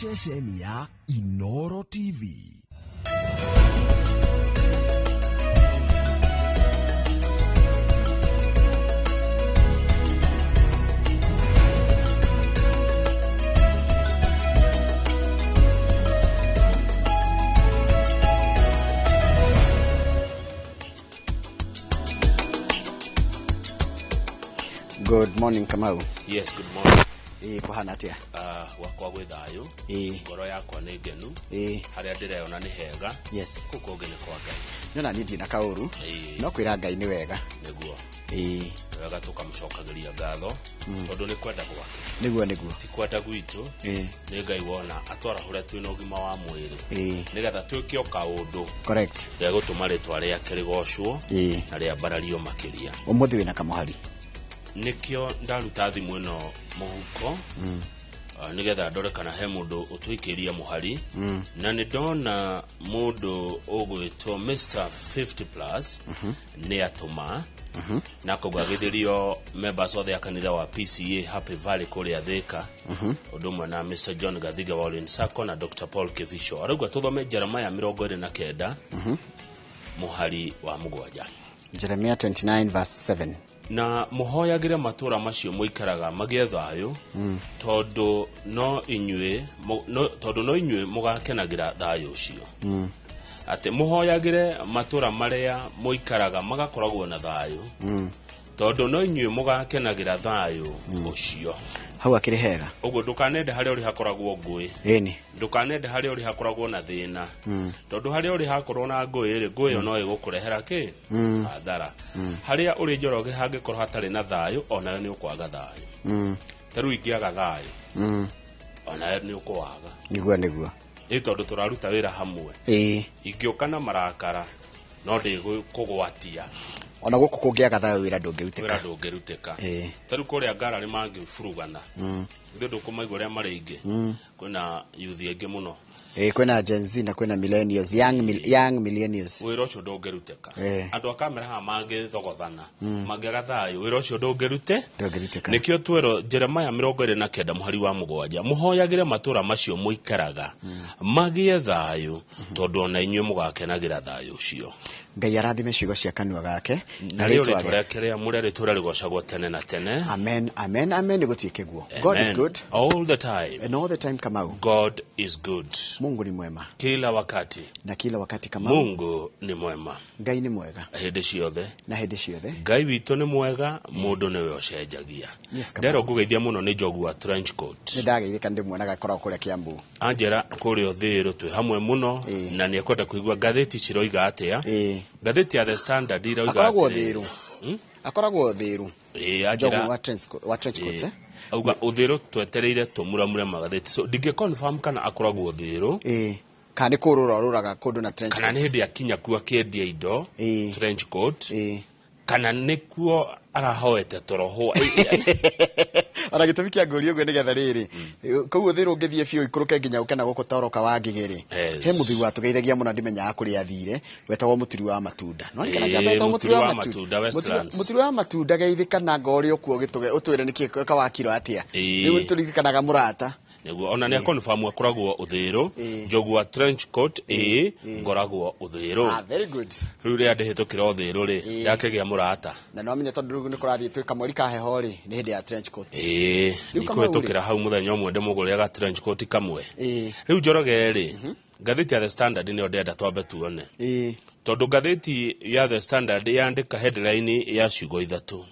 Ceceni ya Inoro TV. Good morning, Kamau. Yes, good morning. Ĩĩ, kũhana atĩa? Gwakwa gwĩ thayũ. Ĩĩ. Ngoro yakwa nĩ ngenu. Ĩĩ. Harĩa ndĩreyona nĩ hega. Yes. Kũu kũngĩ nĩ kwa Ngai. Nĩona niĩ ndirĩ na kaũru. Ĩĩ. No kwĩra Ngai nĩ wega. Nĩguo. Ĩĩ. Nĩ wega tũkamũcokagĩria ngatho tondũ nĩ kwenda gwake. Nĩguo nĩguo. Ti kwenda gwitũ. Ĩĩ. Nĩ Ngai wona atwarahũre twĩna ũgima wa mwĩrĩ. Ĩĩ. Nĩgetha twĩke o kaũndũ Correct. gegũtũma rĩtwa rĩake rĩgocwo Ĩĩ. na rĩambarario makĩria. Ũmũthĩ wĩna kamũhari. Nĩkĩo ndaruta thimũ ĩno mũhuko nĩgetha ndore kana he mũndũ ũtũikĩrie mũhari na nĩ ndona mũndũ ũgwĩtwo Mr 50 plus nĩ atũma na akauga agĩthĩrio members othe a kanitha wa PCA Happy Valley kũrĩa Thĩka, ũndũ ũmwe na Mr John Gathiga wa Olin Sacco na Dr Paul Kivisho. Arauga tũthome Jeremiah 29 mũhari wa 7. Jeremiah 29 verse 7. Na mũhoyagĩre matũũra macio mũikaraga magĩe thayũ, tondũ no inyuĩ tondũ no inyuĩ mũgakenagĩra thayũ ũcio. Atĩ mũhoyagĩre matũũra marĩa mũikaraga magakoragwo na thayũ, tondũ no inyuĩ mũgakenagĩra thayũ ũcio. Hau akĩrĩ hega. Ũguo ndũkanende harĩa ũrĩ hakoragwo ngũĩ. Ĩni. Ndũkanende harĩa ũrĩ hakoragwo na thĩna, tondũ harĩa ũrĩ hakorwo na ngũĩ rĩ, ngũĩ ĩyo no ĩgũkũrehera kĩ hathara. Harĩa ũrĩ, Njoroge, hangĩkorwo hatarĩ na thayũ, onayo nĩ ũkwaga thayũ. Ta rĩu ingĩaga thayũ, onayo nĩ ũkũwaga. Nĩguo nĩguo. Ĩ tondũ tũraruta wĩra hamwe. Ĩĩ. Ingĩũka na marakara no ndĩkũgwatia. Ona gũkũ kũngĩaga thayũ, wĩra wĩra ndũngĩrutĩka. Ndũngĩrutĩka. Ĩĩ. Ta rĩu kũrĩa ngararĩ mangĩburugana, ithuĩ ndũkũmaigua ũrĩa marĩ aingĩ. Kwĩna yuthi aingĩ mũno. Ĩĩ, kwĩna Gen Z na kwĩna millennials, young millennials. Wĩra ũcio ndũngĩrutĩka. Eh. Andũ a kamera haha mangĩthogothana, mangĩaga thayũ, wĩra ũcio ndũngĩrute. Ndũngĩrutĩka. Nĩkĩo twerwo Jeremaya 29 mũhari wa 7, mũhoyagĩre matũũra macio mũikaraga magĩe thayũ, tondũ ona inyuĩ mũgakenagĩra thayũ ũcio. Ngai arathime ciugo cia kanua gake. Na rĩo rĩtwa rĩtwa rĩake rĩamũre rĩtũre rĩgocagwo tene na tene. Amen, amen, amen. Nĩgũtuĩke guo. God is Amen. good all the time. And all the time, Kamau. God is good. Mungu ni mwema. Kila wakati. Na kila wakati, Kamau. Mungu ni mwema. Ngai nĩ mwega. Hĩndĩ ciothe. Na hĩndĩ ciothe. Ngai witũ nĩ mwega, mũndũ nĩwe ũcenjagia. Yes, Kamau. Nderwo ngũgeithia mũno nĩ njogu wa trench coat. Nĩ ndageithĩka, ndĩmuonaga akoragwo kũrĩa Kiambu. Anjera kũrĩa Ũthĩrũ twĩ hamwe mũno. Ĩĩ. Na nĩ ekwenda kũigua ngathĩti ciroiga atĩa. Ĩĩ. Ngathĩti ya The Standard irauga Akoragwo atĩrĩrĩ. Ũthĩrũ. Akoragwo Ũthĩrũ. Ĩĩ, Njogu anjĩra wa trench coat, eh? Auga Ũthĩrũ twetereire tũmuramure magathĩti, so ndingĩ confirm kana akoragwo Ũthĩrũ Ĩĩ, kana nĩ kũrũra ũrũraga kũndũ na trench kana nĩ coat. hĩndĩ akinya kuo akĩendia indo Ĩĩ. trench coat, Ĩĩ. kana nĩkuo arahoete toroho. Ona gĩtũmi kĩa ngũri ũguo nĩgetha rĩrĩ kũu Ũthĩrũ ũngĩthiĩ biũ ikũrũke nginya ũke na gũkũ toroka wa Ngigĩ rĩ, he mũthuri watũgeithagia mũno, ndimenyaga kũrĩa athire, wetagwo mũturi wa matunda no nĩ kana Ĩĩ, njamba etagwo mũturi mũturi wa wa matunda. matunda, Westlands. Mũturi wa matunda, geithĩka na ngorĩ ũkuo gĩtũge ũtwĩre nĩkĩ kawakiro atĩa. Rĩu tũririkanaga mũrata. Nĩguo ona nĩ akonfirm akoragwo Ũthĩrũ. Ĩĩ. Njogu wa trench coat, ĩĩ, ngoragwo Ũthĩrũ. Ah, very good. Rĩu rĩrĩa ndĩhĩtũkĩra Ũthĩrũ rĩ, Ĩĩ. ndakĩgĩa mũrata. Na no amenye tondũ rĩu nĩ kũrathiĩ twĩ kamweri ka heho rĩ, nĩ hĩndĩ ya trench coat. Ĩĩ. Rĩu Kamau rĩ. Ndikũhĩtũkĩra hau mũthenya ũmwe ndĩmũgũrĩre ga trench coat kamwe. Ĩĩ. Rĩu, Njoroge rĩ, ngathĩti ya The Standard nĩyo ndĩrenda twambe tuone, tondũ ngathĩti ya The Standard yandĩka headline ya ciugo ithatũ,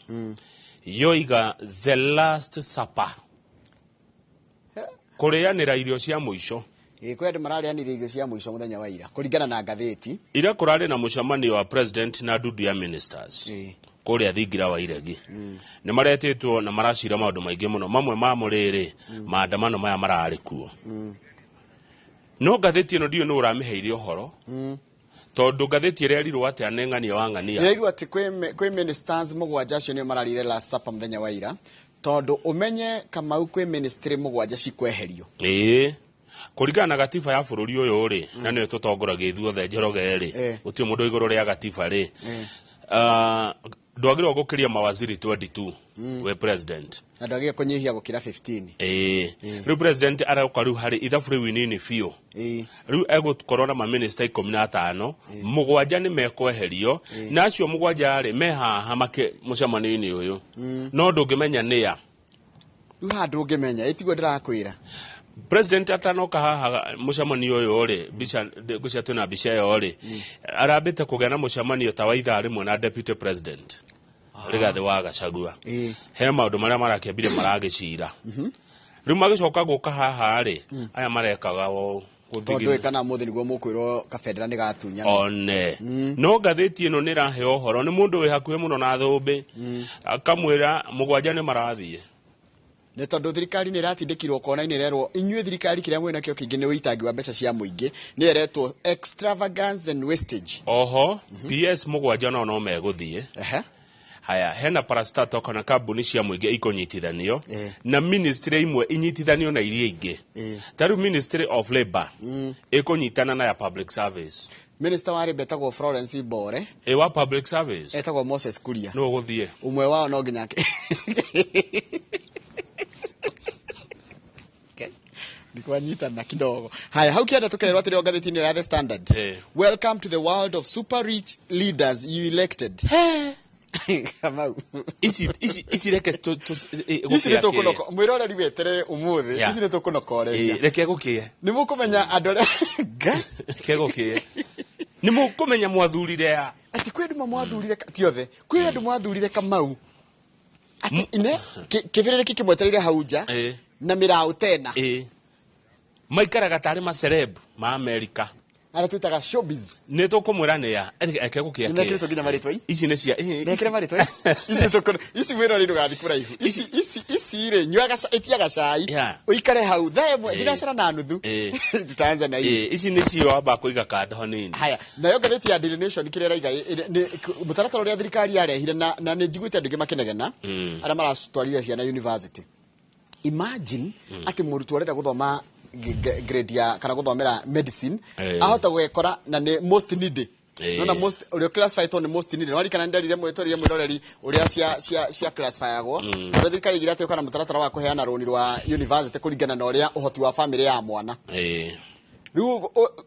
yoiga "The Last Supper", kũrĩanĩra irio cia mũico. Ĩĩ, kwĩ andũ mararĩanĩire irio cia mũico mũthenya wa ira kũringana na ngathĩti. Ira kũrarĩ na mũcemanio wa president na ndundu ya ministers kũrĩa thingira wa Iregi. Nĩ maretĩtwo na maracira maũndũ maingĩ mũno, mamwe mamo rĩrĩ maandamano maya mararĩ kuo. No ngathĩti ĩno ndiũĩ nĩ ũramĩheire ũhoro, tondũ ngathĩti ĩrerirwo atĩa nĩ ng'ania wa ng'ania? Ndĩraigua atĩ kwĩ ministers 7 acio nĩo mararĩire last supper mũthenya wa ira, tondũ ũmenye, Kamau, kwĩ ministry 7 cikweherio. Ĩĩ, kũringana na gatiba ya bũrũri ũyũ rĩ, na nĩyo tũtongoragia ithuothe, Njoroge rĩ, gũtirĩ mũndũ igũrũ rĩa gatiba rĩ. Ndwagĩrĩirwo gũkĩria mawaziri 22 we president. Na ndwagĩrĩire kũnyihia gũkĩra 15. Ĩĩ, rĩu president aroka rĩu harĩ ithabu rĩu inini biũ. Rĩu egũkorwo na maminista 15, mũgwanja nĩ mekweherio, na acio mũgwanja rĩ me haha makĩ mũcemanio-inĩ ũyũ, no ndũngĩmenya nĩa. Rĩu haha ndũngĩmenya, ĩtiguo ndĩrakwĩra. President atanoka haha mũcemanio ũyũ rĩ, mbica ngwĩciria twĩna mbica ĩyo rĩ, arambĩte kũgĩa na mũcemanio ta wa ithaa rĩmwe na deputy president Rigathĩ wa Gachagua. He maũndũ marĩa marakĩambire maragĩcira, rĩu magĩcoka gũka haha rĩ, aya marekaga o tondũ gũthigina. ĩ kana mũthĩ nĩguo mũkwĩrwo kabendera nĩ gatunyana. One no ngathĩti ĩno nĩ ĩraheo ũhoro nĩ mũndũ wĩ hakuhĩ mũno na thũmbĩ, akamwĩra mũgwanja nĩ marathiĩ. Nĩ tondũ thirikari nĩ ĩratindĩkirwo kona-inĩ, ĩrerwo inyuĩ thirikari kĩrĩa mwĩ nakĩo kĩingĩ nĩ ũitangi wa mbeca cia mũingĩ, nĩ ĩretwo extravagance and wastage. Oho PS mũgwanja no megũthiĩ. Haya, hena parastatal kana kambuni cia mũingĩ ikũnyitithanio na ministry imwe inyitithanio na iria ingĩ. Ta rĩu Ministry of Labour ĩkũnyitana na ya Public Service. Minister wa Labour etagwo Florence Bore. Ĩ wa Public Service etagwo Moses Kuria. Nĩ ũgũthiĩ. Ũmwe wao no nginya nikwanyitana kidogo. Haya, hau kianda tukerwo atĩrĩ o ngathĩti-inĩ ĩyo ya The Standard: "Welcome to the world of super rich leaders you elected." Kamau, Ici reke ici nĩ gũkĩa. tũkũnoko mwĩroreri weterere ũmũthĩ. Ici nĩ tũkũnokoreria. Reke gũkĩe. Nĩ mũkũmenya andũ arĩa Nga. Reke gũkĩe, nĩ mũkũmenya mwathurire a. Atĩ kwĩ andũ mamwathurire ti othe, kwĩ andũ mwathurire Kamau atĩ ine kĩbĩrĩrĩki kĩmwetereire hau nja na mĩraũ tena. Ĩ maikaraga tarĩ maceleb ma Amerika. Arĩa twĩtaga showbiz. Nĩ tũkũmwĩra nĩa. Reke gũkĩa. Nĩmekĩrĩtwo nginya marĩtwa i. Ici nĩ cia Mekĩre marĩtwa i. Ici ici mwĩroreri ndũgathiĩ kũraihu, ici ici ici rĩ, nyua ĩtia gacai ũikare hau thaa 1 thinacara na nuthu, tutaanza na hii. Ici nĩ cio wamba kũiga kando hanini. Haya, nayo ngathĩti ya Daily Nation kĩrĩa ĩraiga nĩ mũtaratara ũrĩa thirikari yarehire, na nĩ njiguĩte andũ aingĩ makĩnegena arĩa maratwarire ciana university. Imagine atĩ mũrutwo ũrenda gũthoma grade ya kana gũthomera medicine ahota gwekora na nĩ most needy. Nona most ũrĩa classified nĩ most needy, warikana nderire mwĩtwarire mwĩroreri ũrĩa cia classifyagwo, ũrĩa thirikari ĩgire atĩ ũka na mũtaratara wa kũheana rũni rwa university kũringana na ũrĩa ũhoti wa famĩlĩ ya mwana. Rĩu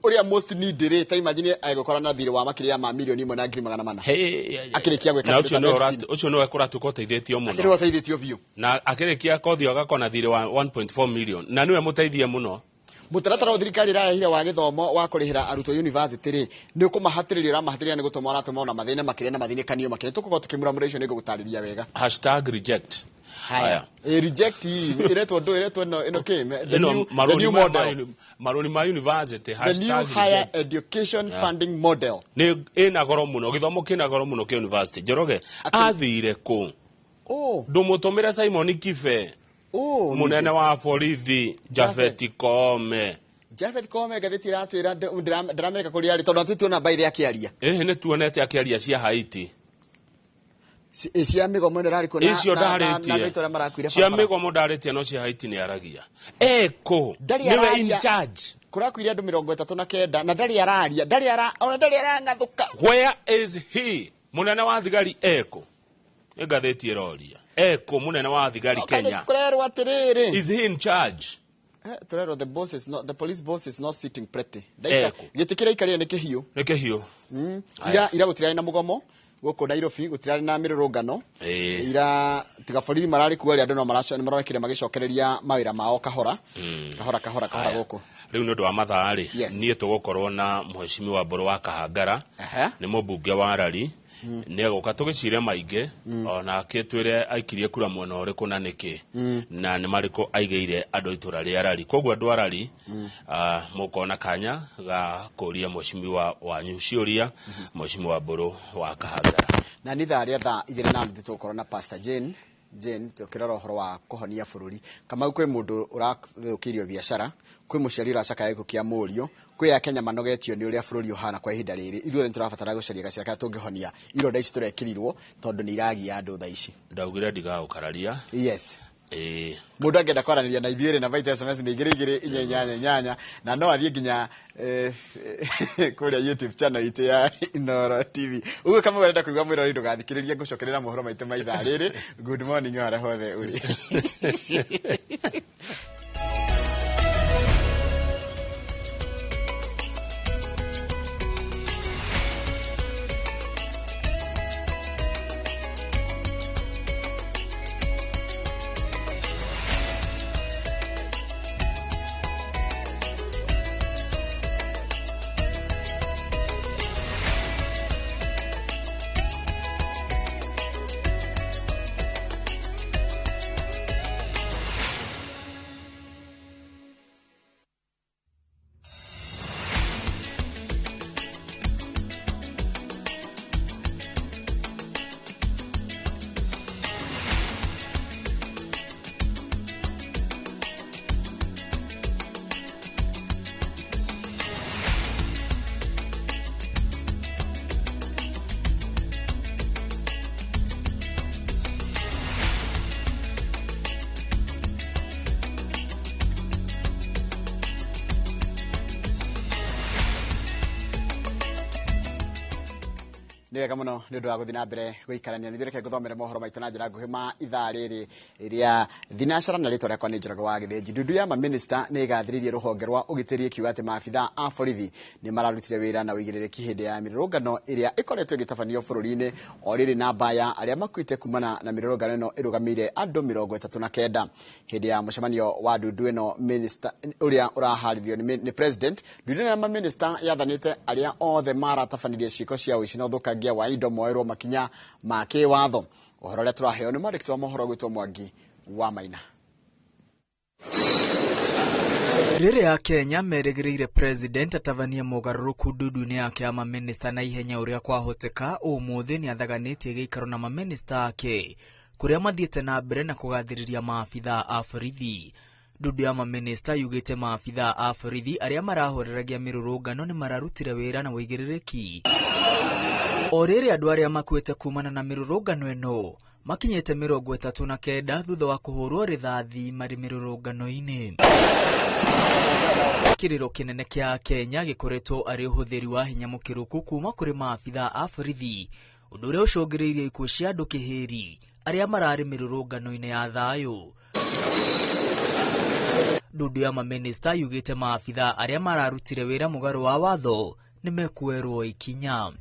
ũrĩa most needy rĩ, ta imagine agũkora na thirĩ wa makĩria ma 1,400,000 akĩrĩkia gwĩka Na kĩndũ ũcio ta nĩwe medicine. ũcio nĩwe kũratuĩka ũteithĩtio Atĩ mũno. nĩwe ũteithĩtio biũ. Na akĩrĩkia kothi agakorwo na thirĩ wa 1.4 million na nĩwe mũteithie mũno. Mũtaratara wa thirikari ĩrarehire wa gĩthomo wa kũrĩhĩra arutwo university rĩ, nĩ ũkũmahatĩrĩria, ũramahatĩrĩria nĩ gũtũma ũratũma ona mathĩna makĩria na mathĩnĩkanio makĩria. Tũkũkorwo tũkĩmuramura icio, nĩ ngũgũtarĩria wega. #reject. Haya. Reject hii iretwo ndũ iretwo ĩno kĩ the Ĩno new, the marũni new ma model, marũni ma university. the new higher #reject. education funding model. Nĩ ĩna goro mũno, gĩthomo kĩna goro mũno kĩa university. Njoroge athire kũ? Oh. Ndũmũtũmĩre Simon Kibe. Oh. Mũnene wa borithi Japhet Koome. Japhet Koome, ngathĩti iratwĩra ndĩrameka kũrĩa arĩ tondũ atwĩ namba ĩrĩa akĩaria. Ĩhĩ, nĩ tuonete akĩaria cia Haiti. Cia mĩgomo ĩno ĩrarĩ kuo icio na ndarĩtie andũ aitũ arĩa marakuire cia barabara. mĩgomo ndarĩtie, no cia Haiti nĩ aragia eko. Ndarĩ Nĩwe in araria. charge. Kũrakuire andũ 39 na ndarĩ araria, ndarĩ ara ona ndarĩ arang'athũka. Where is he? Mũnene wa thigari eko? Nĩ ngathĩti ĩroria eko mũnene wa thigari Kenya. Kũrerwo atĩrĩrĩ, Is he in charge? Tũrerwo the boss is not the police boss is not sitting pretty. Ndaika Eko. gĩtĩ kĩrĩa aikarĩire nĩ kĩhiũ. Nĩ kĩhiũ. Ira gũtirarĩ na mũgomo gũkũ Nairobi, gũtirarĩ na mĩrũrũngano. Ira tiga borithi mararĩ kuo rĩ, andũ no nĩ maronekire magĩcokereria mawĩra mao kahora kahora kahora kahora gũkũ. Rĩu nĩ ũndũ wa mathaa rĩ, niĩ tũgũkorwo na mheshimiwa Mbũrũ wa Kahangara. Nĩ mũmbunge wa Rari, nĩ egũka tũgĩcire maingĩ, ona akĩtwĩre aikirie kura mwena ũrĩkũ na nĩkĩ, na nĩ marĩkũ aigĩire andũ a itũra rĩa Rari. Koguo andũ a Rari, mũkona kanya ga kũria mheshimiwa wanyu ciũria, mheshimiwa Mbũrũ wa Kahangara. Na nĩ thaa rĩa 2:30 tũgũkorwo na Pastor Jane tũkĩrora ũhoro wa kũhonia bũrũri. Kamau, kwĩ mũndũ ũrathũkĩirio biacara, kwĩ mũciari ũracakaya gĩkuũ kĩa mũriũ, kwĩ akenya manogetio nĩ ũrĩa bũrũri ũhana kwa ihinda rĩrĩ. Ithuothe nĩ tũrabatara gũcaria gacĩra karĩa tũngĩhonia ironda ici tũrekĩrirwo tondũ nĩ iragia andũ thaa ici. Ndaugire ndigagũkararia. Mundu angĩenda kwaranĩria na ithuĩ rĩ, namba itũ ya SMS nĩ 22488, na no athiĩ nginya kũrĩa YouTube channel itũ ya Inooro TV. Ũguo kama ũrenda kũigua mwĩrori, ndũgathikĩrĩrie ngũcokerera mohoro maitũ ma ithaa rĩrĩ. Good morning harĩa hothe ũrĩ. Nĩ wega mũno nĩ ũndũ wa gũthiĩ na mbere gũikarania nĩ reke ngũthomere mohoro maitũ na njĩra nguhĩ ma ithaa rĩrĩ rĩa thinacara, na rĩtwa rĩakwa nĩ Njoroge wa Gĩthĩnji. Ndundu ya maminista nĩ ĩgathĩrĩirie rũhonge rwa ũgitĩri ĩkiuga atĩ maabithaa a borithi nĩ mararutire wĩra na ũigĩrĩrĩki hĩndĩ ya mĩrũrũngano ĩrĩa ĩkoretwo ĩgĩtabanio bũrũri-inĩ. O rĩrĩ, namba ya arĩa makuĩte kumana na mĩrũrũngano ĩno ĩrũgamĩire andũ 39. Hĩndĩ ya mũcemanio wa ndundu ĩno minister ũrĩa ũraharĩrio nĩ president, ndundu ĩno ya maminista yathanĩte arĩa othe maratabanirie ciĩko cia ũici na ũthũkangia wa indo moerwo makinya ma kĩwatho. Ũhoro ũrĩa tũraheo nĩ mwandĩki wa mohoro gwĩtwo Mwangi wa Maina. Rĩrĩa Kenya merĩgĩrĩire president atabanie mogarũrũku ndundu-inĩ yake ya mamĩnĩsta na ihenya ũrĩa kwahoteka, ũmũthĩ nĩ athaganĩtie gĩikaro na mamĩnĩsta ake kũrĩa mathiĩte na mbere na kũgathĩrĩria maabithaa a borithi. Ndundu ya mamĩnĩsta yugĩte maabithaa a borithi arĩa marahoreragia mĩrũrũngano nĩ mararutire wĩra na ũigĩrĩrĩki. O rĩrĩ, andũ arĩa makuĩte kumana na mĩrũrũngano ĩno makinyĩte 39 thutha wa kũhũrwo rĩthathi marĩ mĩrũrũngano-inĩ. Kĩrĩro kĩnene kĩa Kenya gĩkoretwo arĩ ũhũthĩri wa hinya mũkĩrũku kuma kũrĩ maabithaa a borithi, ũndũ ũrĩa ũcũngĩrĩirie ikuũ cia andũ kĩhĩri arĩa mararĩ mĩrũrũngano-inĩ ya thayũ. Ndundu ya mamĩnĩsta yugĩte maabithaa arĩa mararutire wĩra mũgarũ wa watho nĩ mekuoerwo ikinya.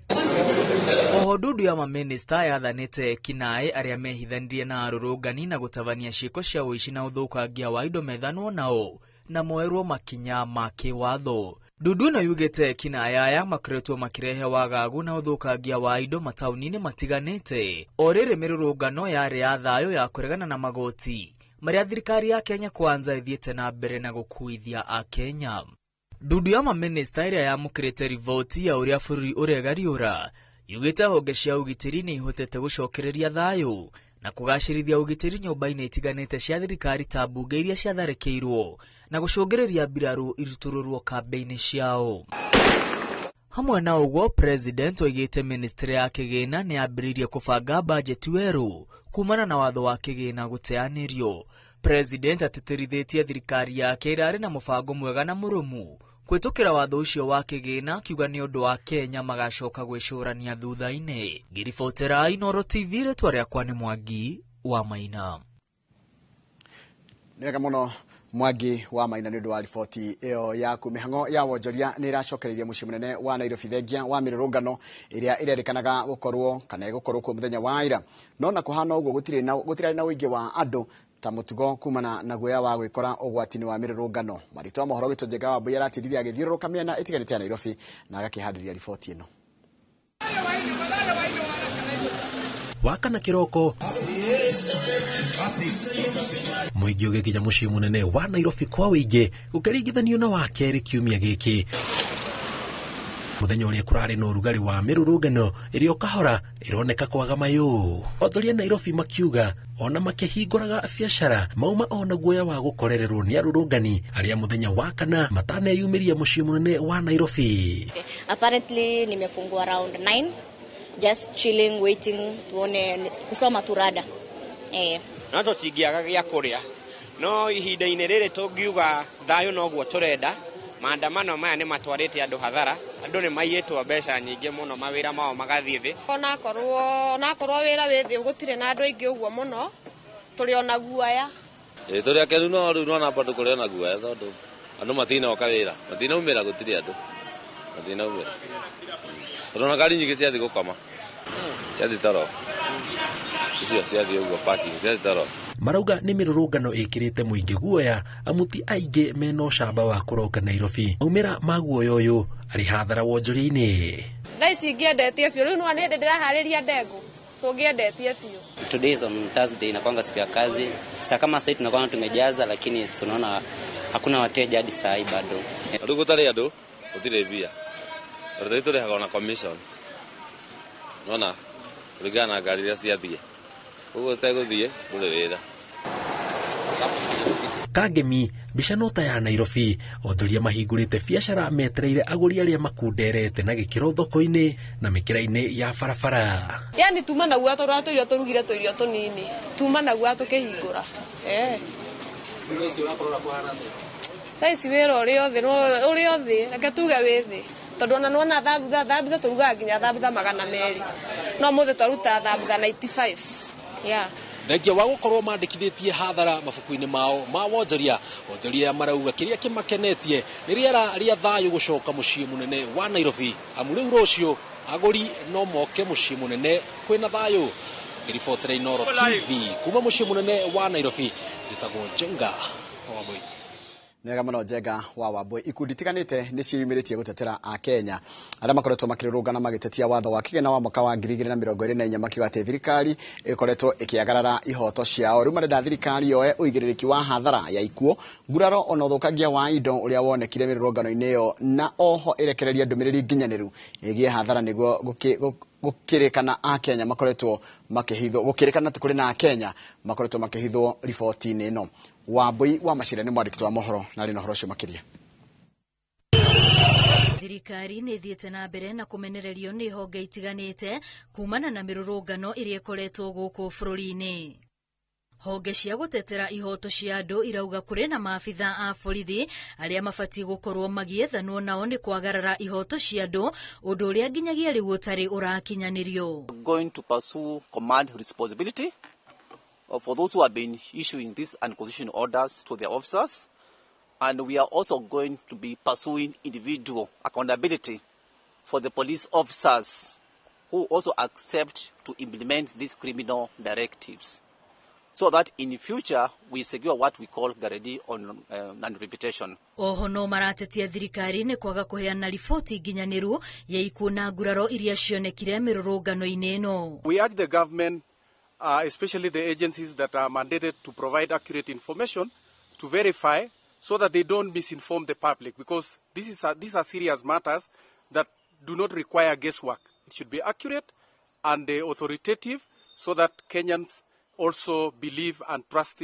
Oho, ndundu ya mamĩnĩsta yathanĩte ekinaĩ arĩa mehithanirie na arũrũngani na gũtabania ciĩko cia ũici na ũthũkangia wa indo methanwo nao na moerwo makinya ma kĩwatho. Ndundu ĩno yugĩte ekinaĩ aya makoretwo makĩrehe wagagu na ũthũkangia wa indo mataũni-inĩ matiganĩte. O rĩrĩ, mĩrũrũngano yarĩ ya thayũ ya kũregana na magoti marĩa thirikari ya Kenya Kwanza ĩthiĩte na mbere na gũkuithia Akenya. Ndundu ya mamĩnĩsta ĩrĩa yamũkĩrĩte riboti ya ũrĩa bũrũri ũregariũra yugĩte honge cia ũgitĩri nĩ ihotete gũcokereria thayũ na kũgacĩrithia ũgitĩri nyũmba-inĩ itiganĩte cia thirikari ta mbunge iria ciatharĩkĩirwo na gũcũngĩrĩria mbirarũ irutũrũrwo kambĩ-inĩ ciao. Hamwe na ũguo, president oigĩte ministry ya kĩgĩna nĩ yambĩrĩirie kũbanga bajeti werũ kumana na watho wa kĩgĩna gũteanĩrio. President atĩtĩrithĩtie thirikari yake ĩrarĩ na mũbango mwega na mũrũmu kwĩtũkĩra watho ũcio wa kĩgĩna, akiuga nĩ ũndũ wa Kenya magacoka gwĩcũrania thutha-inĩ. Ngĩribotera Inooro TV, rĩtwa rĩakwa nĩ Mwangi wa Maina. Nĩ wega mũno Mwangi wa Maina nĩ ũndũ wa riboti ĩyo yaku. Mĩhang'o ya wonjoria nĩ ĩracokereirie mũciĩ mũnene wa Nairobi thengia wa mĩrũrũngano ĩrĩa ĩrerĩkanaga gũkorwo kana ĩgũkorwo kuo mũthenya wa ira. No na kũhana ũguo, gũtirarĩ na ũingĩ wa andũ ta mũtugo kumana na guoya wa gwĩkora ũgwati-inĩ wa mĩrũrũngano. Marĩtwa wa mohoro witũ Njenga wa Mbui aratindire agĩthiũrũrũka mĩena ĩtiganĩte ya Nairobi na agakĩharĩria riboti ĩno. Wakana kĩroko, mũingĩ ũgĩkinya mũciĩ mũnene wa Nairobi kwa wĩingĩ gũkĩringithanio na wa kerĩ kiumia gĩkĩ, mũthenya ũrĩa kũrarĩ na ũrugarĩ wa mĩrũrũngano ĩrĩa o kahora ĩroneka kwaga mayũ. Onjoria Nairobi makiuga ona makĩhingũraga biacara mauma ona guoya wa gũkorererwo nĩ arũrũngani arĩa mũthenya wa kana mataneyumĩria mũciĩ mũnene wa Nairobi. Apparently nimefungua around 9, just chilling, waiting tuone kusoma tu rada. No tũtingĩaga gĩa kũrĩa, no ihinda-inĩ rĩrĩ tũngiuga thayũ noguo tũrenda. Maandamano maya nĩ matwarĩte andũ hathara, andũ nĩ maiyĩtwo mbeca nyingĩ mũno, mawĩra mao magathiĩ thĩ. Onakorwo wĩra wĩ thĩ, gũtirĩ na andũ aingĩ ũguo mũno, tũrĩ ona guoya. Ĩ, tũrĩ akenu, no rĩu nona bado kũrĩ ona guoya tondũ andũ matinoka wĩra, matinaumĩra, gũtirĩ andũ, matinaumĩra, tondũ ona ngari nyingĩ ciathiĩ gũkoma, ciathiĩ toro, icio ciathiĩ ũguo parking, ciathiĩ toro. Marauga nĩ mĩrũrũngano ĩkĩrĩte mũingĩ guoya, amu ti aingĩ mena ũcamba wa kũroka Nairobi. Maumĩra ma guoya ũyũ arĩ hathara wonjoria-inĩ. Thaa ici ingĩendetie biũ, rĩu nĩwona hĩndĩ ndĩraharĩria ndengũ, tũngĩendetie biũ. Today is on Thursday, inakwanga siku ya kazi. Sasa kama sasa tunakuwa tumejaza, lakini tunaona hakuna wateja hadi saa hii bado. Rĩu gũtarĩ andũ, gũtirĩ mbia, tondũ rĩu tũrĩhaga ona commission, nona kũringana na ngari iria ciathiĩ, ũguo citegũthiĩ ndũrĩ wĩra. Kangemi, mbica no ta ya Nairobi, onjoria mahingũrĩte biacara metereire agũri arĩa makunderete na gĩkĩro thoko-inĩ na mĩkĩra-inĩ ya barabara. Yani tuma na guoya tondũ tũirio tũrugire tũirio tũnini, tuma na guoya tũkĩhingũra. Thaa ici wĩra ũrĩ othe, ũrĩ othe, reke tuge wĩ thĩ, tondũ ona nĩwona thambutha tũrugaga nginya thambutha 200, no mũthĩ twaruta thambutha 95. Yeah. Thengia wa gũkorwo mandĩkithĩtie hathara mabuku-inĩ mao ma wonjoria, onjoria marauga kĩrĩa kĩmakenetie nĩ rĩera rĩa thayũ gũcoka mũciĩ mũnene wa Nairobi, amu rĩu rũciũ agũri no moke mũciĩ mũnene kwĩna thayũ. Ngĩribotera Inooro TV kuma mũciĩ mũnene wa Nairobi, njĩtagwo Njenga Wambui. Nĩwega mũno Njenga wa Wambui. Ikundi itiganĩte nĩ ciĩyumĩrĩtie gũtetera Akenya arĩa makoretwo makĩrũrũngana magĩtetia watho wa kĩgĩna wa mwaka wa 2024, makiuga atĩ thirikari ĩkoretwo ĩkĩagarara ihoto ciao. Rĩu marenda thirikari yoe ũigĩrĩrĩki wa hathara ya ikuũ, nguraro ona ũthũkangia wa indo ũrĩa wonekire mĩrũrũngano-inĩ ĩyo, na oho ĩrekererie ndũmĩrĩri nginyanĩru ĩgiĩ hathara nĩguo gũkĩrĩkana Akenya makoretwo makĩhithwo, gũkĩrĩkana atĩ kũrĩ na Akenya makoretwo makĩhithwo riboti-inĩ ĩno. Wambui wa Macira nĩ mwandĩki wa mohoro na arĩ na ũhoro ũcio makĩria. Thirikari nĩ ĩthiĩte na mbere na kũmenererio nĩ honge itiganĩte kumana na mĩrũrũngano ĩrĩa ĩkoretwo gũkũ bũrũri-inĩ. Honge cia gũtetera ihoto cia andũ irauga kũrĩ na maabitha a borithi arĩa mabatiĩ gũkorwo magĩethanwo nao nĩ kwagarara ihoto cia andũ, ũndũ ũrĩa nginyagia rĩu ũtarĩ ũrakinyanĩrio. Going to pursue command responsibility for those who have been issuing these unconstitutional orders to their officers, and we are also going to be pursuing individual accountability for the police officers who also accept to implement these criminal directives, so that in future we secure what we call guarantee on non-repetition. Oho no maratetia thirikari nĩ kwaga kũheana riboti nginyanĩru ya ikuũ na nguraro iria cionekire mĩrũrũngano-inĩ ĩno. We urge the government, especially the agencies that are mandated to provide accurate information, to verify so that they don't misinform the public, because these are serious matters that do not require guesswork. It should be accurate and authoritative so that Kenyans also believe and trust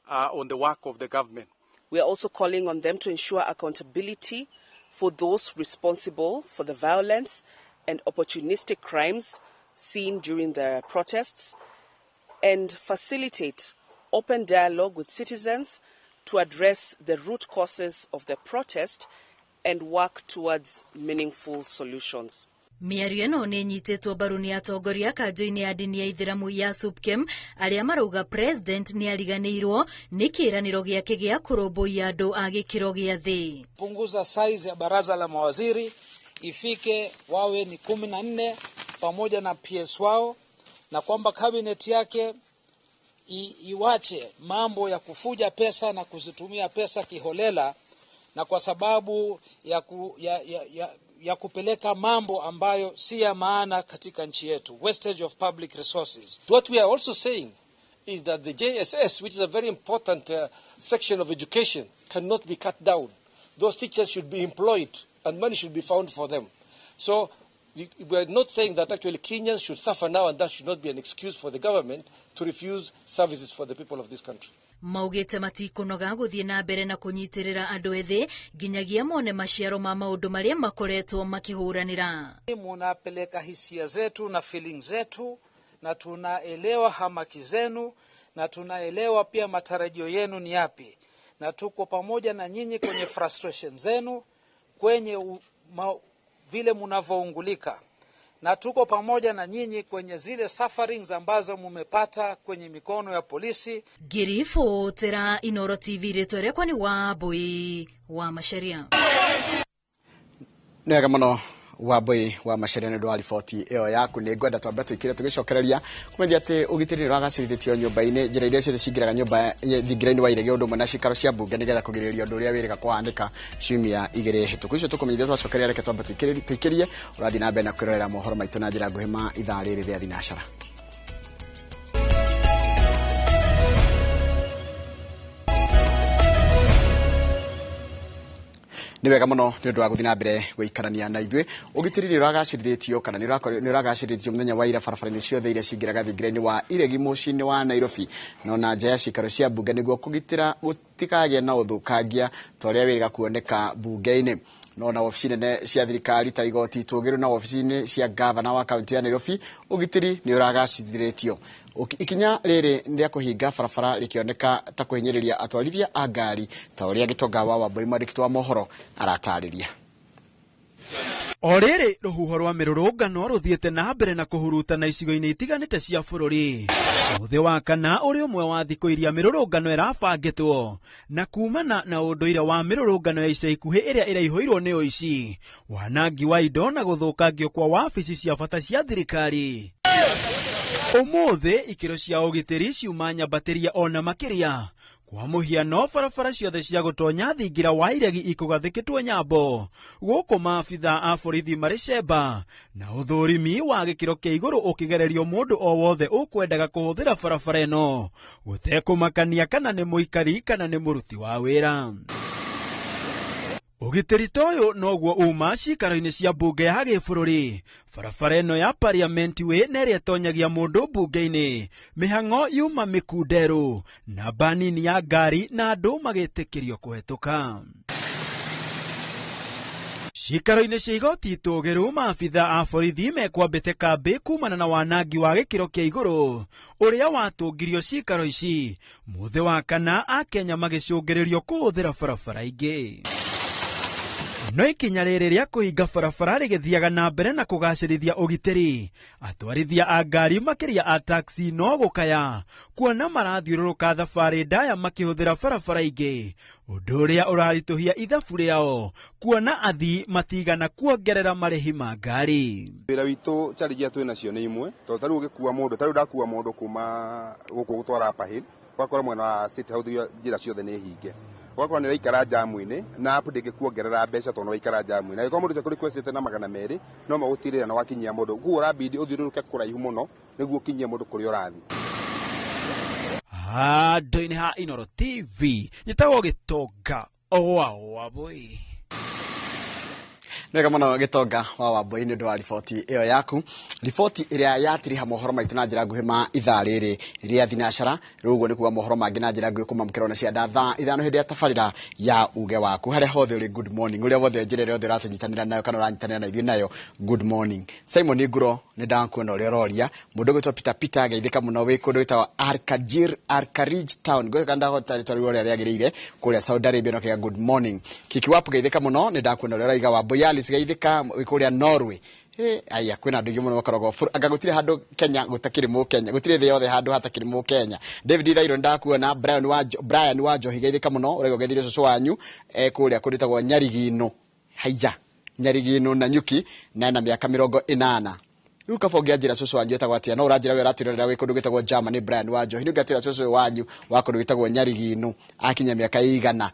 on the work of the government. We are also calling on them to ensure accountability for those responsible for the violence and opportunistic crimes seen during the protests, and facilitate open dialogue with citizens to address the root causes of the protest and work towards meaningful solutions. Mĩario ĩno nĩ ĩnyitĩtwo mbaru nĩ atongoria kanjũ-inĩ ya ndini ya Ithĩramu ya SUPKEM arĩa marauga president nĩ ariganĩirwo nĩ kĩĩranĩro gĩake gĩa kũrũmbũiya andũ a gĩkĩro gĩa thĩ. Punguza size ya baraza la mawaziri ifike wawe ni 14 pamoja na PS wao, na kwamba kabineti yake iwache mambo ya kufuja pesa na kuzitumia pesa kiholela, na kwa sababu ya kupeleka mambo ambayo si ya maana katika nchi yetu, wastage of public resources. What we are also saying is that the JSS, which is a very important section of education, cannot be cut down. Those teachers should be employed and money should be found for them. So we are not saying that actually Kenyans should suffer now, and that should not be an excuse for the government to refuse services for the people of this country. Maugĩte matikunoga gũthiĩ na mbere na kũnyitĩrĩra andũ ethĩ nginyagia mone maciaro ma maũndũ marĩa makoretwo makĩhũranĩra. Munapeleka hisia zetu na feeling zetu, na tunaelewa hamaki zenu, na tunaelewa pia matarajio yenu ni yapi, na tuko pamoja na nyinyi kwenye frustration zenu, kwenye vile mnavyoungulika, na tuko pamoja na nyinyi kwenye zile sufferings ambazo mumepata kwenye mikono ya polisi. Ngĩribotera Inoro TV rĩtwa rĩakwa nĩ Wambui wa Macharia. Nĩ wega mũno Wambui wa Macharia nĩ ũndũ wa riboti ĩyo yaku. Nĩ ngwenda twambe tũikire tũgĩcokereria kũmenyithia atĩ ũgitĩri nĩ ũragacĩrithĩtio nyũmba-inĩ, njĩra iria ciothe cingĩraga nyũmba thingira-inĩ wa iregi ũndũ ũmwe na cikaro cia mbunge nĩgetha kũgirĩrĩria ũndũ ũrĩa wĩrĩga kũhanĩka ciumia igĩrĩ hĩtũku. Icio tũkũmenyithia twacokereria, reke twambe tũikĩrie. Ũrathiĩ na mbere na kwĩrorera mohoro maitũ na njĩra nguhĩ ma ithaa rĩrĩ rĩa thinacara. Nĩ wega mũno nĩ ũndũ wa gũthiĩ na mbere gũikarania na ithuĩ. Ũgitĩri nĩ ũragacĩrithĩtio kana nĩ ũragacĩrithĩtio mũthenya wa ira barabara-inĩ ciothe iria cingĩraga thingira-inĩ wa iregi mũciĩ-inĩ wa Nairobi no na nja ya cikaro cia mbunge nĩguo kũgitĩra gũtikagĩe na ũthũkangia ta ũrĩa wĩrĩga kuoneka mbunge-inĩ. No na wabici nene cia thirikari ta igoti itũgĩru na wabici-inĩ cia gavana wa kaunti ya Nairobi ũgitĩri nĩ ũragacĩrithĩtio. Ikinya rĩrĩ rĩa kũhinga barabara rĩkĩoneka ta kũhinyĩrĩria atwarithia a ngari ta ũrĩa Gĩtonga wa Wambui mwandĩki wa mohoro aratarĩria. O rĩrĩ rũhuho rwa mĩrũrũngano rũthiĩte na mbere na kũhurutana icigo-inĩ itiganĩte cia bũrũri. Mũthĩ wa kana ũrĩ ũmwe wa thikũ iria mĩrũrũngano ĩrabangĩtwo na kumana na ũndũire wa mĩrũrũngano ya ica ikuhĩ ĩrĩa ĩraihũirwo nĩ ũici, wanangi wa indo na gũthũkangio kwa wabici cia bata cia thirikari. Ũmũthĩ ikĩro cia ũgitĩri ciuma nyambatĩria ona makĩria. Kwa mũhiano barabara ciothe cia gũtonya thingira wa iregi ikũgathĩkĩtwo nyambo, gũkũ maabitha a borithi marĩ cemba na ũthũrimi wa gĩkĩro kĩa igũrũ ũkĩgererio mũndũ o wothe ũkwendaga kũhũthĩra barabara ĩno gũtekũmakania kana nĩ mũikari kana nĩ mũruti wa wĩra. Ũgitĩri ta ũyũ noguo uma cikaro-inĩ cia mbunge ya gĩbũrũri. Barabara ĩno ya Parliament Way nĩ ĩrĩa ĩtonyagia mũndũ mbunge-inĩ, mĩhang'o yuma mĩkunderu, namba nini ya ngari na andũ magĩtĩkĩrio kũhetũka. Cikaro-inĩ cia igoti itũgĩru maabitha a borithi mekwambĩte kambĩ kumana na wanangi wa gĩkĩro kĩa igũrũ ũrĩa watũngirio cikaro ici. Mũthĩ wa kana Akenya magĩcũngĩrĩrio kũhũthĩra barabara ingĩ. No ikinya rĩrĩ rĩa kũhinga barabara rĩgĩthiaga na mbere na kũgacĩrithia ũgitĩri, atwarithia a ngari makĩria a taxi no gũkaya kuona marathiũrũrũka thabarĩ ndaya makĩhũthĩra barabara ingĩ, ũndũ ũrĩa ũraritũhia ithabu rĩao kuona athii matigana kuongerera marĩhi ma ngari. Wĩra witũ challenge twĩ nacio nĩ imwe, tondũ ta rĩu ũgĩkua mũndũ, ta rĩu ndakua mũndũ kuma gũkũ gũtwara Upper Hill, ũgakora mwena wa State House njĩra ciothe nĩ hinge. Ũgakora nĩ ũraikara jamu-inĩ na app ndĩngĩkuongerera mbeca tondũ nĩ waikara jamu-inĩ. Angĩkorwo mũndũ ũcio akũrequestĩte na 200 no magũtirĩra na wakinyia mũndũ. Koguo ũrabidi ũthiũrũrũke kũraihu mũno nĩguo ũkinyie mũndũ kũrĩa ũrathiĩ. Handũ-inĩ ha Inoro TV njĩtagwo Gĩtonga wa Wambui. Nĩ wega mũno Gĩtonga wa Wambui nĩ ũndũ wa riboti ĩyo yaku. Riboti ĩrĩa yatiriha mohoro maitũ na njĩra nguhĩ ma ithaa rĩrĩ rĩa thinacara. Rĩu ũguo nĩ kuga mohoro mangĩ na njĩra nguhĩ kũmamũkĩra ona cianda thaa 5 hĩndĩ ya tabarĩra ya uge waku. Harĩa hothe ũrĩ good morning, ũrĩa wothe njĩra ĩrĩa yothe ũratũnyitanĩra nayo kana ũranyitanĩra na ithuĩ nayo good morning. Simon Nguro nĩ ndakuona ũrĩa ũroria. Mũndũ ũgwĩtwo Peter Peter geithĩka mũno wĩ kũndũ gwĩtagwo Arkajir Arkarij Town. Ngũĩ ndahota rĩtwa rĩu ũrĩa rĩagĩrĩire kũrĩa Saudi Arabia no kĩga good morning. Kiki Wapu geithĩka mũno nĩ ndakuona ũrĩa ũraiga. Wambui Alice geithĩka wĩ kũrĩa Norway. Aya kwĩna andũ aingĩ mũno makoragwo anga gũtirĩ handũ Kenya gũtakĩrĩ mũkenya, gũtirĩ thĩ yothe handũ hatakĩrĩ mũkenya. David Thairo ndakuona, Brian wa Njohi geithĩka mũno ũraiga ũgeithirie cũcũ wanyu kũrĩa kũndũ Nyarigino. Haiya Nyarigino na Nyuki na ena mĩaka 80. Rĩu kaba ũngĩanjĩra cũcũ wanyu etagwo atĩa, no ũranjĩra we ũratwĩrorera wĩ kũndũ gwĩtagwo Germany. Brian wa Njohi, nĩ ũngĩatwĩra cũcũ wanyu wa kũndũ gwĩtagwo Nyarigino akinya mĩaka ĩigana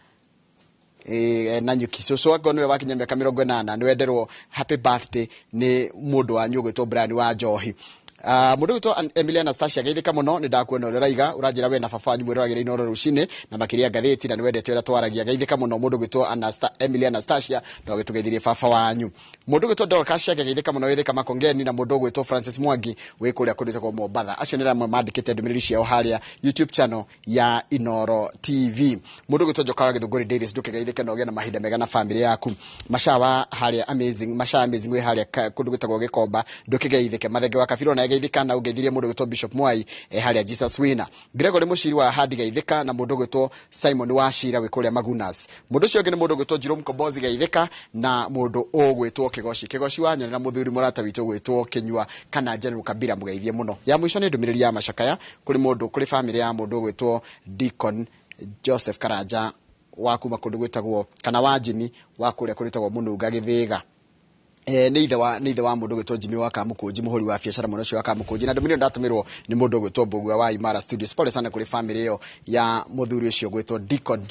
na Nyuki. Cũcũ wakwa nĩwe wakinya mĩaka 80 nĩ wenderwo happy birthday nĩ mũndũ wanyu ũgwĩtwo Brian wa Njohi. Mũndũ ũgwĩtwo Emilia Anastasia geithĩka mũno nĩ ndakuona ũrĩa ũraiga. Ũranjĩra we na baba wanyu mwĩroragĩra Inoro rũcinĩ na makĩria ngathĩti na nĩ wendete ũrĩa twaragia. Geithĩka mũno mũndũ ũgwĩtwo Emilia Anastasia na ũgĩtũgeithirie baba wanyu. Mũndũ ũgwĩtwo Dorcas geithĩka mũno wĩthĩka Makongeni na mũndũ ũgwĩtwo Francis Mwangi wĩ kũrĩa kũndũ gwĩtagwo Mombatha. Acio nĩ arĩa mandĩkĩte ndũmĩrĩri ciao harĩa YouTube channel ya Inoro TV. Mũndũ ũgwĩtwo Njoka wa Gĩthũngũri Davis ndũkĩgeithĩke na ũgĩe na mahinda mega na family yaku. Mashawa harĩa amazing, Mashawa amazing wĩ harĩa kũndũ gwĩtagwo Gĩkomba ndũkĩgeithĩke. Mathenge wa Kabiro na Geithĩka, na ũngeithirie mũndũ ũgwĩtwo Bishop Mwai harĩa Jesus Winner. Gregory Mũciri wa Handi Geithĩka, na mũndũ ũgwĩtwo Simon Wachira wĩ kũrĩa Magunas. Mũndũ ũcio ũngĩ nĩ mũndũ ũgwĩtwo Jerome Kombozi Geithĩka, na mũndũ ũgwĩtwo Kĩgoci Kĩgoci wa Nyoni, na mũthuri mũrata witũ ũgwĩtwo Kĩnyua kana General Kabira, mũgeithie mũno. Ya mũico nĩ ndũmĩrĩri ya macakaya kũrĩ mũndũ, kũrĩ famĩlĩ ya mũndũ ũgwĩtwo Deacon Joseph Karanja wa kuma kũndũ gwĩtagwo, kana wa Jimmy wa kũrĩa kũrĩtagwo Mũnunga Gĩthĩga. Nĩ ithe wa mũndũ ũgwĩtwo Jimmy wa Kamũkũnji, mũhũri wa biacara mũno ũcio wa Kamũkũnji, na ndũmĩrĩri ndatũmĩrwo nĩ mũndũ ũgwĩtwo Mbũgua wa Imara Studios. Pole sana kũrĩ famĩlĩ ĩyo ya mũthuri ũcio ũgwĩtwo Deacon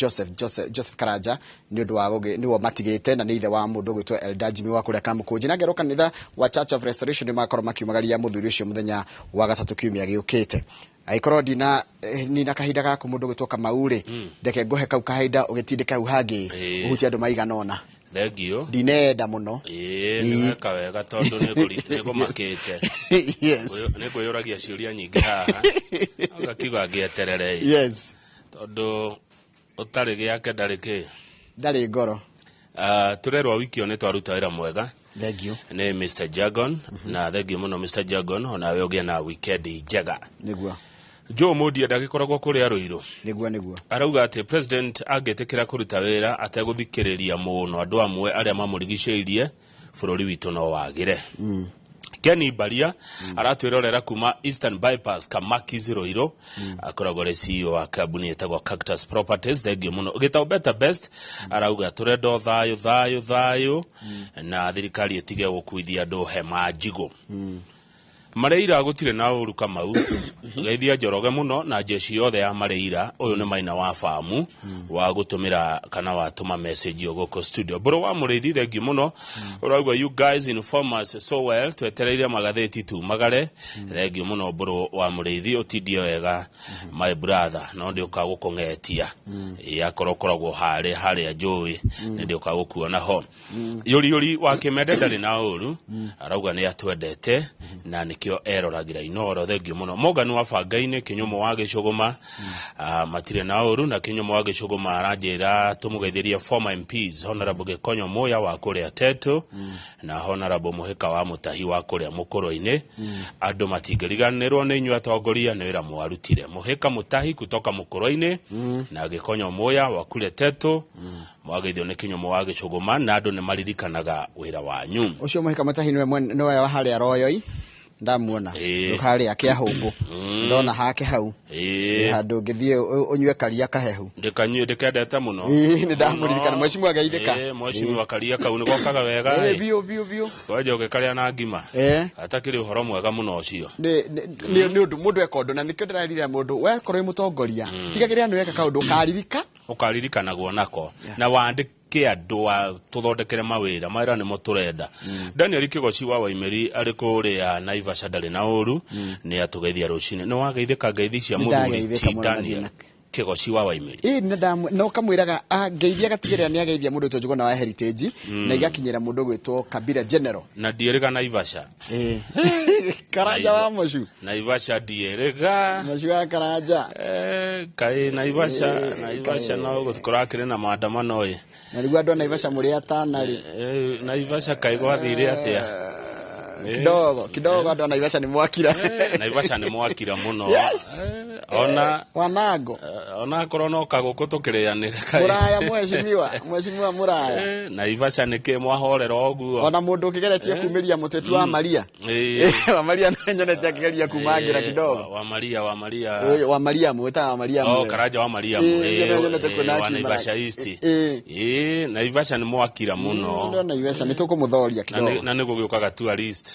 Joseph Karanja nĩ ũndũ wa nĩwe matigĩte, na nĩ ithe wa mũndũ ũgwĩtwo Elder Jimmy wa kũrĩa Kamũkũnji. Na ngerwo kanitha wa Church of Restoration nĩ makorwo makiumagaria mũthuri ũcio mũthenya wa gatatũ kiumia gĩũkĩte. Angĩkorwo ndina nina kahinda gaku mũndũ ũgwĩtwo Kamau rĩ, ndeke ngũhe kau kahinda ũgĩtindĩke hau hangĩ, ũhutie andũ maigana ũna. Thengio. Ndinenda mũno. Ĩĩ, nĩ weka wega tondũ nĩ ngũmakĩte. Nĩ ngwĩyũragia ciũria nyingĩ haha, ũgakiuga ngĩeterere. Tondũ ũtarĩ gĩake ndarĩ kĩ, ndarĩ ngoro. Tũrerwo wiki ĩyo nĩ twaruta wĩra mwega. Thank you. Nĩ Mr Jagon, na thengio mũno Mr Jagon, onawe ũgĩe na weekend njega. Nĩguo. Joe Mũndia ndagĩkoragwo kũrĩa Rũirũ. Nĩguo. Arauga atĩ president angĩtĩkĩra kũruta wĩra ategũthikĩrĩria mũno andũ amwe arĩa mamũrigicĩirie, bũrũri witũ no wagĩre. Kenny Baria aratwĩrorera kuma Eastern Bypass, Kamakis, Ruiru, akoragwo arĩ CEO wa kambuni ĩtagwo Cactus Properties. Thengio mũno. Gĩtau Better Best arauga tũrenda o thayũ, thayũ, thayũ, na thirikari ĩtige gũkuithia andũ hema njigũ. Mareira gũtirĩ na ũru. Kamau geithia Njoroge mũno na jeshi yothe ya Mareira. Ũyũ nĩ maina wa famu wa gũtũmĩra kana watũma message ĩyo gũkũ studio. Mbũrũ wa Mũrĩithi, thengi mũno. Ũrauga you guys inform us so well, twetereire magathĩti tumagare. Thengi mũno Mbũrũ wa Mũrĩithi, ũtindie wega my brother, no ndĩũka gũkũng'etia. Ĩ, akorwo ũkoragwo harĩa harĩa njũĩ nĩ ndĩũka gũkuona ho. Yũri yũri wa Kĩmende ndarĩ na ũru, arauga nĩ atwendete na nĩkĩo eroragĩra Inoro. Thengio mũno. Morgan wa Bangainĩ, Kĩnyũmũ wa Gĩcũgũma, matirĩ na ũru. Na Kĩnyũmũ wa Gĩcũgũma aranjĩra tũmũgeithĩrie former MPs Honorable Gĩkonyo Mũya wa kũrĩa Tetu na Honorable Mũhĩka wa Mũtahi wa kũrĩa Mũkũrũ-inĩ. Andũ matingĩriganĩrwo nĩ inyuĩ atongoria nĩ wĩra mwarutire. Mũhĩka Mũtahi kutoka Mũkũrũ-inĩ na Gĩkonyo Mũya wa kũrĩa Tetu, mwageithio nĩ Kĩnyũmũ wa Gĩcũgũma, na andũ nĩ maririkanaga wĩra wanyu. Ũcio Mũhĩka Mũtahi nĩwe nĩwe wa harĩa Royoi, ndamuona harĩa Kĩahũngũ, ndona hake hau. Handũ ũngĩthiĩ ũnyue karia kahehu. Ndĩkanyue, ndĩkendete mũno. Ĩĩ, nĩ ndamũririkana mheshimiwa, geithĩka. Ĩĩ, mheshimiwa, karia kau nĩ gokaga wega. Ĩĩ, biũ biũ biũ. Kwanja ũgĩkarĩa na ngima atakĩrĩ ũhoro mwega mũno ũcio. Nĩ ũndũ mũndũ eka ũndũ, na nĩkĩo ndĩrarire mũndũ wekorwo wĩ mũtongoria, tigagĩrĩra nĩ weka kaũndũ ũkaririka ũkaririkanagwo nako na wandĩke andũ wa tũthondekere mawĩra. Mawĩra nĩmo tũrenda. Daniel Kĩgoci wa Waimeri arĩ kũrĩa Naivasha ndarĩ na ũru, nĩ atũgeithia rũcinĩ. Nĩ wageithĩka ngeithi cia Nĩ mũthuri ndageithĩka ti mũno na Daniel ndina- Kĩgoci wa Waimeri. Ĩĩ, nĩ na ũkamwĩraga ngeithia, gatigĩrĩra nĩ ageithia mũndũ wĩtwo Njũgũna wa Heritage na igakinyĩra mũndũ ũgwĩtwo Kabira General. Na ndiĩrĩga Naivasha. Ĩĩ. Karanja wa Mũcu. Naivasha ndiĩrĩga. Mũcu wa Karanja. Kaĩ Naivasha, Naivasha no kũrakĩrĩ na maandamano ĩ. Na nĩguo andũ a Naivasha mũrĩ atana rĩ. Naivasha kaĩ gwathire atĩa? Kidogo kidogo andũ a Naivasha nĩ mwakira. Naivasha nĩ mwakira mũno. Yes. Ona wanango ona akorwo no kagũkũ tũkĩrĩanĩre kaĩ. Mũraya, mheshimiwa, mheshimiwa Mũraya. Naivasha nĩkĩ mwahorera ũguo? Ona mũndũ ũkĩgeretie kumĩria mũteti wa Maria. Wa Maria nĩ nyonete akĩgeria kumangĩra kidogo. Wa Maria, wa Maria. Ũyũ, wa Maria, mwĩtaga wa Maria. Oh, Karanja wa Maria. Nyonete kuona wa akiuma. Naivasha East. Ĩĩ, Naivasha nĩ mwakira mũno. Ndona Naivasha nĩ tũkũmũthoria kidogo. Na nĩ gũgĩũkaga tourist.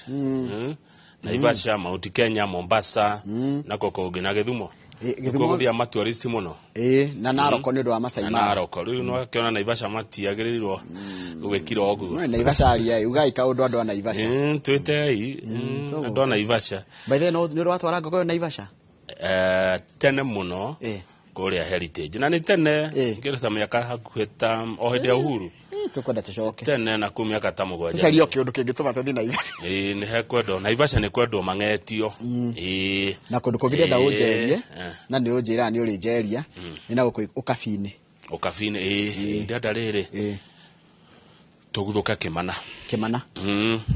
Naivasha, Mount Kenya, Mombasa nako kũngĩ na Gĩthumo. Gĩthumo. Gũthiaga ma tourist mũno. Ĩĩ, na Narok nĩ ũndũ wa Masai Na Mara. Narok rĩu no akĩona Naivasha matiagĩrĩirwo gũgĩkira ũguo. No, Naivasha aria ugai kaũndũ andũ a Naivasha. Twĩtei andũ a Naivasha. By the way, no nĩ ũrĩ watwara ngogoyo Naivasha? Tene mũno kũrĩa Heritage, na nĩ tene ngĩruta mĩaka hakuhĩ ta o hĩndĩ ya Uhuru. Tũkwenda tũcoke. Tene na kuu mĩaka ta 7. Tũcarie o kĩũndũ kĩngĩtũma tũthiĩ Naivasha. Ĩĩ, nĩ hekwendwo Naivasha, nĩ kwendwo mang'etio. Ĩĩ. Na kũndũ kũngĩ ndĩrenda ũnjerie, na nĩ ũnjĩraga nĩ ũrĩnjeria, nĩ na gũkũ Ũkabi-inĩ. Ũkabi-inĩ, ĩĩ, ndĩrenda rĩrĩ. Tũguthũke Kĩmana. Kĩmana.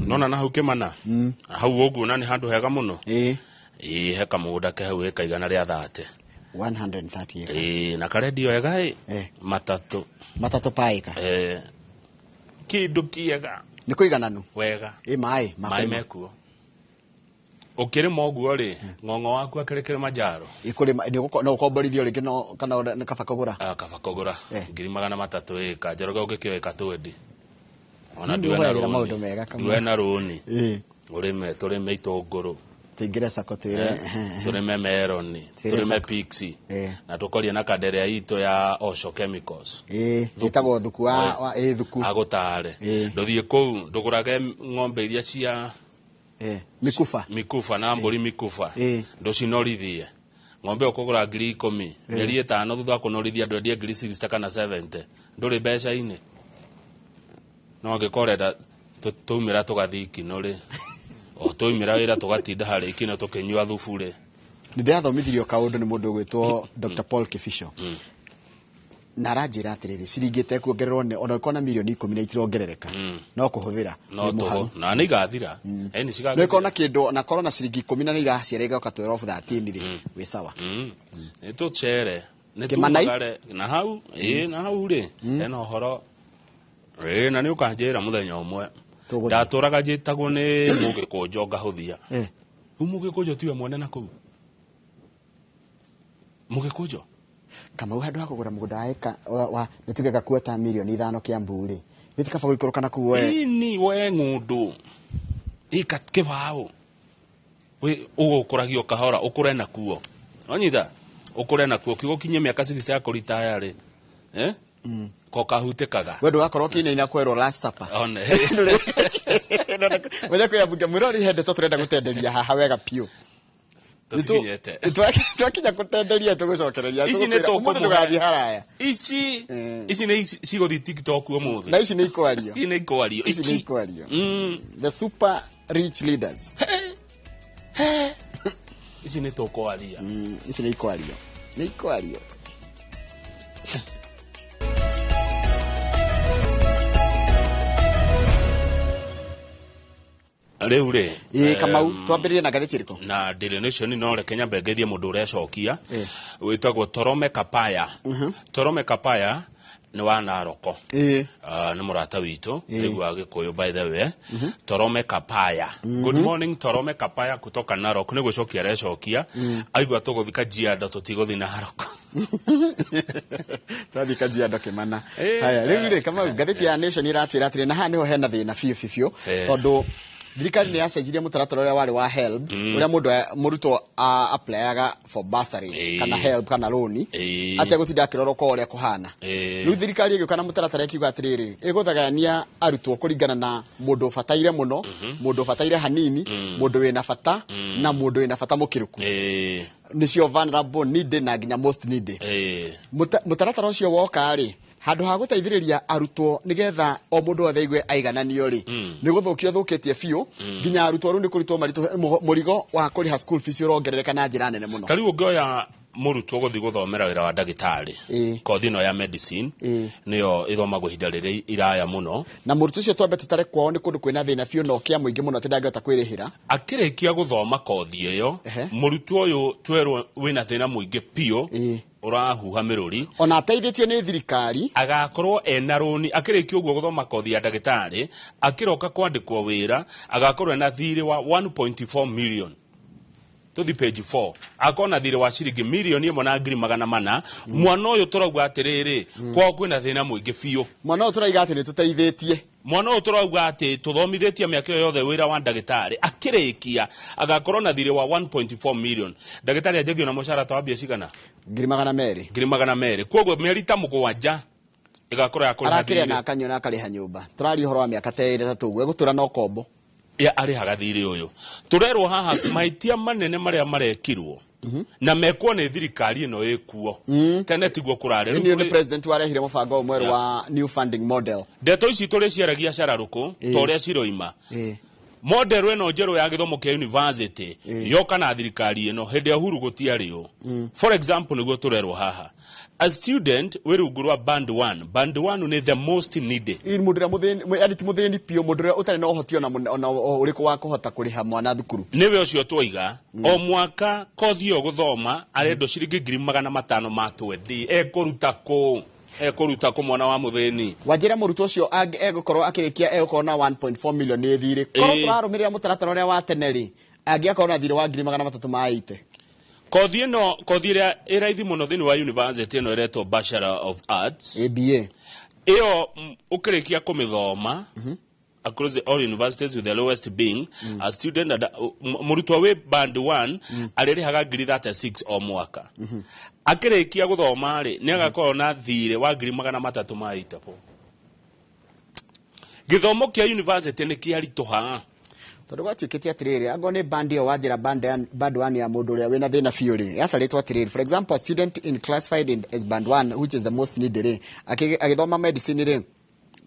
Nona na hau Kĩmana. Hau ũguo na nĩ handũ hega mũno. Ĩĩ. Ĩĩ, he kamũgũnda ke hau ĩka 130. 130 acres. Ĩĩ, na karendio wega ĩ. Matatũ. Matatũ pa ĩka. Kĩndũ kĩega. Nĩ kũigananu. Wega. Ĩ maĩ ma Maĩ kũrĩma. mekuo. Ũkĩrĩma ũguo rĩ, ng'ong'o waku akĩrĩ Kilimanjaro. Ĩkũrĩma nĩ no ũkomborithio rĩngĩ no kana nĩ kaba kũgũra. Ah, kaba kũgũra. 300,000 ĩka, Njoroge ũngĩkĩoya ĩka 20. Ona Nĩ ndiwe na ũhũthagĩra rũni. maũndũ mega Kamau. Ndiwe na rũni. Ĩĩ. Ũrĩme, tũrĩme itũngũrũ. Tũingĩre sako twĩre. Tũrĩme meroni, Twĩre tũrĩme sako. pixie. Ĩĩ. Na tũkorie na kanderea itũ ya Osho Chemicals. Ĩĩ, ĩtagwo thuku wa ĩĩ thuku. Agũtare. Ndũthiĩ kũu ndũgũrage ng'ombe iria cia mikuba. Mikuba na mbũri mikuba. Ndũcinorithie. Ng'ombe ũkũgũra 10,000. Mĩeri 5 thutha wa kũnorithia ndwendie 60,000 kana 70. Ndũrĩ mbeca-inĩ. No angĩkorwo ũrenda twaumĩra tũgathiĩ ikino rĩ. O twaumĩra wĩra tũgatinda harĩa ikino tũkĩnyua thubu rĩ. Nĩ ndĩrathomithirio kaũndũ nĩ mũndũ ũgwĩtwo Dr. Paul Kibisho. Na aranjĩra atĩrĩrĩ, ciringi ĩtekuongererwo nĩ ona ũkorwo na mirioni 10 na itirongerereka. No kũhũthĩra. No Wĩ mũharu. tũhũ. Na nĩ igathira. Ĩ nĩ No cigathira. ĩkorwo na kĩndũ ona korwo na ciringi 10 na nĩ iraciara igoka 12 13 rĩ, wĩ sawa. Nĩ tũcere. Nĩ Kĩmanai? tumagare na hau, ĩ na hau rĩ, hena ũhoro. Ĩ na nĩ ũkanjĩra mũthenya ũmwe. Ndatũraga njĩtagwo nĩ mũgĩkũnjo ngahũthia. Rĩu mũgĩkũnjo tiwe mwene na kũu. Mũgĩkũnjo? Kamau handũ ha kũgũra mũgũnda wa ĩka wa nĩ tuge gakuo ta mirioni 5 Kiambu rĩ. Nĩ ti kaba gũikũrũka na kũu woe. Ini we ng'ũndũ. Ĩka kĩbaũ. Wĩ ũgũkũragio kahora ũkũre na kuo. Wanyita? Ũkũre na kuo kiugo kinye mĩaka 60 ya kũritaya rĩ. Ko kahutĩkaga. We ndũgakorwo ũkĩinaina kwerwo last supper. One. Mũthenya kwĩra mbunge mwĩrori he ndeto tũrenda gũtenderia haha wega piũ. Tũtikinyĩte. Twakinya kũtenderia tũgũcokereria. Ici nĩ Tũgũkwĩra, ũmũthĩ tũkũmũhe. ndũgathiĩ haraya. Ici ici nĩ cigũthiĩ TikTok ũmũthĩ. Na ici nĩ ikwario. Ici nĩ ikwario. Ici nĩ ikwario. The super rich leaders. Ici nĩ tũkwaria. Ici nĩ ikwario. Nĩ ikwario. Rĩu rĩ. Ĩĩ Kamau, twambĩrĩrie na ngathĩti ĩrĩkũ? Na Daily Nation no reke nyambe ngeithie mũndũ ũrecokia wĩtagwo Torome Kapaya. Torome Kapaya nĩ wa Naroko. Nĩ mũrata witũ nĩguo Gĩkũyũ by the way. Torome Kapaya. Good morning Torome Kapaya kutoka Narok. Nĩ gũcokia arecokia. Aigua tũgũthiĩ Kajiado tũtigũthiĩ Narok. Twathiĩ Kajiado Kĩmana. Haya, rĩu rĩ Kamau, ngathĩti ya Nation iratwĩra atĩrĩ, na haha nĩho hena thĩna biũ biũ biũ, tondũ thirikari nĩ yacenjirie mũtaratara ũrĩa warĩ wa HELB, ũrĩa mũndũ mũrutwo applyaga for bursary kana HELB kana loan ategũtinda akĩrorwo kwa ũrĩa kũhana. Rĩu thirikari ĩgĩũka na mũtaratara ĩkiuga atĩrĩrĩ, ĩgũthagania arutwo kũringana na mũndũ ũbataire mũno, mũndũ ũbataire hanini, mũndũ wĩna bata na mũndũ wĩna bata mũkĩrũku. Nĩcio vulnerable, needy na nginya most needy. Mũtaratara ũcio woka rĩ, handũ ha gũteithĩrĩria arutwo nĩgetha o mũndũ wothe aigue aigananio rĩ, nĩ gũthũkio thũkĩtie biũ, nginya arutwo rĩu nĩ kũrutwo maritũ, mũrigo wa kũrĩha school fees ũrongerereka na njĩra nene mũno. Ta rĩu ũngĩoya mũrutwo gũthiĩ gũthomera wĩra wa ndagĩtarĩ, kothi ĩno ya medicine nĩyo ĩthomagwo ihinda rĩrĩa iraya mũno. Na mũrutwo ũcio twambe tũtare kwao nĩ kũndũ kwĩna thĩna biũ na ũkĩa mũingĩ mũno atĩ ndangĩhota kwĩrĩhĩra. Akĩrĩkia gũthoma kothi ĩyo, mũrutwo ũyũ twerwo wĩna thĩna mũingĩ biũ, ũrahuha mĩrũri. Ona ateithĩtio nĩ thirikari. Agakorwo ena rũni, akĩrĩkia ũguo gũthoma kothi ya ndagĩtarĩ, akĩroka kwandĩkwo wĩra, agakorwo ena thirĩ wa 1.4 million. Tũthi page 4. Akorwo na thirĩ wa ciringi 1,400,000. Mwana ũyũ tũrauga atĩrĩrĩ, kwao kwĩna thĩna mũingĩ biũ. Mwana ũyũ tũrauga atĩ nĩ tũteithĩtie. Mwana ũyũ tũrauga atĩ tũthomithĩtie mĩaka ĩyo yothe wĩra wa ndagĩtarĩ, akĩrĩkia agakorwo na thirĩ wa 1.4 million. Ndagĩtarĩ anjagia na mũcara ta wa mbia cigana? 200,000. 200,000. Koguo mĩeri ta 7 ĩgakorwo ya kũrĩha Arakĩrĩa thirĩ. na akanyua na akarĩha nyũmba. Tũraria ũhoro wa mĩaka ta 2 3 ũguo, egũtũra na ũkombo. Ya arĩhaga thirĩ ũyũ. Tũrerwo haha mahĩtia manene marĩa marekirwo na mekwo nĩ thirikari ĩno ĩkuo. Tene tiguo kũrarĩ. Rĩu nĩ president warehire mũbango mwerũ wa new funding model. Ndeto ici tũrĩciaragia cararũkũ ta ũrĩa ciroima. Model ĩno njerũ ya gĩthomo kĩa university yoka na thirikari ĩno, hĩndĩ ya Uhuru gũtiarĩ ũ. For example, nĩguo tũrerwo haha, a student wĩ rungu rwa band 1, band 1 nĩ the most needed. Mũndũ ũrĩa mũthĩni, yani ti mũthĩni biũ, mũndũ ũrĩa ũtarĩ na ũhoti ona ũrĩkũ wa kũhota kũrĩha mwana thukuru. Nĩwe ũcio twaiga o mwaka kothi ĩyo gũthoma arendwo ciringi 520,000. Ekũruta kũ? Ekũruta kũ mwana wa mũthĩni? Wanjĩra mũrutwo ũcio egũkorwo akĩrĩkia egũkorwo na 1.4 million nĩ thirĩ. Korwo tũrarũmĩrĩra mũtaratara ũrĩa wa tene rĩ, angĩakorwo na thirĩ wa 380,000. Kothi ĩno, kothi ĩrĩa ĩraithi mũno thĩinĩ wa university ĩno ĩretwo Bachelor of Arts, ABA. Ĩyo ũkĩrĩkia kũmĩthoma across the all universities, with the lowest being a student and mũrutwo wĩ band 1 arĩrĩhaga 36,000 o mwaka. Akĩrĩkia gũthoma rĩ, nĩ agakorwo na thirĩ wa 384,000. Gĩthomo kĩa university nĩ kĩaritũha. Tondũ gwatuĩkĩte atĩrĩrĩ, angorwo nĩ band ĩyo wanjĩra, band 1 ya mũndũ ũrĩa wĩna thĩna biũ rĩ, yatarĩtwo atĩrĩrĩ, for example, a student in classified as band 1, which is the most needed rĩ, agĩthoma medicine rĩ,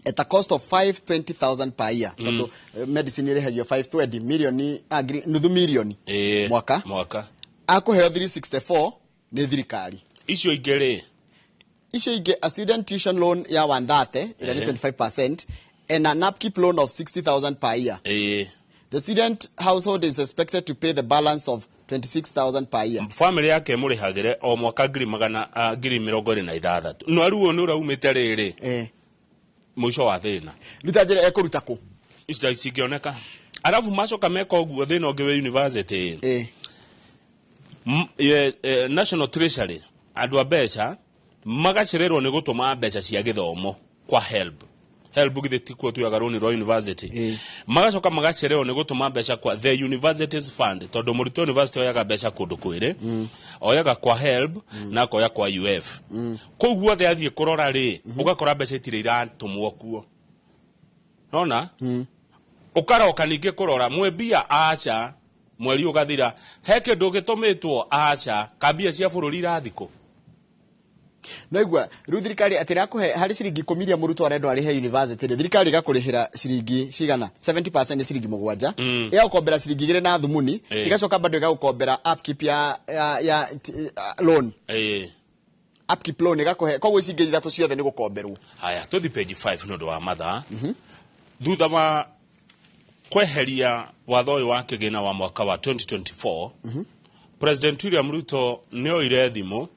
at a cost of 520,000 per year, tondũ medicine ĩrĩhagio 520 milioni, nuthu milioni mwaka. Mwaka. Akũheo 364 nĩ thirikari. Icio ingĩ rĩ? Icio ingĩ, a student tuition loan ya 130 ĩrĩa nĩ 25% and an upkeep loan of 60,000 per year. The student household is expected to pay the balance of 26,000 per year. Family yake ĩmũrĩhagĩre o mwaka ngiri magana 26,000. No rĩu ũyũ nĩ ũraumĩte rĩrĩ mũico wa thĩna. Ruta njĩra ekũruta kũ? Icio cingĩoneka, arabu macoka meka ũguo, thĩna ũngĩ wĩ university, National Treasury, andũ a mbeca magacererwo nĩ gũtũma mbeca cia gĩthomo kwa HELB. HELB githĩ tikuo tuyaga rũni rwa university? Magacoka magacererwo nĩ gũtũma mbeca kwa the universities fund, tondũ mũrutwo university oyaga mbeca kũndũ kwĩrĩ, oyaga kwa HELB na akoya kwa UF. Kũu guothe athiĩ kũrora rĩ, ũgakora mbeca itirĩ iratũmwo kuo. Nona ũkaroka ningĩ kũrora mwembia, aca mweri ũgathira he kĩndũ gĩtũmĩtwo, aca kambia cia bũrũri irathikũ. No igua rĩu thirikari atĩ ĩrakũhe harĩ ciringi 10 iria mũrutwo arendwo arĩhe university rĩ, thirikari ĩgakũrĩhĩra ciringi cigana? 70% nĩ ciringi 7. Ĩgagũkombera ciringi 2 na thumuni. Ĩgacoka bado ĩgagũkombera upkeep ya loan. Upkeep loan ĩgakũhe, koguo ici ingĩ ithatũ ciothe nĩ gũkomberwo. Haya, tũthi page 5 nĩ ũndũ wa mathaa. Thutha wa kweheria watho ũyũ wa kĩgĩna wa mwaka wa 2024, President William Ruto nĩ oire thimũ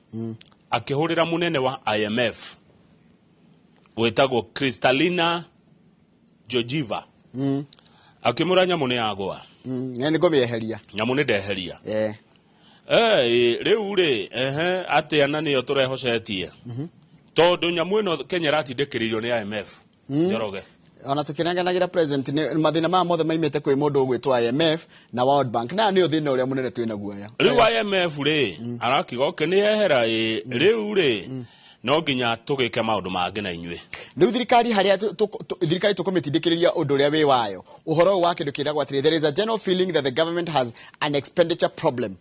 akĩhũrĩra mũnene wa IMF gwĩtagwo Kristalina Georgieva, akĩmũra nyamũ nĩ yagũa. Nĩ ngũmĩeheria. Nyamũ nĩ ndeheria. Rĩu rĩ, ehe, atĩa na nĩyo tũrehocetie, tondũ nyamũ ĩno Kenya ĩratindĩkĩrĩirio nĩ IMF? Njoroge. Ona tũkĩnenganagĩra president mathĩna maya mothe maimĩte kwĩ mũndũ ũgwĩtwo IMF na World Bank, na nĩyo thĩna ũrĩa mũnene twĩ naguo aya. Rĩu IMF rĩ, arakiuga oke nĩ yehera ĩ, rĩu rĩ no nginya tũgĩke maũndũ mangĩ na inyuĩ. Rĩu thirikari harĩa thirikari tũkũmĩtindĩkĩrĩria ũndũ ũrĩa wĩ wayo, ũhoro ũyũ wa kĩndũ kĩragwo atĩrĩ, there is a general feeling that the government has an expenditure problem.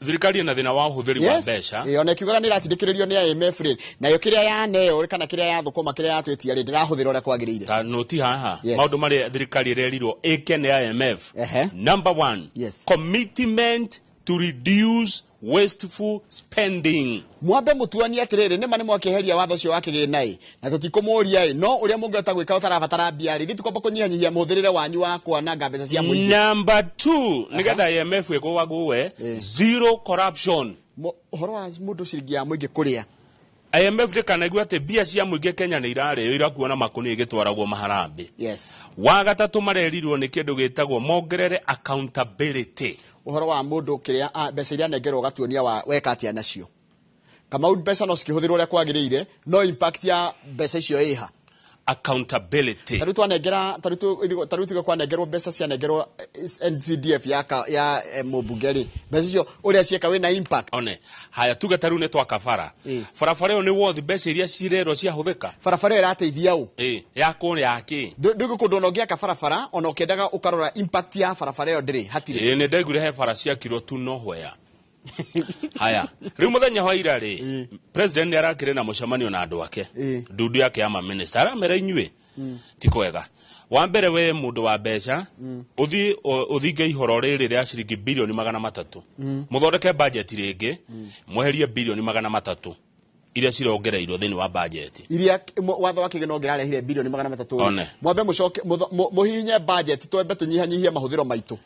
Thirikari ĩna thĩna wa ũhũthĩri wa mbeca. Ĩ, ona ĩkiugaga nĩ ĩratindĩkĩrĩrio nĩ IMF rĩ, nayo kĩrĩa yaneo kana kĩrĩa yathũkũma, kĩrĩa yatwĩtia rĩ, ndĩrahũthĩra ũrĩa kwagĩrĩire. Ta noti haha, maũndũ marĩa thirikari ĩrerirwo ĩke nĩ IMF. Number one, commitment to reduce wasteful spending. Mwambe mũtuanie atĩrĩrĩ, nĩma nĩ mwakĩeheria watho ũcio wa kĩgĩna ĩ, na tũtikũmũria ĩ, no ũrĩa mũngĩhota gwĩka ũtarabatara mbia rĩ, gĩtikwamba kũnyihanyihia mũhũthĩrĩre wanyu wa kwananga mbeca cia mũingĩ. Number two, nĩgetha IMF ĩgũagũe, zero corruption. Ũhoro wa mũndũ ciringi ya mũingĩ kũrĩa. IMF ndĩkanaigua atĩ mbia cia mũingĩ Kenya nĩ irarĩo, irakuo na makũnia igĩtwaragwo maharambĩ. Wa gatatũ marerirwo nĩ kĩndũ gĩtagwo mongerere accountability. Ũhoro wa mũndũ kĩrĩa mbeca iria anengerwo ũgatuonia wa weka atĩa nacio. Kamau, mbeca no cikĩhũthĩrwo ũrĩa kwagĩrĩire, no impact ya mbeca icio ĩha? Accountability. Tarĩu twanengera, tarĩu tuge kwanengerwo mbeca, cianengerwo NCDF ya mũmbunge rĩ, mbeca icio ũrĩa cieka wĩna impact. One haya, tuge tarĩu nĩ twaka bara, barabara ĩyo nĩ wothi mbeca iria cirerwo ciahũthĩka. Barabara ĩyo ĩrateithia ũ? Ĩ yakwo yakĩ? Ndũgũ kũndũ ona ũngĩaka barabara, ona ũkĩendaga ũkarora impact ya barabara ĩyo ndĩrĩ hatirĩ. Ĩ, nĩ ndaiguire he bara ciakirwo tu nowhere. Haya, rĩu mũthenya wa ira rĩ, president nĩ arakĩrĩ na mũcemanio na andũ ake, ndundu yake ya maminista, aramera inyuĩ ti kwega. Wa mbere, we mũndũ wa mbeca, ũthiĩ ũthinge ihoro rĩrĩ rĩa ciringi 300 bilioni, mũthondeke budget rĩngĩ, mweherie 300 bilioni iria cirongereirwo thĩinĩ wa budget. Iria watho wa kĩgĩna ũngĩrarehire 300 bilioni. One. Mwambe mũcoke mũhihinye budget, twembe tũnyihanyihie mahũthĩro maitũ.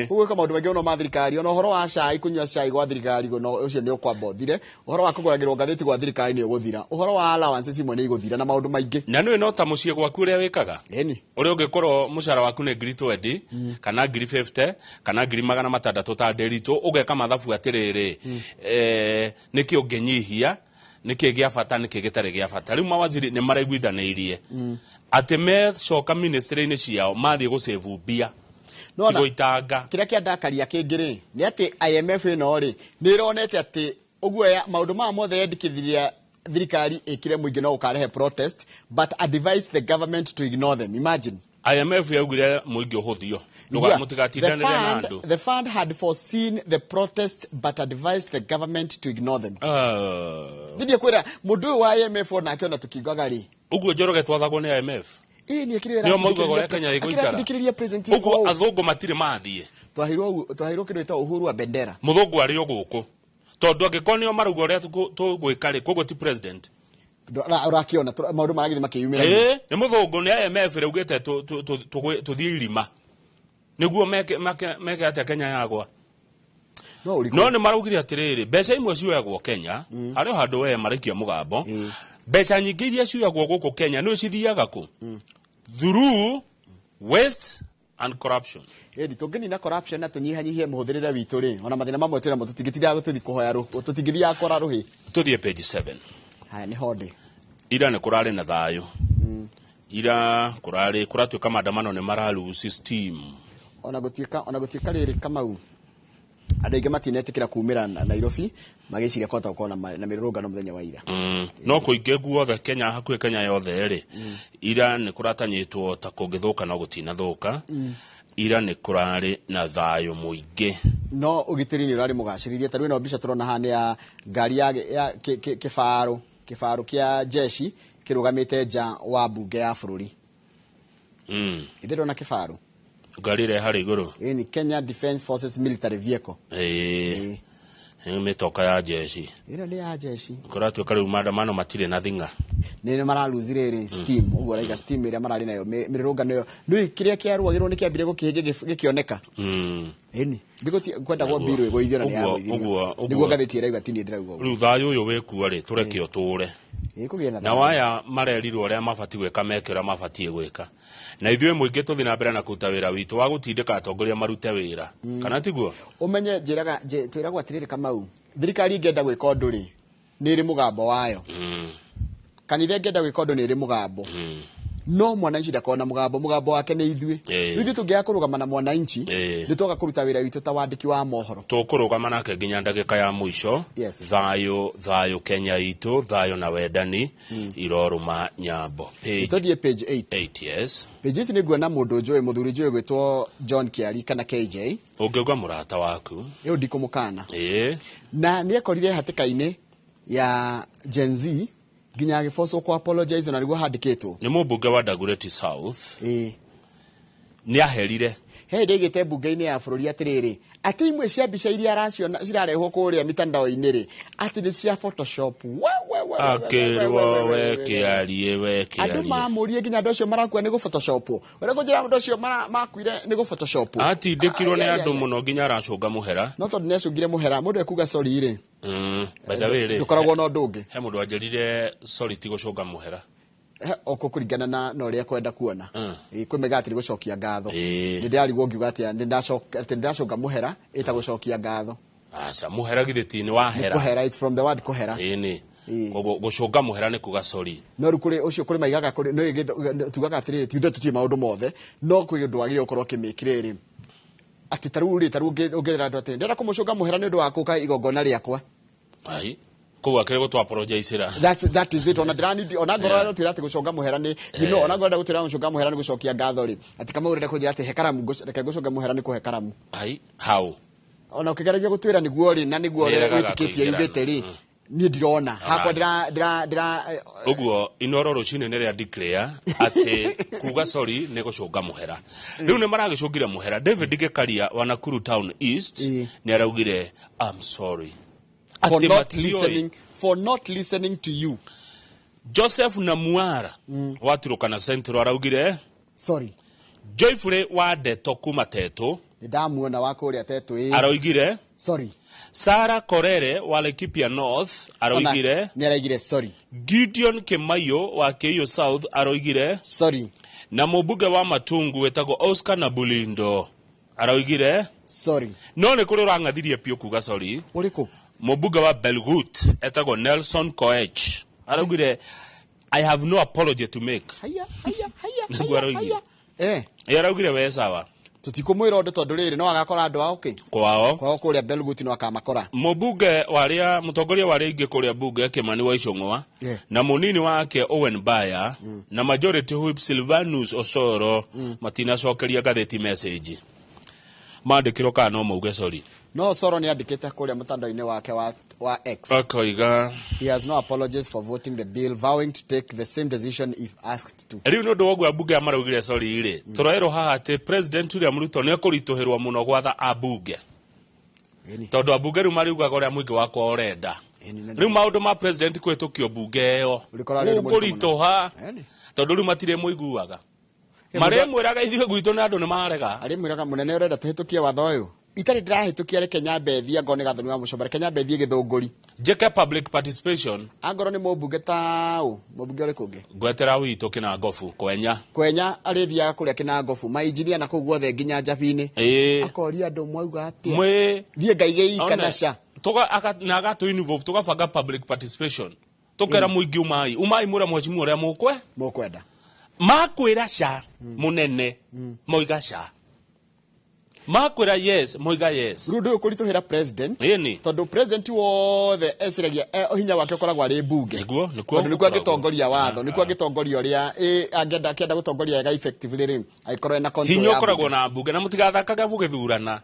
Gwĩka maũndũ maingĩ mũno ma thirikari, ona ũhoro wa cai, kũnyua cai gwa thirikari no ũcio nĩ ũkwamba ũthire, ũhoro wa kũgũragĩrwo ngathĩti gwa thirikari nĩ ũgũthira, ũhoro wa allowances imwe nĩ igũthira na maũndũ maingĩ. Na nĩũĩ no ta mũciĩ gwaku ũrĩa wĩkaga, Ĩni. Ũrĩa ũngĩkorwo mũcara waku nĩ 20,000 kana 50,000 kana 600,000 ta ndĩritũ, ũgeka mathabu atĩrĩrĩ, nĩkĩ ũngĩnyihia, nĩkĩ gĩa bata, nĩkĩ gĩtarĩ gĩa bata. Rĩu mawaziri nĩ maraiguithanĩirie atĩ mecoka ministry-inĩ ciao mathiĩ gũcĩbu mbia, Nona- ti gũitanga. Kĩrĩa kĩandakaria kĩngĩ rĩ nĩ atĩ IMF ĩno rĩ nĩ ĩronete atĩ ũguo maũndũ maya mothe yendikithiria thirikari ĩkire mũingĩ no ũkarehe protest, but advise the government to ignore them. Imagine. IMF yaugire mũingĩ ũhũthio. Igua, Mũtigatindanĩre na andũ. The fund had foreseen the protest but advised the government to ignore them. Nindie kwĩra mũndũ ũyũ wa IMF onake ona tũkiugaga rĩ. Ũguo Njoroge twathagwo nĩ IMF. Ĩĩ, nĩ ekĩrĩ. Nĩo maugaga ũrĩa Kenya ĩgũikara. Akĩratindĩkĩrĩria president. Ũguo athũngũ matirĩ mathiĩ. Twaheirwo kĩndũ gĩtagwo uhuru wa bendera. Mũthũngũ arĩ o gũkũ, tondũ angĩkorwo nĩo marauga ũrĩa tũgwĩka rĩ, koguo ti president. Ũrakĩona maũndũ maragĩthiĩ makĩyumĩra. Ĩĩ, nĩ mũthũngũ, nĩ IMF ĩraugĩte tũthiĩ irima nĩguo meke atĩa Kenya yagwa. No ũrikũ. No nĩ maraugire atĩrĩrĩ, mbeca imwe cioyagwo Kenya harĩ o handũ we maraikia mũgambo, mbeca nyingĩ iria cioyagwo gũkũ Kenya nĩ cithiaga kũ through waste and corruption. Ĩni tũngĩnina corruption na tũnyihanyihie mũhũthĩrĩre witũ rĩ, ona mathĩna mamwe twĩnamo tũtingĩtindaga tũthiĩ kũhoya tũtingĩthiaga kwara rũhĩ. Tũthiĩ page 7. Haya, nĩ honde. Ira nĩ kũrarĩ na thayũ, ira kũrarĩ kũratuĩka maandamano nĩ mararuci steam. Ona gũtuĩka rĩrĩ, Kamau, andũ aingĩ matinetĩkĩra kumĩra Nairobi magĩciria kũhota gũkorwo na mĩrũrũngano mũthenya wa ira. No kũingĩ guothe Kenya, hakuhĩ Kenya yothe rĩ, ira nĩ kũratanyĩtwo ta kũngĩthũka, no gũtinathũka. Ira nĩ kũrarĩ na thayũ mũingĩ. No ũgitĩri nĩ ũrarĩ mũgacĩrithie. Ta rĩu ĩno mbica tũrona haha nĩ ya ngari ya kĩbarũ kĩa jeshi kĩrũgamĩte nja wa mbunge ya bũrũri. Ithe ndona kĩbarũ. Ngari ĩrĩa harĩ igũrũ. Ĩĩ, ni Kenya Defence Forces military vehicle. Ĩĩ, nĩ mĩtoka ya jeshi. Ĩno nĩ ya jeshi. Kũratuĩka rĩu maandamano matirĩ na thing'a. Nĩ mararuzi rĩrĩ steam, ũguo araiga steam ĩrĩa mararĩ nayo mĩrũrũngano ĩyo nĩ kĩrĩa kĩarũagĩrwo nĩ kĩambire gũkĩhĩngĩ gĩkĩoneka. Ĩni thikũ ti kwendagwo mbirũ ĩgũithio na nĩ yagũithirio. Nĩguo ngathĩti ĩrauga, ti niĩ ndĩrauga ũguo. Rĩu thayũ ũyũ wĩkuo rĩ, tũreke ũtũre. Ĩ, kũgĩe na na thayũ. Waya marerirwo ũrĩa mabatiĩ gwĩka, meke ũrĩa mabatiĩ gwĩka, na ithuĩ mũingĩ tũthiĩ na mbere na kũruta wĩra witũ wa gũtindĩka atongoria marute wĩra, kana tiguo? Ũmenye njĩraga twĩragwo atĩrĩrĩ, Kamau, thirikari ĩngĩenda gwĩka ũndũ rĩ, nĩ ĩrĩ mũgambo wayo. Kanitha ĩngĩenda gwĩka ũndũ nĩ ĩrĩ mũgambo. No mwananchi ndakoragwo na mũgambo, mũgambo wake nĩ ithuĩ. Rĩu ithuĩ tũngĩaga kũrũgama na mwananchi, nĩ twaga kũruta wĩra witũ ta wandĩki wa mohoro. Tũkũrũgama nake nginya ndagĩka ya mũico. Thayũ, thayũ Kenya itũ, thayũ na wendani irorũma nyambo. Page Tũthiĩ page 8. 8, yes. Page 8 nĩ nguona mũndũ njũĩ, mũthuri njũĩ gwĩtwo John Kiari kana KJ. Ũngĩuga mũrata waku. Ĩyo ndikũmũkana. Na nĩ ekorire hatĩka-inĩ ya Gen Z nginya agĩbocwo kũ apologize, na nĩguo handĩkĩtwo. Nĩ mũmbunge wa Dagoretti South. Nĩ aherire. He hĩndĩ aigĩte mbunge-inĩ ya bũrũri atĩrĩrĩ, atĩ imwe cia mbica iria araciona cirarehwo kũrĩa mitandao-inĩ rĩ, atĩ nĩ cia Photoshop. We, we, we, we, we, we, Akĩrwo we, we, we we, we. kĩarie, we Andũ kĩarie. mamũrie nginya andũ acio marakua nĩ gũ-photoshopwo, ũrĩa kũnjĩra andũ acio makuire nĩ gũ-photoshopwo. Atindĩkirwo nĩ Ai, ai, andũ ai. mũno nginya aracũnga mũhera. No tondũ nĩ acũngire mũhera, mũndũ ekuga sorry rĩ, By the way rĩ, ndũkoragwo na ũndũ ũngĩ. He mũndũ wanjĩrire sorry ti gũcũnga mũhera. Oko kũringana na ũrĩa kwenda kuona. Ĩ, kwĩ maigaga atĩ nĩ gũcokia ngatho. Nĩ ndĩrarigwo ngiuga atĩa, atĩ nĩ ndacũnga mũhera ĩta gũcokia ngatho. Aca, mũhera githĩ ti nĩ wahera? Kũhera is from the word kũhera. Ĩni, koguo gũcũnga mũhera nĩ kuga sorry. No rĩu kũrĩ ũcio, kũrĩ maigaga, kũrĩ no tugaga atĩrĩrĩ, ti ithuĩ tũtiũĩ maũndũ mothe, no kwĩ ũndũ wagĩrĩire gũkorwo ũkĩmĩkĩrĩrĩ rĩ, atĩ ta rĩu rĩ, ta rĩu ũngĩra andũ atĩrĩ, ndĩrenda kũmũcũnga mũhera nĩ ũndũ wa kũka igongona rĩakwa. Ai, koguo akĩrĩ gũtũ apologize-ra. That is it. Ona ndĩranidi ona ngoro yeah. Twĩra atĩ gũconga mũhera nĩ ona ngoro gũtwĩra gũconga mũhera nĩ gũcokia ngatho rĩ, atĩ kama ũrenda kũnjĩra atĩ he karamu, reke ngũconge mũhera nĩ kũhe karamu. Ai, how? Ona ũkĩgeragia gũtwĩra nĩguo rĩ na nĩguo ũrĩa Nĩĩregaga wĩtĩkĩtie kũingĩrana. yugĩte rĩ, niĩ ndirona hakwa ndĩra ndĩra ndĩra Ũguo Inoro rũcinĩ nĩ rĩa declare atĩ kuga sorry nĩ gũcũnga mũhera. Rĩu nĩ maragĩcũngire mũhera. David Gĩkaria wa Nakuru Town East nĩ araugire, "I'm sorry," for atĩ not matiũĩ. listening, for not listening to you. Joseph Namuara wa Turukana Central araugire sorry. Joyfully wa Ndeto kuma Tetu Nĩ ndamuona wa kũrĩa Tetũ, ĩĩ. Aroigire sorry. Sara Korere wa Laikipia North aroigire Ona nĩ araigire sorry. Gideon Kimayo wa Keiyo South aroigire sorry. Na mũmbunge wa Matungu wĩtagwo Oscar Nabulindo aroigire sorry. No nĩ kũrĩ ũrang'athirie biũ kuga sorry. Ũrĩkũ? Mũmbunge wa Belgut etagwo Nelson Koech araugire, "I have no apology to make." Haya, haya, haya. Nĩguo aroigire. Eh. Ĩ, araugire we sawa. Tũtikũmwĩra ũndũ tondũ rĩrĩ no agakora andũ ao kĩ kwao. Kwao kũrĩa Belgut no akamakora. Mũmbunge warĩa mũtongoria wa arĩa aingĩ kũrĩa mbunge Kimani wa Ichung'wa na mũnini wake Owen Baya na majority whip Silvanus Osoro matinacokeria ngathĩti message mandĩkĩrwo kana no mauge sorry. No Osoro nĩ andĩkĩte kũrĩa mũtandao-inĩ wake wa X. Akoiga he has no apologies for voting the bill, vowing to take the same decision if asked to. Rĩu nĩ ũndũ wa ũguo ambunge aya maraugire sorry rĩ, tũrerwo haha atĩ President William Ruto nĩ ekũritũhĩrwo mũno gwatha ambunge, tondũ ambunge rĩu mariugaga ũrĩa mũingĩ wakwa ũrenda. Rĩu maũndũ ma president kũhĩtũkio mbunge ĩyo Ũrĩkora rĩrĩ mũritũ mũno. gũkũritũha, tondũ rĩu matirĩ mũiguaga marĩmwĩraga ithuĩ gwitũ nĩ andũ nĩ marega. Arĩmwĩraga mũnene ũrenda tũhĩtũkie watho ũyũ itarĩ ndĩrahĩtũkia, reke nyambe thiĩ, angorwo nĩ Gathoni wa Mũcomba, reke nyambe thiĩ Gĩthũngũri njĩke public participation. Angorwo nĩ mũmbunge ta ũ, mũmbunge ũrĩkũ ũngĩ? Ngwetera witũ Kĩnangobu Kwenya. Kwenya arĩthiaga kũrĩa Kĩnangobu, mainjinia na kũu guothe nginya Njabinĩ, akoria andũ mwauga atĩa, thiĩ ngaige ika na ca. Na agatũ involve, tũgabanga public participation, tũkera mũingĩ umai umai mwĩra mheshimiwa ũrĩa mũkwe mũkwenda. Makwĩra ca mũnene moiga ca, makwĩra yes moiga yes. Rĩu ndũyũ kũritũhĩra president, ĩni, tondũ president wothe eciragia hinya wake ũkoragwo arĩ mbunge. Nĩguo nĩkuo. Tondũ nĩkuo angĩtongoria watho, nĩkuo angĩtongoria ũrĩa angĩenda akĩenda gũtongoria wega effectively rĩ, angĩkorwo ena control hinya ya ũkoragwo mbunge. Na mbunge na mũtigathakage mũgĩthurana.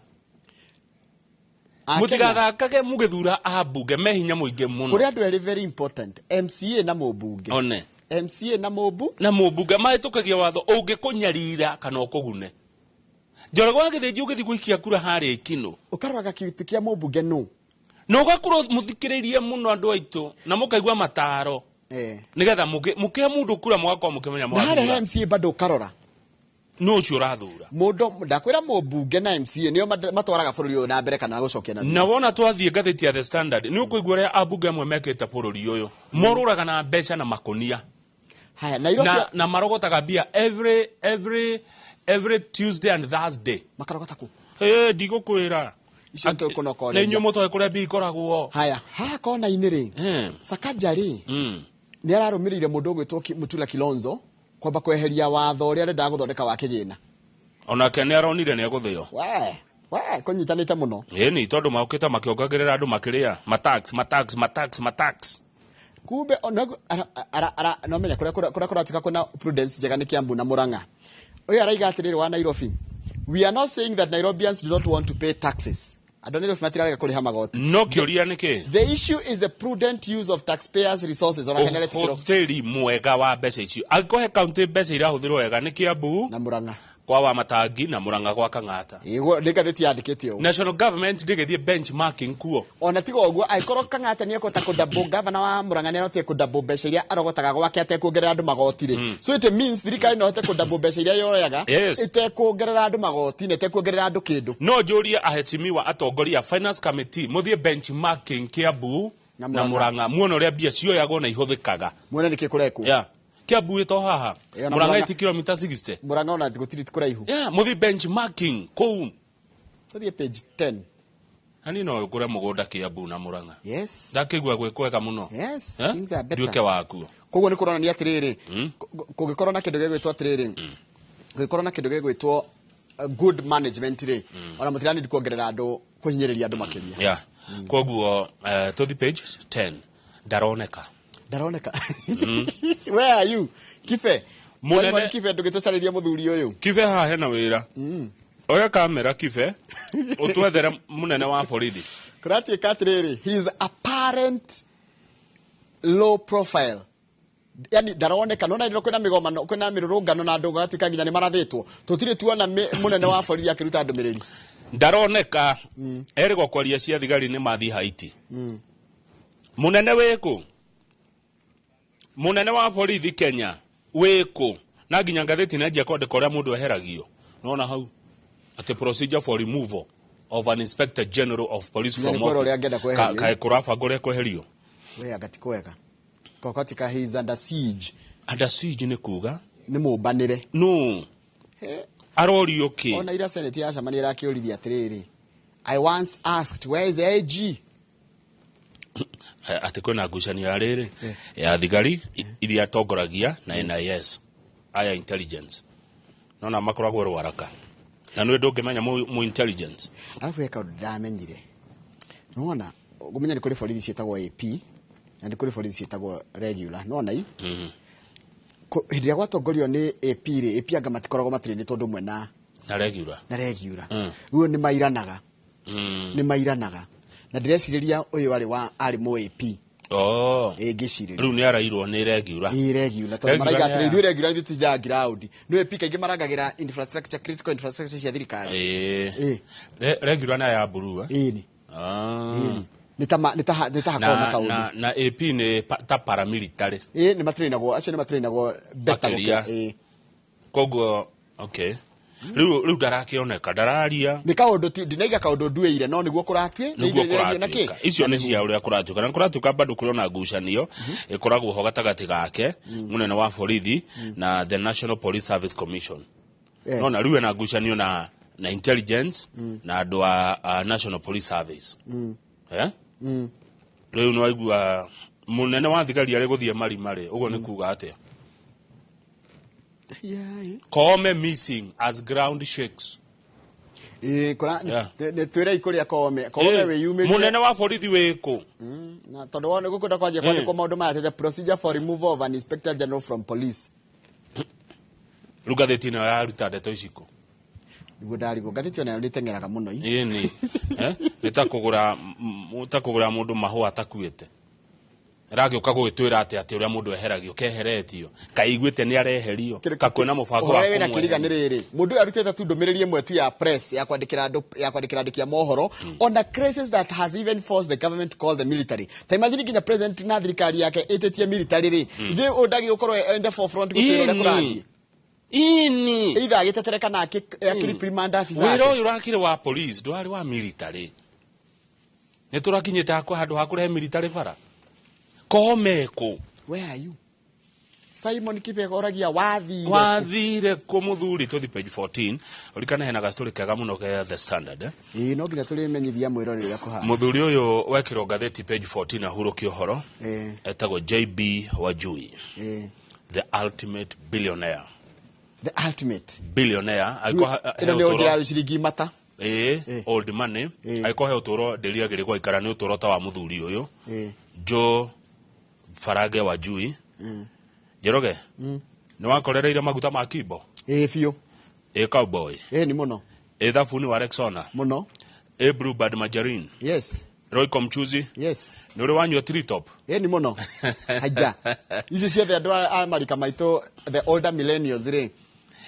Akenya. Mũtigathakage mũgĩthura ambunge, me hinya mũingĩ mũno. Kũrĩ andũ erĩ very important, MCA na mũmbunge. One. MCA na mũmbu na mũmbunge mahĩtũkagia watho ũngĩkũnyarira kana ũkũgune. Njoroge wa Gĩthĩnji ũgĩthiĩ gũikia kura harĩa Ikinũ, ũkaroraga kĩgĩtĩ kĩa mũmbunge nũ. Na ũgakorwo mũthikĩrĩirie mũno andũ aitũ na mũkaigua mataro, nĩgetha mũkĩhe mũndũ kura mũgakorwo mũkĩmenya Na harĩa mũrathura he MCA bado ũkarora nũ ũcio ũrathura. Mũndũ ndakwĩra mũmbunge na MCA nĩo matwaraga bũrũri ũyũ na mbere kana gũcokia na na thutha. Wona twathiĩ ngathĩti ya The Standard nĩ ũkũigua ũrĩa ambunge amwe mekĩte bũrũri ũyũ, morũraga na mbeca na makũnia. Haya, Nairobi. Na marogotaga mbia every Tuesday and Thursday. Makarogota kũ? Ĩ, ndigũkwĩra. Icio nĩtũkũnoka. Na inyuĩ mũtoĩ kũrĩa mbia ikoragwo. Haya, haha kona-inĩ rĩ, Sakaja rĩ, nĩ ararũmĩrĩire mũndũ ũgwĩtwo Mutula Kilonzo kwamba kweheria watho ũrĩa arendaga gũthondeka wa kĩgĩna. Onake nĩ aronire nĩ egũthĩo. We we kũnyitanĩte mũno. Ĩni, tondũ maũkĩte makĩongagĩrĩra andũ makĩrĩa matax, matax, matax, matax. Kumbe ona ara, ara, ara, no menya kũrĩa kũratuĩka kwĩna prudence njega nĩ Kiambu na Murang'a. Ũyũ araiga atĩrĩrĩ wa Nairobi, "We are not saying that Nairobians do not want to pay taxes." Andũ a Nairobi matirarega kũrĩha magoti. No kĩũria nĩ kĩ? The issue is the prudent use of taxpayers' resources. Ona kana retĩkĩrwo Ũhũthĩri mwega wa mbeca icio. Angĩkorwo he kaunti mbeca irahũthĩrwo wega nĩ Kiambu na Murang'a kwa wa Matangi na Murang'a gwa Kang'ata. Ĩguo nĩ ngathĩti yandĩkĩte ũguo. National government ndĩgĩthiĩ benchmarking kuo. Ona tiga ũguo, angĩkorwo Kang'ata nĩ ekũhota kũdouble, gavana wa Murang'a nĩ arahotire kũdouble mbeca iria arogotaga gwake atekuongerera andũ magoti rĩ, so it means thirikari no ĩhote kũdouble mbeca iria yoyaga ĩtekuongerera andũ magoti na ĩtekuongerera andũ kĩndũ. No njũrie aheshimiwa atongoria a finance committee, mũthiĩ benchmarking Kiambu na na Murang'a. Murang'a, muone ũrĩa mbia cioyagwo na ihũthĩkaga. Muone nĩkĩ kũrekwo. Yeah. Kiambu ĩto haha. Ĩyo na Murang'a Murang'a- ĩti kilomita 60. Murang'a ona gũtirĩ kũraihu. Yeah, mũthiĩ benchmarking kũu. Tũthiĩ page 10. Ani no ũgũre mũgũnda Kiambu na Murang'a. Yes. Ndakĩigua gwĩ kwega mũno. Yes, Eh? things are better. Nduĩke wakuo. Koguo nĩ kũronania atĩrĩrĩ, kũngĩkorwo na kĩndũ gĩgwĩtwo atĩrĩrĩ, kũngĩkorwo na kĩndũ gĩgwĩtwo good management rĩ, ona mũtiranidi kuongerera andũ, kũhinyĩrĩria andũ makĩria. Yeah. Koguo tũthi page 10. Ndaroneka. Ndaroneka. Where are you, Kibe? Mũnene- Simon Kibe, ndũgĩtũcarĩrie mũthuri ũyũ. Kibe haha hena wĩra. Oya kamera kibe ũtwethere mũnene wa borithi. Kũratuĩka atĩrĩrĩ, he is apparent low profile, yani ndaroneka. Nona rĩrĩa kwĩna mĩgomano, kwĩna mĩrũrũngano na andũ gatuĩka nginya nĩ marathĩtwo, tũtirĩ tuona mũnene wa borithi akĩruta ndũmĩrĩri. Ndaroneka erĩgwo kwaria cia thigari nĩ mathiĩ Haiti. Mũnene wĩkũ? Mũnene wa borithi Kenya wĩkũ? Na nginya ngathĩti nanjia kwandĩka ũrĩa mũndũ eheragio. Nona hau atĩ procedure for removal of an inspector general of police Nginya from nĩ kwĩrwo ũrĩa office. angĩenda kweherio. Kaĩ kũrabangwo ũrĩa kweherio? We anga ti kwega kokatika, he is under siege. Under siege nĩ kuga nĩ mũmbanĩre. No arorio kĩ? Ona ira senate yacemania ĩrakĩũrithia atĩrĩrĩ, "I once asked, where is the AG?" Atĩ kwĩna ngucanio ya rĩrĩ ya thigari iria atongoragia na NIS aya intelligence, nona makoragwo rwaraka na nĩ ndũngĩmenya mu intelligence. Arabu he kaũndũ ndĩramenyire. Nĩwona ngũmenya nĩ kũrĩ borithi ciĩtagwo AP na nĩ kũrĩ borithi ciĩtagwo regular, nĩwona i hĩndĩ ĩrĩa gwatongorio nĩ AP rĩ, AP anga matikoragwo matirĩ tondũ ũmwe na na regular. Na regular. Rĩu nĩ mairanaga. Nĩ mairanaga na ndĩrecirĩria ũyũ arĩ wa arĩ mũ AP. Oh. Ĩ ngĩcirĩria. Rĩu nĩ arairwo nĩ regular. Ĩ regular, tondũ Regular maraiga nĩ atĩrĩ, ithuĩ regular ithuĩ tũtindaga ground, no AP kaingĩ marangagĩra infrastructure, critical infrastructure cia thirikari. Ĩĩ. Regular na ya blue, eh? Ĩni. Ah. Nĩ ta hakoragwo na na, kaũndũ. Na AP nĩ ta paramilitary. Ĩ nĩ matrainagwo, acio nĩ matrainagwo better Makĩria. gũkĩra ĩ. Koguo okay, rĩu ndarakĩoneka ndararia. Nĩ kaũndũ ndinaiga kaũndũ nduĩire, no nĩguo kũratuĩ. Nĩguo kũratuĩka icio nĩ cia ũrĩa kũratuĩka na kũratuĩka bado kũrĩ ona ngucanio ĩkoragwo ho gatagatĩ gake mũnene wa borithi na the National Police Service Commission. Nona rĩu ena ngucanio na intelligence na andũ a National Police Service. Eh? Rĩu nĩ waigua mũnene wa thigari arĩ gũthiĩ marima rĩ, ũguo nĩ kuga atĩa? Koome missing as ground shakes. Ĩ kũra nĩ twĩrei kũrĩa Koome wĩyumĩrie. Mũnene wa borithi wĩkũ? Na tondũ wona gũkwenda kwanjia kwandĩkwo maũndũ maya atĩ the procedure for removal of an inspector general from police. Rĩu ngathĩti ĩno yaruta ndeto ici kũ? Nĩguo ndarigwo, ngathĩti onayo nĩ ĩteng'eraga mũno i. Ĩni, eh? Nĩ ta kũgũra ta kũgũra mũndũ mahũa atakuĩte. Ragĩũka gũgĩtwĩra atĩ ũrĩa mũndũ eheragio keheretio kaiguĩte nĩ areherio kakwĩna mũbango Ũhoro wa ũrĩa wĩna kĩriga nĩ kũmweheria. rĩrĩ, mũndũ ũyũ arutĩte tu ndũmĩrĩri ĩmwe tu ya press, ya kwandĩkĩra andũ, ya kwandĩkĩra andĩki a mohoro, on a crisis that has even forced the government to call the military. Ta imagine nginya president na thirikari yake ĩtĩtie military rĩ, ithuĩ ũyũ ndagĩrĩirwo gũkorwo in the forefront gũtwĩra ũrĩa kũrathiĩ? Ini. Either agĩtetere kana akĩreprimand afisa Wĩra ake. ũyũ ũrakĩrĩ wa police, ndwarĩ wa military. Nĩ tũrakinyĩte hakwa handũ ha kũrehe military bara komeko. Where are you, Simon Kibego? Oragia wathire kũ? Wathire kũ mũthuri? Tũthi page 14 ũrikane hena gastori kega mũno ke The Standard, eh? Ĩĩ, no nginya tũrĩmenyithia mwĩroreri ũrĩa kũhana. Mũthuri ũyũ wekĩrwo ngathĩti page 14 ahurũkia ũhoro etagwo JB Wajui, the ultimate billionaire. The ultimate billionaire. Angĩkorwo he Ĩno nĩ ũtũũro- njĩra ya ciringi mata. Ĩĩ, old money. Angĩkorwo he ũtũũro ndĩriragĩria gwaikara nĩ ũtũũro ta wa mũthuri ũyũ Joe Farage Wajui. Njoroge, nĩ wakorereire maguta ma Kimbo? Ĩĩ, biũ. Ĩ Cowboy? Ĩĩ, nĩ mũno. Ĩ thabuni wa Rexona? Mũno. Ĩ Bluebird margarine? Yes. Royco mchuzi? Yes. Nĩ ũrĩ wanyua Treetop? Ĩĩ, nĩ mũno. Haija icio ciothe andũ a marika maitũ, the older millennials rĩ,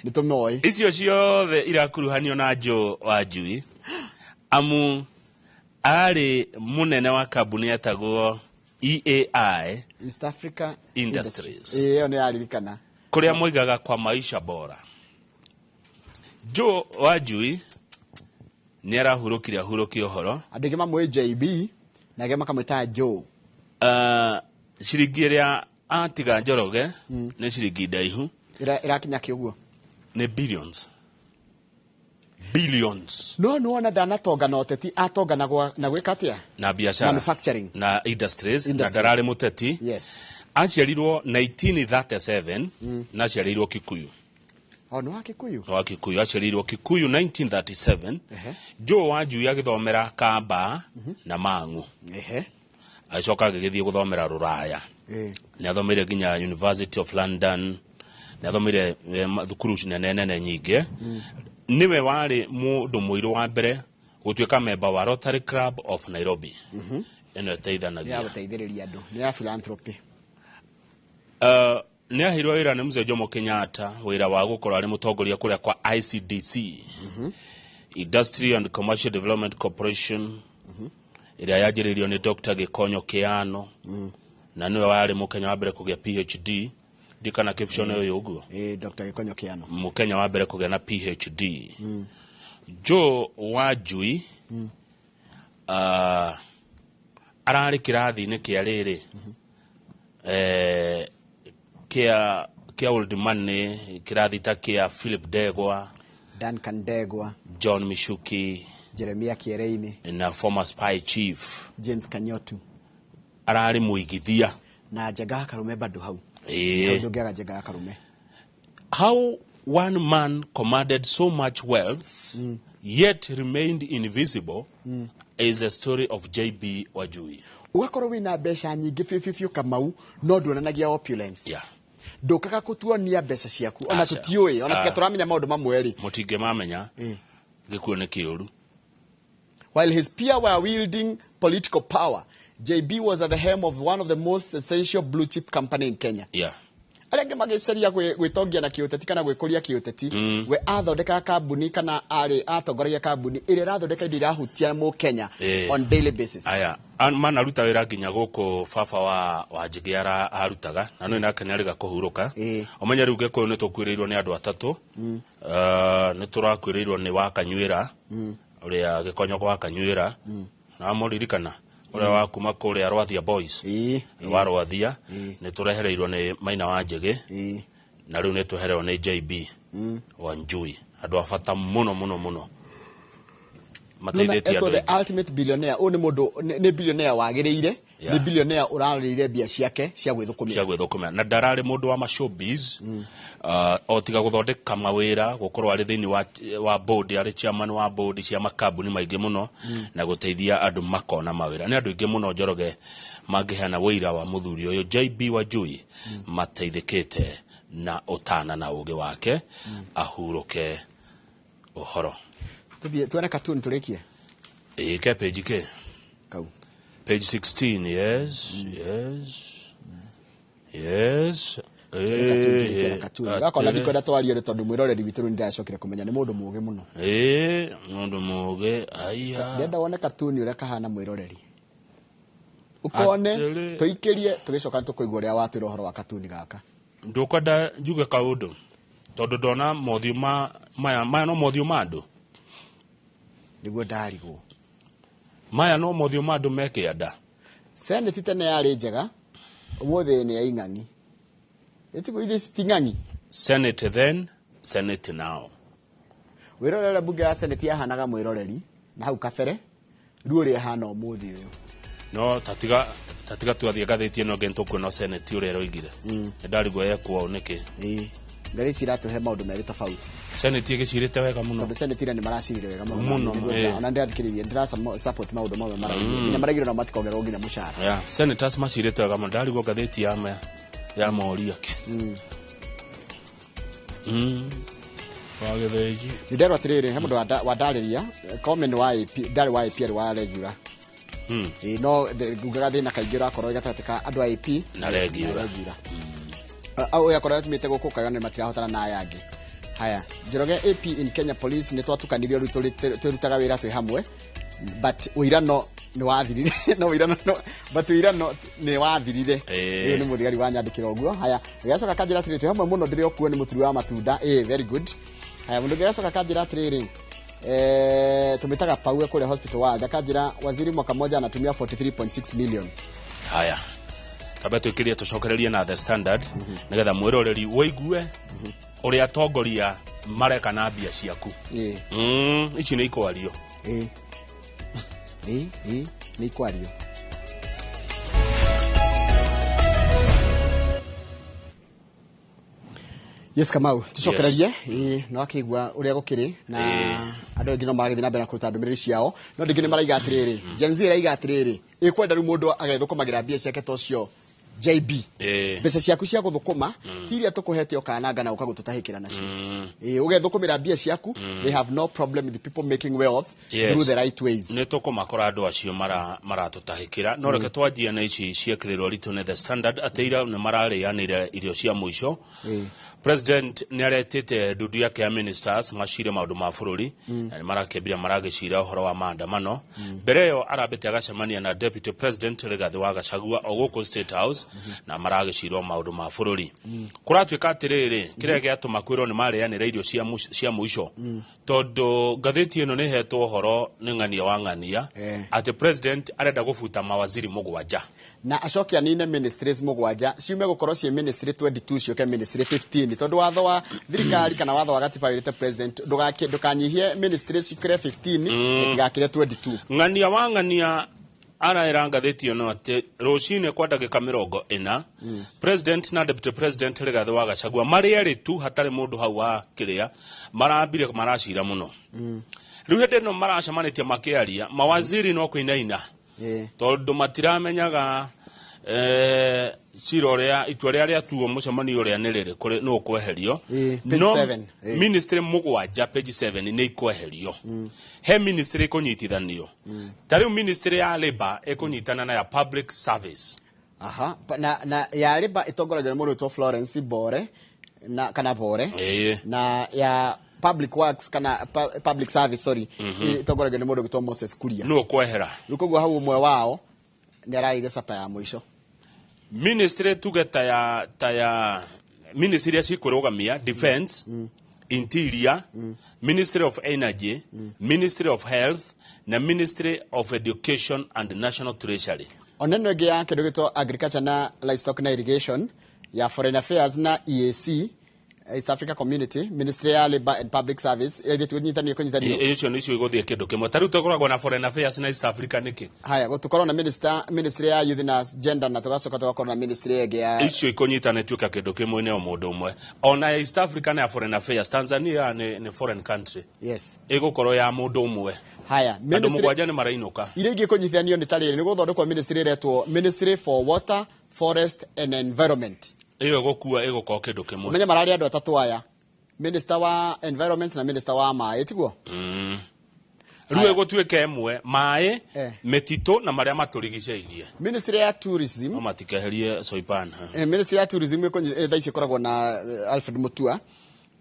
nĩ tũmoĩ. Icio ciothe irakuruhanio na Joe Wanjui, amu arĩ mũnene wa kambuni etagwo EAI. East Africa Industries. Ĩĩ, ĩyo nĩ yaririkana. Kũrĩa moigaga kwa maisha bora. Joe Wanjui nĩ arahurũkire ahurũkie ũhoro. Andũ aingĩ mamũĩ JB na angĩ makamwĩta Joe. Ciringi ĩrĩa atiga, Njoroge, nĩ ciringi ndaihu. Ĩrakinya kĩ ũguo? Nĩ billions, billions. No nĩ wona ndanatonga na ũteti, atonga na gwĩka atĩa? Na biashara. Manufacturing. Na industries, na Industries. ndararĩ mũteti. Aciarirwo 1937 na aciarĩirwo Kikuyu. O nĩ wa Kikuyu? Wa Kikuyu, aciarĩirwo Kikuyu 1937. Joe Wanjui agĩthomera Kamba na Mang'u, agĩcoka agĩgĩthiĩ gũthomera Rũraya. Nĩ athomeire nginya University of London. Nĩ athomeire thukuru nene nene nyingĩ. Nĩwe warĩ mũndũ mũirũ wa mbere gũtuĩka memba wa Rotary Club of Nairobi. Ĩno Nĩ ĩteithanagia. Ya gũteithĩrĩria andũ, nĩ ya philanthropy. Nĩ aheirwo wĩra nĩ Mzee Jomo Kenyatta, wĩra wa gũkorwo arĩ mũtongoria kũrĩa kwa ICDC, Industry and Commercial Development Corporation, ĩrĩa yanjĩrĩirio nĩ Dr. Gĩkonyo Kĩano, na nĩwe warĩ mũkenya wa mbere kũgĩa PhD. Ndikana kĩbico nĩ ũyũ ũguo. Ĩĩ, Dr. Gĩkonyo Kĩano. Mũkenya wa mbere kũgĩa na PhD. Joe Wanjui ararĩ kĩrathi-inĩ kĩa rĩrĩ kĩa old money, kĩrathi ta kĩa Philip Ndegwa, Duncan Ndegwa, John Michuki, Jeremia Kiereini, na former spy chief James Kanyotu. Ararĩ mũigithia. Na Njenga wa Karume bado hau. Ĩĩ. Ndũngĩaga Njenga wa Karume. How one man commanded so much wealth yet remained invisible is a story of JB Wajui. Ũgakorwo wĩna mbeca nyingĩ biũ biũ biũ, Kamau, no nduonanagia opulence. Ndũkaga kũtuonia mbeca ciaku ona Aca. tũtiũĩ ona tiga Ah. tũramenya maũndũ mamwe rĩ. Mũtingĩmamenya, gĩkuũ nĩ kĩũru. While his peer were wielding political power, JB was at the helm of one of the most essential blue chip company in Kenya. Arĩa angĩ magĩcaria gwĩtongia na kĩũteti kana gwĩkũria kĩũteti, we athondekaga kambuni kana arĩ atongoragia kambuni ĩrĩa ĩrathondeka indo irahutia mũkenya on daily basis. Aya manaruta wĩra nginya gũkũ baba wa Wanjĩgĩ arutaga na nĩ nake nĩarĩga kũhurũka. Ũmenye rĩu Gĩkũyũ nĩ tũkuĩrĩirwo nĩ andũ atatũ. Nĩ tũrakuĩrĩirwo nĩ wa Kanyuĩra, ũrĩa Gĩkonyo wa Kanyuĩra, na wamũririkana ũrĩa wa kuma kũrĩa Rwathia Boys wa Rwathia. Nĩ tũrehereirwo nĩ Maina wa Njĩgĩ, na rĩu nĩ twehererwo nĩ JB Wanjui, andũ a bata mũno mũno mũno mateithĩtie Etwo andũ the aingĩ. ultimate billionaire. Ũyũ nĩ mũndũ nĩ billionaire wagĩrĩire, nĩ billionaire ũrarĩire mbia ciake cia gwĩthũkũmĩra. Cia gwĩthũkũmĩra, na ndararĩ mũndũ wa mashowbiz, o tiga gũthondeka mawĩra, gũkorwo arĩ thĩinĩ wa board, arĩ chairman wa board cia makambuni maingĩ mũno, na gũteithia andũ makona mawĩra. Nĩ andũ aingĩ mũno, Njoroge, mangĩheana wĩira wa mũthuri ũyũ JB Wanjui, mateithĩkĩte na ũtana na ũgĩ wake. Ahurũke ũhoro. Tũthiĩ tuone cartoon tũrĩkie. Ĩĩ, ke page ke kau. Page 16, yes. Gakona ndikwenda twarie rĩ, tondũ mwĩroreri witũ rĩu nĩndacokire kũmenya nĩ mũndũ mũũgĩ mũno. Ĩĩ, mũndũ mũũgĩ aya. Ndĩrenda wone katuni ũrĩa kahana, mwĩroreri, ũkone. Atĩrĩ. Tũikĩrie, tũgĩcoka tũkũigua ũrĩa watwĩra ũhoro wa katuni gaka. Ndũkwenda njuge kaũndũ tondũ ndona mothiũ ma maya, maya no mothiũ ma andũ. Nĩguo ndarigwo. Maya no mothiũ ma andũ me kĩanda. Senate tene yarĩ njega, ũmũthĩ nĩ ya ing'ang'i. Ĩtiguo ithe ti ng'ang'i. Senate then, Senate now. Wĩrorere bunge ya Senate yahanaga, mwĩroreri, na hau kabere rĩu ũrĩa ĩhana ũmũthĩ ũyũ. No tatiga twathiĩ ngathĩti ĩno ĩngĩ nĩtũkuona Senate ũrĩa ĩroigire. Nĩ ndarigwo yekwo ũũ nĩkĩ. Ĩĩ, ngathĩti iratũhe maũndũ merĩ tofauti. Senate ĩgĩcirĩte wega mũno. Tondũ Senate ira nĩ maracirire wega mũno. Mũno, Ona ndĩrathikĩrĩria, ndĩra support maũndũ mamwe maraugire, nginya maraugire nao matikongererwo nginya mũcara. Yeah, senators macirĩte wega mũno. Ndarigwo ngathĩti ya moria kĩ. Wa Gĩthĩnji. Nĩ nderwo atĩrĩrĩ, he mũndũ wandarĩria comment wa AP, ndarĩ wa AP, arĩ wa regular. Ĩĩ, no ngugaga thĩna kaingĩ ũrakorwo gatagatĩ ka andũ a AP Na regular. Na regular. Ũyũ akorwo atumĩte gũkũ kaiga nĩ matirahotana na aya angĩ. Haya, Njoroge, AP in Kenya Police nĩ twatukanirio, rĩu twĩrutaga wĩra twĩ hamwe, but ũirano nĩ wathirire, no ũirano no, but ũirano nĩ wathirire. Ũyũ nĩ mũthigari wanyandĩkĩra ũguo. Haya, gĩgacoka kanjĩra atĩrĩrĩ, twĩ hamwe mũno, ndĩrĩ okuo nĩ mũturi wa matunda. Ĩĩ, very good. Haya, mũndũ ũngĩ agacoka kanjĩra atĩrĩrĩ, tumĩtaga Paue kũrĩa Hospital World, akanjĩra waziri mwaka mmoja anatumia 43.6 million. Haya, tambe twĩkĩrie, tũcokererie na The Standard nĩgetha mwĩroreri wĩigue ũrĩa atongoria mareka na mbia ciaku. Ici nĩ ikwario. Ĩĩ ĩĩ ĩĩ, nĩ ikwario. Yes, Kamau, tucokererie. Ĩĩ, no akĩigua ũrĩa gũkĩrĩ na andũ aingĩ no maragĩthiĩ na mbere na kũruta ndũmĩrĩri ciao, no ndingĩ nĩ maraiga atĩrĩrĩ, Gen Z ĩraiga atĩrĩrĩ, ĩkwenda rĩu mũndũ agethũkũmagĩra mbia ciake ta ũcio JB, Eh. mbeca ciaku cia gũthũkũma ti iria tũkũhete ũkananga na ũkagũtũtahĩkĩra nacio. Ĩĩ, ũgethũkũmĩra mbia ciaku. They have no problem with the people making wealth through the right ways. Nä tå kå makora andå acio maratå tahä kä ra, no reke twanjie na ici ciäkä rä ritå nä The Standard atä ira nä mararä anä re irio cia mũico. President nä aretä te ndundu yake ya ministers macire maå ndå ma bå rå ri na nä marakĩambire maragĩcira ũhoro wa maandamano. Mbere ĩyo arambĩte agacemania na Deputy President Rigathĩ wa Gachagua o gũkũ State House na maragĩcirwo maũndũ ma bũrũri. Kũratuĩka atĩrĩrĩ, kĩrĩa gĩatũma kwĩrwo nĩ marĩanĩra irio cia mũico, tondũ ngathĩti ĩno nĩ ĩhetwo ũhoro nĩ ng'ania wa ng'ania atĩ president arenda gũbuta mawaziri 7. Na acoke anine ministries 7, ciume gũkorwo ciĩ ministry 22 ciũke ministry 15, tondũ watho wa thirikari kana watho wa gatiba wĩrĩte president ndũkanyihie ministries cikĩre 15, itigakĩre 22. Ng'ania wa ng'ania araĩra ngathĩti ĩno atĩ rũcinĩ kwa ndagĩka 40 president na deputy president Rigathĩ wa Gachagua marĩ erĩ tu, hatarĩ mũndũ hau wa kĩrĩa marambire maracira mũno. Rĩu hĩndĩ ĩno maracemanĩtie makĩaria, mawaziri no kũinaina tondũ matiramenyaga cira ũrĩa itua rĩrĩa rĩatuo mũcemanio ũrĩa nĩ rĩrĩ nĩ ũkweherio. Page No 7. Ministry 7, page 7, nĩ ikweherio. He ministry ĩkũnyitithanio, ta rĩu ministry ya labor ĩkũnyitana na ya public service. Aha. Na ya labour ĩtongoragio nĩ mũndũ wĩtwo Florence Bore na kana Bore, na ya public works kana public service, sorry, ĩtongoragio nĩ mũndũ wĩtwo Moses Kuria. Nĩ ũkwehera. Rĩu koguo hau ũmwe wao nĩ ararĩire capa ya mũico. Ministry tuge ta ya ministry iria cikũrũgamia defense, interior, Ministry of Energy, Ministry of Health na Ministry of Education and National Treasury. Ona ĩno ĩngĩ ya kĩndũ gĩtwo agriculture na livestock na irrigation, ya foreign affairs na EAC, East Africa Community, ministry ya labour and public service ĩthĩtio kũnyitanio kũnyitanio. Icio nĩcio igũthiĩ kĩndũ kĩmwe. Ta rĩu tũkoragwo na foreign affairs na East Africa nĩkĩ? Haya, tũkorwo na ministry ya youth na gender, na tũgacoka tũgakorwo na ministry ĩngĩ ya Icio ikũnyitana ituĩka kĩndũ kĩmwe nĩ o mũndũ ũmwe. Ona ya East Africa na ya foreign affairs, Tanzania nĩ foreign country, ĩgũkorwo ya mũndũ ũmwe. Haya. Andũ 7 nĩ marainũka. Iria ingĩ kũnyitithanio nĩ ta rĩrĩ, nĩ gũthondekwo ministry ĩretwo Ministry for Water, Forest and Environment. Ĩyo ĩgũkua ĩgũkorwo kĩndũ kĩmwe. Ũmenye mararĩ andũ atatũ aya, minister wa environment na minister wa maĩ, tiguo? Rĩu ĩgũtuĩka ĩmwe, maĩ, mĩtitũ na marĩa matũrigicĩirie. Ministry ya tourism. No matikeherie Soipan. Ministry ya tourism thaa ici ĩkoragwo na Alfred Mutua,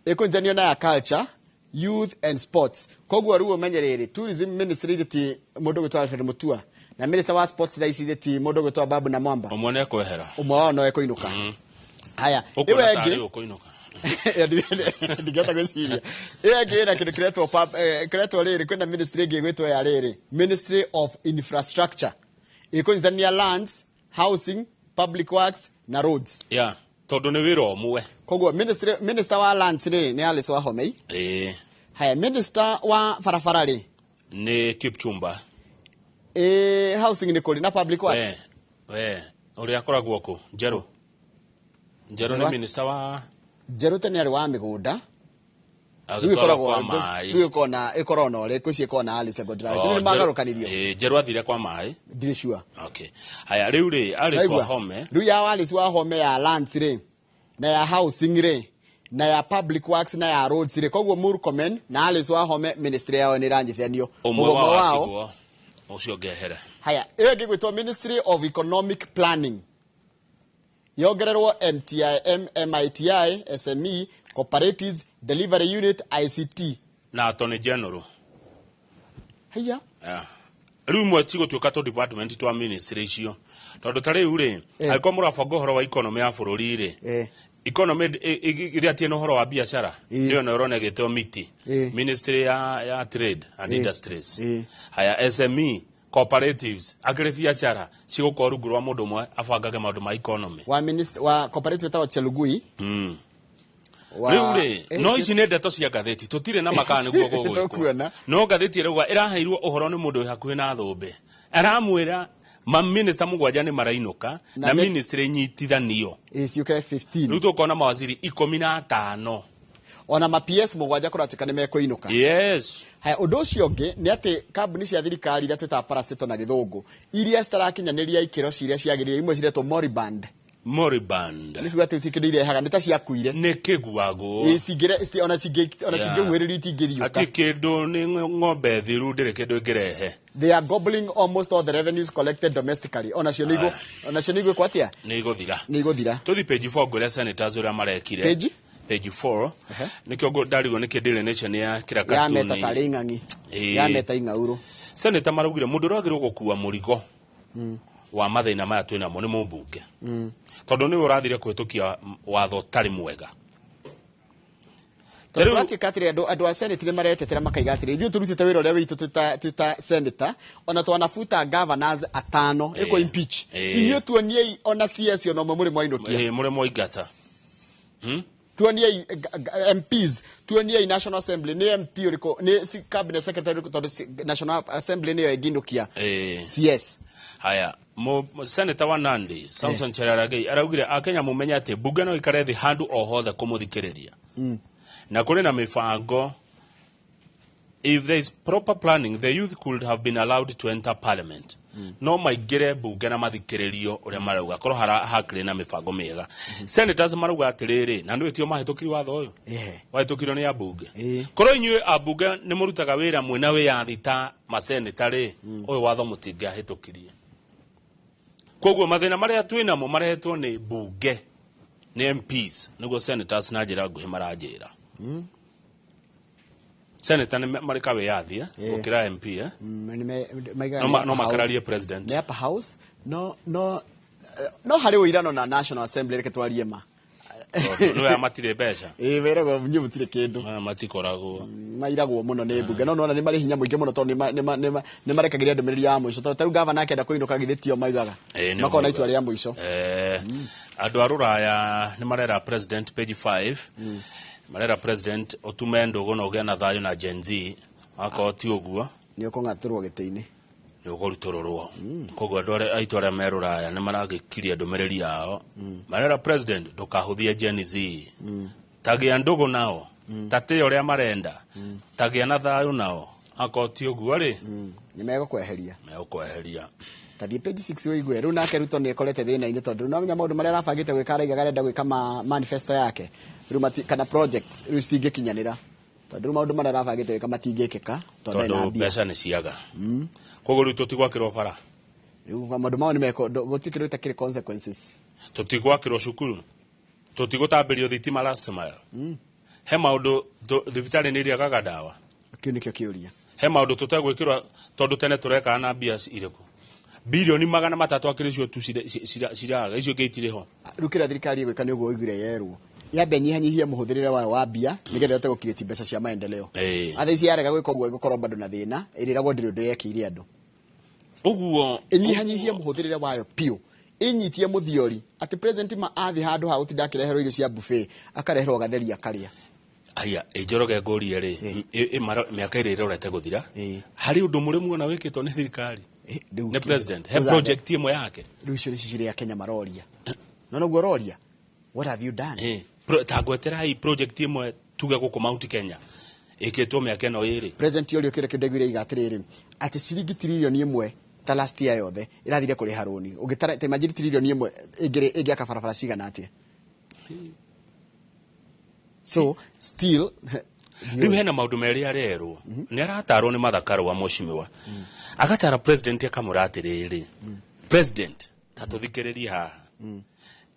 ĩkũnyitithanio na ya culture, youth and sports. Koguo rĩu ũmenye rĩrĩ, tourism ministry ithe ti mũndũ ũgwĩtwo Alfred Mutua, na minister wa sports thaa ici ithe ti mũndũ ũgwĩtwo Babu na Mwamba? Ũmwe nĩ ekwehera. Ũmwe wao no ekũinũka. Haya, ĩyo Ũkuona tarĩ ĩngĩ ũkũinũka. Ndingĩhota gwĩciria. Ĩyo ĩngĩ ĩna kĩndũ kĩretwo kĩretwo rĩrĩ, kwĩna ministry ĩngĩ ĩgwĩtwo ya rĩrĩ, Ministry of Infrastructure, ĩkũnyitithania lands, housing, public works na roads. Ya, tondũ nĩ wĩra ũmwe. Koguo minister wa lands rĩ nĩ Alice Wahome. Haya, minister wa barabara rĩ? Nĩ Kipchumba. Housing nĩ kũrĩ na public works. We ũrĩa akoragwo kũ Njerũ, Njerũ nĩ minister wa Njerũ tene arĩ wa mĩgũnda. Rĩu Agĩtwarwo ĩkoragwo kwa maĩ. Rĩu ĩkoragwo na ĩkoragwo na ũrĩa kwĩci ĩkoragwo na Alice Gondra. Oh, Nĩ magarũkanirio. Njerũ athire kwa maĩ. Ndirĩ sure. Okay, haya, rĩu rĩ Alice Waigua? Wahome. Rĩu ya Alice Wahome ya lands rĩ, na ya housing rĩ, na ya public works na ya roads rĩ, koguo Murkomen na Alice Wahome ministry yao nĩ ĩranyitithanio. Ũmwe Koguo wao ũmwe wao atigwo, ũcio ngehere. Haya, ĩyo ĩngĩ gwĩtwo Ministry of Economic Planning, yongererwo MTI, MITI, SME, cooperatives, delivery unit, ICT Na Attorney General. Haya. Yeah. Rĩu imwe cigũtuĩka tũ department twa ministry icio, tondũ ta rĩu rĩ, angĩkorwo mũrabanga ũhoro wa economy ya bũrũri rĩ, economy ĩrĩa atie na ũhoro wa biacara, nĩyo no ĩrona ĩgĩtwo MITI, Ministry ya Trade and Industries. Haya, SME, cooperatives, akĩrĩ biacara cigũkorwo rungu rwa mũndũ ũmwe abangage maũndũ ma economy. Wa minister wa cooperative wĩtagwo Chelugui. Rĩu rĩ, no ici nĩ ndeto cia ngathĩti, tũtirĩ na makaa nĩguo gũgwĩkwo. Tũkuona. No ngathĩti ĩrauga ĩraheirwo ũhoro nĩ mũndũ wĩ hakuhĩ na thũmbĩ, aramwĩra maminista 7 nĩ marainũka Na na ministry nyitithanio. Ciũke 15. Rĩu tũkona mawaziri 15. Ona ma PS 7 kũratuĩka nĩ mekũinũka. Haya, ũndũ ũcio ũngĩ nĩ atĩ kambuni cia thirikari iria twĩtaga parastatal na gĩthũngũ, iria citarakinyanĩria ikĩro ciria ciagĩrĩire, imwe ciretwo moribund. Moribund. Nĩ kuga atĩ gũtirĩ kĩndũ irehaga, nĩ ta ciakuire. Nĩ kĩguagũ. Ĩ, ona ona Yeah. cingĩhuhĩrĩrio itingĩriũka. Ati kĩndũ nĩ ng'ombe thiru, ndĩrĩ kĩndũ ĩngĩrehe. They are gobbling almost all the revenues collected domestically. Onacio nĩ igwĩkwo atĩa? Nĩ igũthira. Nĩ igũthira. Tũthi page 4 ngwĩre senators ũrĩa marekire. Page? Page 4. Nĩkĩo ndarigwo nĩkĩ Daily Nation ya kĩra Ya meta cartoon. tarĩ ng'ang'i. Ĩĩ. Ya meta ing'aurũ. Senator maraugire mũndũ ũrĩa wagĩrĩirwo gũkua mũrigo wa mathĩna maya twĩnamo nĩ mũmbunge, tondũ nĩwe ũrathire kũhĩtũkia watho ũtarĩ mwega. Tondũ kũratuĩka atĩrĩ, andũ a senate nĩ maretetera makaiga atĩrĩ, ithuĩ tũrutĩte wĩra ũrĩa witũ twĩ ta senator, ona twanabuta governors atano ĩkũ impeach. Inyuĩ tuoniei ona CS ona ũmwe mũrĩ mwainũkia. Ĩĩ, mũrĩ mwaingata. Tuoniei MPs, tuoniei National Assembly nĩ MP ũrĩkũ, nĩ cabinet secretary ũrĩkũ, tondũ National Assembly nĩyo ĩngĩinũkia CS. Haya, senator wa Nandi Samson Cherargei araugire akenya mumenye atĩ mbunge no ikare thĩ handũ o hothe kũmũthikĩrĩria, na kũrĩ na mĩbango. If there is proper planning, the youth could have been allowed to enter parliament. No maingĩre mbunge na mathikĩrĩrio ũrĩa marauga korwo hakĩrĩ na mĩbango mĩega. Senators marauga atĩrĩrĩ, na nĩ tio mahĩtũkiri watho ũyũ wahĩtũkirio nĩ ambunge, korwo inyuĩ ambunge nĩ mũrutaga wĩra mwĩna wĩyathi ta maseneta rĩ, ũyũ watho mũtingĩahĩtũkirie. Koguo mathĩna marĩa twĩnamo marehetwo nĩ mbunge, nĩ MPs, nĩguo senators na njĩra nguhĩ maranjĩra. Senator nĩ marĩ kawĩyathi gũkĩra MP, eh? Maigaga No nĩ no upper house. makararie president. Nĩ upper house, no harĩ ũirano na National Assembly, reke twarie ma. Tondũ nĩwe matirĩ mbeca. Ĩĩ, weragwo inyuĩ mũtirĩ kĩndũ. Aya matikoragwo. Mairagwo mũno nĩ mbunge, no nona nĩ marĩ hinya mũingĩ mũno, tondũ nĩ marekagĩria ndũmĩrĩri ya mũico, tondũ tarĩu gavana akĩenda kũinũka, githĩ tio maigaga? Ĩĩ, nĩo Makoragwo na maugaga. itua rĩa mũico. Andũ a rũraya nĩ marera president, page 5, marera president ũtume ndũgũ na ũgĩe na thayũ na Gen Z, akorwo ti ũguo nĩ ũkũng'atũrwo gĩtĩ-inĩ. Nĩ ũkũrutũrũrwo. Koguo andũ arĩa aitũ arĩa me rũraya nĩ maragĩkiria ndũmĩrĩri yao, marera president ndũkahũthie Gen Z, tagĩa ndũgũ nao, tatĩĩa ũrĩa marenda, tagĩa na thayũ nao, akorwo ti ũguo rĩ, nĩ megũkweheria. Megũkweheria. Tathiĩ page 6 ũigue rĩu nake Ruto nĩ ekorete thĩna-inĩ, tondũ no menya maũndũ marĩa arabangĩte gwĩka, araiga arenda gwĩka ma manifesto yake rĩu kana projects rĩu citingĩkinyanĩra, tondũ rĩu maũndũ marĩa arabangĩte gwĩka matingĩkĩka tondũ ndarĩ na tondũ mbia. Mbeca nĩ ciaga. Koguo rĩu tũtigwakĩrwo bara. Rĩu maũndũ mao nĩ meko gũtirĩ kĩndũ gĩtakĩrĩ consequences. Tũtigwakĩrwo cukuru, tũtigũtambĩrio thitima last mile, he maũndũ thibitarĩ nĩ iriagaga ndawa. Kĩu nĩkĩo kĩũria. He maũndũ tũtegwĩkĩrwo, tondũ tene tũrekaga na mbia irĩkũ? 300 bilioni akĩrĩ cio tu ciraga, icio ingĩ itirĩ ho. Rĩu kĩrĩa thirikari ĩgwĩka nĩ ũguo ũiguire yerwo yambe nyihanyihie mũhũthĩrĩre wayo wa mbia nĩgetha ĩhote gũcreate mbeca cia maendeleo. Atha ici yarega gwĩka ũguo, ĩgũkorwo bado na thĩna, ĩrĩragwo ndĩrĩ ũndũ yekĩire andũ. Ũguo ĩnyihanyihie mũhũthĩrĩre wayo piũ, ĩnyitie mũthiori atĩ president ma athiĩ handũ ha gũtinda akĩreherwo irio cia buffet, akareherwo gatheri akarĩa. Aya, ĩnjoroge ngũrie rĩ, mĩaka ĩrĩa ĩrorete gũthira, harĩ ũndũ mũrĩ muona wĩkĩtwo nĩ thirikari, nĩ president, he project ĩmwe yake? Rĩu icio nĩcio ciria Kenya maroria, no noguo ũroria, what have you done? Ta ngweterai project ĩmwe tuge gũkũ Mount Kenya ĩkĩtwo mĩaka ĩno ĩrĩ. President ũrĩa kĩrĩa kĩndũ aiguire iga atĩrĩrĩ, atĩ ciringi 1 trillion ta last year yothe ĩrathire kũrĩha rũni. Ũngĩtara ta imagine 1 trillion ĩngĩaka barabara cigana atĩa? So still Rĩu hena maũndũ merĩ arerwo, nĩ aratarwo nĩ Martha Karua, mheshimiwa agatara president akamwĩra atĩrĩrĩ, president, ta tũthikĩrĩrie haha,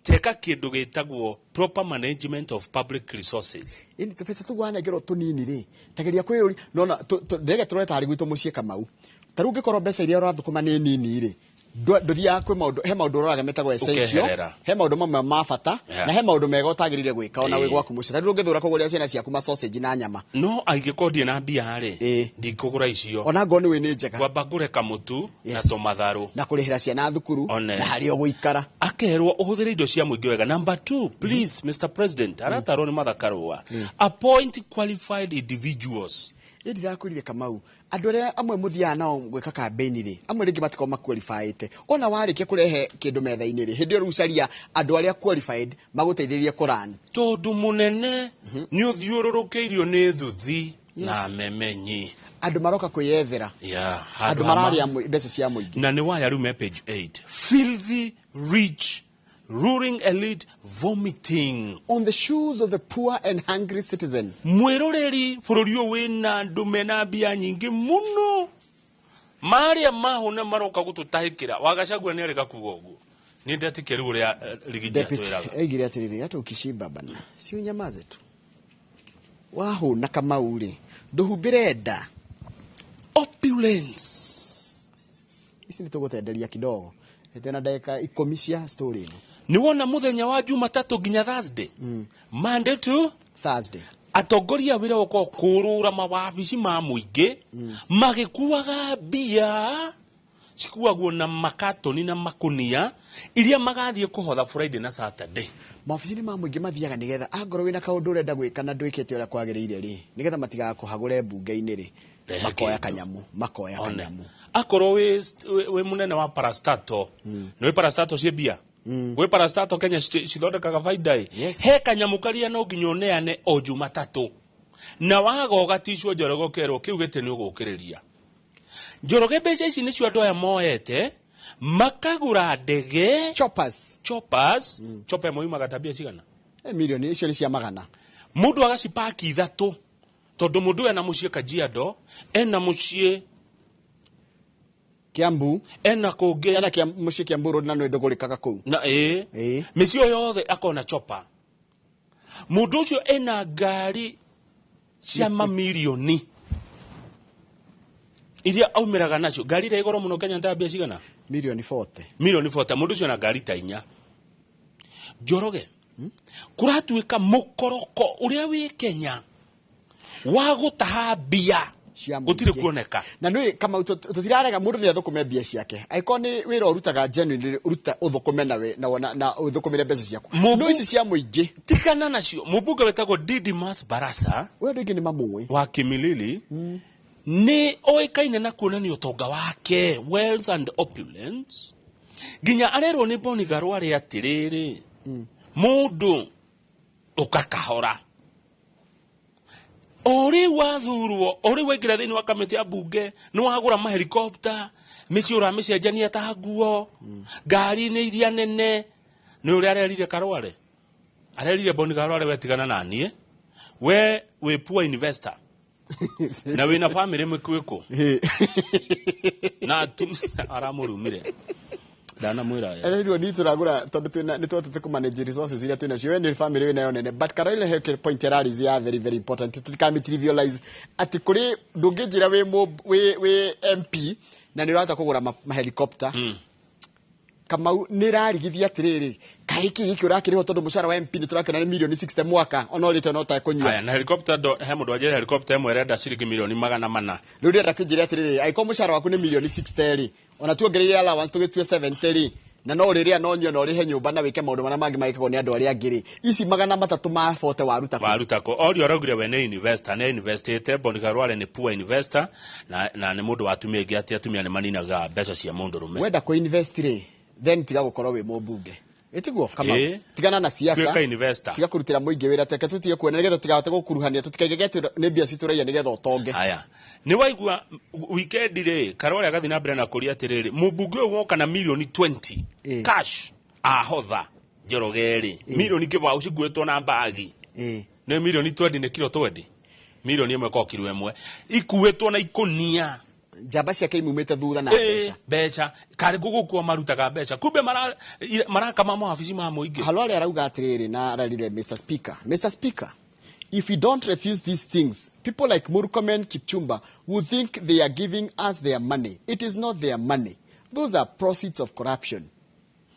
teka kĩndũ gĩtagwo proper management of public resources. Ĩni tũbeca tũu wanengerwo tũnini rĩ, tageria kwĩyũria nona ndege tũrore tarĩ gwitũ mũciĩ Kamau, ta rĩu ũngĩkorwo mbeca iria ũrathũkũma nĩ nini rĩ, ndũthiaga kwĩ maũndũ, he maũndũ ũroraga metagwo essential. Ũkeherera. He maũndũ mamwe ma bata na he maũndũ mega ũtagĩrĩire gwĩka ona wĩ gwaku mũciĩ. Ta rĩu ndũngĩthũra kũgũrĩra ciana ciaku ma sausage na nyama. No angĩkorwo ndirĩ na mbia rĩ, ndikũgũra icio. Ona ngorwo nĩ wĩ nĩ njega. Ngwamba ngũre kamũtu na tũmatharũ. Na kũrĩhĩra ciana thukuru. One. Na harĩa ũgũikara. Akerwo ũhũthĩre indo cia mũingĩ wega. Number two, please, Mr President, aratarwo nĩ Martha Karua, appoint qualified individuals. Ĩ ndirakwĩrire Kamau, andũ arĩa amwe mũthiaga nao gwĩka campaign rĩ, amwe rĩngĩ matikoragwo maqualified. Ona warĩkia kũrehe kĩndũ metha-inĩ rĩ, hĩndĩ ĩyo rĩu caria andũ arĩa qualified magũteithĩrĩrie kũrun. Tondũ mũnene nĩ ũthiũrũrũkĩirio nĩ thuthi na memenyi. Andũ maroka kwĩyethera. Handũ andũ ha mararĩa mbeca cia mũingĩ. Na nĩ waya rĩu me page 8, filthy rich. Ruling elite vomiting on the shoes of the poor and hungry citizen. Mwiroreri bũrũri ũyũ wĩna andũ mena mbia nyingĩ mũno marĩa mahũna maroka gũtũtahĩkĩra. Wagacagua nĩ arega kuga ũguo, nĩ ndetĩkia rĩu ũrĩa Rigiji Deputy atwĩraga. Oigire atĩrĩrĩ, hata ukishiba bana si unyamaze tu, wahũna Kamau rĩ, ndũhumbĩre nda. Opulence. Ici nĩ tũgũtenderia kidogo twĩna ndagĩka 10 cia story ĩno. Nĩ wona mũthenya wa Jumatatũ nginya Thursday, Monday to Thursday, atongoria a wĩra gũkorwo kũrũra mawabici ma mũingĩ magĩkuaga mbia cikuagwo na makatoni na makunia iria magathiĩ kũhotha Friday na Saturday. Maobici-inĩ ma mũingĩ mathiaga nĩgetha angorwo wĩna kaũndũ ũrenda gwĩka na ndwĩkĩte ũrĩa kwagĩrĩire rĩ, nĩgetha matigakũhagũre mbunge-inĩ rĩ, Rehe makoya kĩndũ. Kanyamu makoya One. kanyamu. Akorwo wĩ mũnene wa parastato, nĩ wĩ parastato ciĩ mbia, gwĩ parastato Kenya cithondekaga baida ĩ. He kanyamũ karia no nginya ũneane o Jumatatũ, na waga ũgaticwo Njoroge, ũkerwo kĩu gĩtĩ nĩ ũgũkĩrĩria. Njoroge, mbeca ici nĩcio andũ aya moete makagũra ndege. Choppers. Choppers. Chopper ĩmwe yumaga ta mbia cigana? Milioni icio nĩ cia magana. Mũndũ agacipaki ithatũ tondũ mũndũ ũyũ ena mũciĩ Kajiado, ena mũciĩ Kiambu, ena kũngĩ, ena mũciĩ Kiambu Road, na nĩ ndũgũrĩkaga kũu. Na ĩ mĩciĩ ĩyo yothe akona chopa. Mũndũ ũcio ena ngari cia mamirioni iria aumĩraga nacio. Ngari ĩrĩa ĩ goro mũno Kenya nĩ ta mbia cigana? Milioni 40. Milioni 40. Mũndũ ũcio na ngari ta inya. Njoroge, kũratuĩka mũkoroko ũrĩa wĩ Kenya wa gũtaha mbia cia gũtirĩ mũingĩ. Kuoneka. Na nĩ Kamau, tũtirarega mũndũ nĩ athũkũme mbia ciake, angĩkorwo nĩ wĩra ũrutaga genuinely, ruta ũthũkũme na we- na wona- na ũthũkũmĩre mbeca ciaku, no ici cia mũingĩ tikana nacio. Mũmbunge wĩtagwo Didmus Barasa, we andũ aingĩ nĩ mamũĩ, wa Kimilili, nĩ oĩkaine na kuonania ũtonga wake, wealth and opulence, nginya arerwo nĩ Boni Garware atĩrĩrĩ, mũndũ ũkakahora o rĩu wathurwo, o rĩu waingĩra thĩinĩ wa kamĩtĩ ya mbunge, nĩ wagũra mahelikopta, mĩciĩ ũramĩcenjania ta nguo, ngari-inĩ iria nene. Nĩ ũrĩa arerire Karware, arerire Boni Karware, we tigana na niĩ, we wĩ poor investor na wĩna famĩlĩ mĩkwĩkũ na aramũrumire, ndanamwĩra wega. Ererirwo ni tũragũra tondũ twĩna nĩ twahotete kũ manage resources iria twĩnacio, we nĩ family wĩnayo nene. But Caroline, he point ararizi ya very very important, tũtikami trivialize atĩ kũrĩ ndũngĩnjĩra wĩ wĩ MP na nĩ ũrahota kũgũra ma helicopter. Kamau, nĩ rarigithia atĩrĩrĩ, kaĩ kĩ gĩkĩ ũrakĩrĩhwo, tondũ mũcara wa MP nĩ tũrakĩona nĩ milioni 60 mwaka, ona ũrĩte no ũtekũnyua. Aya, na helicopter he mũndũ wanjĩra helicopter ĩmwe ĩrenda ciringi milioni 400. Rĩu ndĩrenda kũnjĩra atĩrĩrĩ, angĩkorwo mũcara waku nĩ milioni 60 rĩ, ona tuongereire allowance tũgĩtue 70 rĩ, na no ũrĩrĩa no nyue na ũrĩhe nyũmba na wĩke maũndũ marĩa mangĩ magĩkagwo nĩ andũ arĩa angĩ rĩ, ici 340 waruta kũ? Waruta kũ? Orio araugire we nĩ investor, nĩ investite. Boni Karware nĩ poor investor na nĩ mũndũ wa atumia aingĩ, atĩ atumia nĩ maninaga mbeca cia mũndũ rũme. Wenda kũ invest rĩ, then tiga gũkorwo wĩ mũmbunge, ĩtiguo Kamau? Ĩ. Tigana na siasa. Tuĩka investor. Tiga kũrutĩra mũingĩ wĩra, teke tũtige kuona nĩgetha tũtikahote gũkuruhania, tũtikaigage atĩ nĩ mbia citũ ũraiya nĩgetha ũtonge. Haya, nĩ waigua weekend rĩ, Karware agathiĩ na mbere na kũria atĩrĩrĩ, mũmbunge ũyũ woka na milioni 20 cash ahotha. Njoroge rĩ, milioni kĩbaũ cikuĩtwo na mbagi, nĩ milioni 20, nĩ kiro 20, milioni 1 ko kiro 1 ikuĩtwo na ikũnia. Njamba ciake imumĩte thutha na mbeca, mbeca karĩ gũgũkua marutaga mbeca, kumbe marakama mawabici ma mũingĩ. Halwale arauga atĩrĩrĩ, na ararire, "Mr. Speaker, Mr. Speaker, if we don't refuse these things, people like Murkomen, Kipchumba will think they are giving us their money. It is not their money. Those are proceeds of corruption."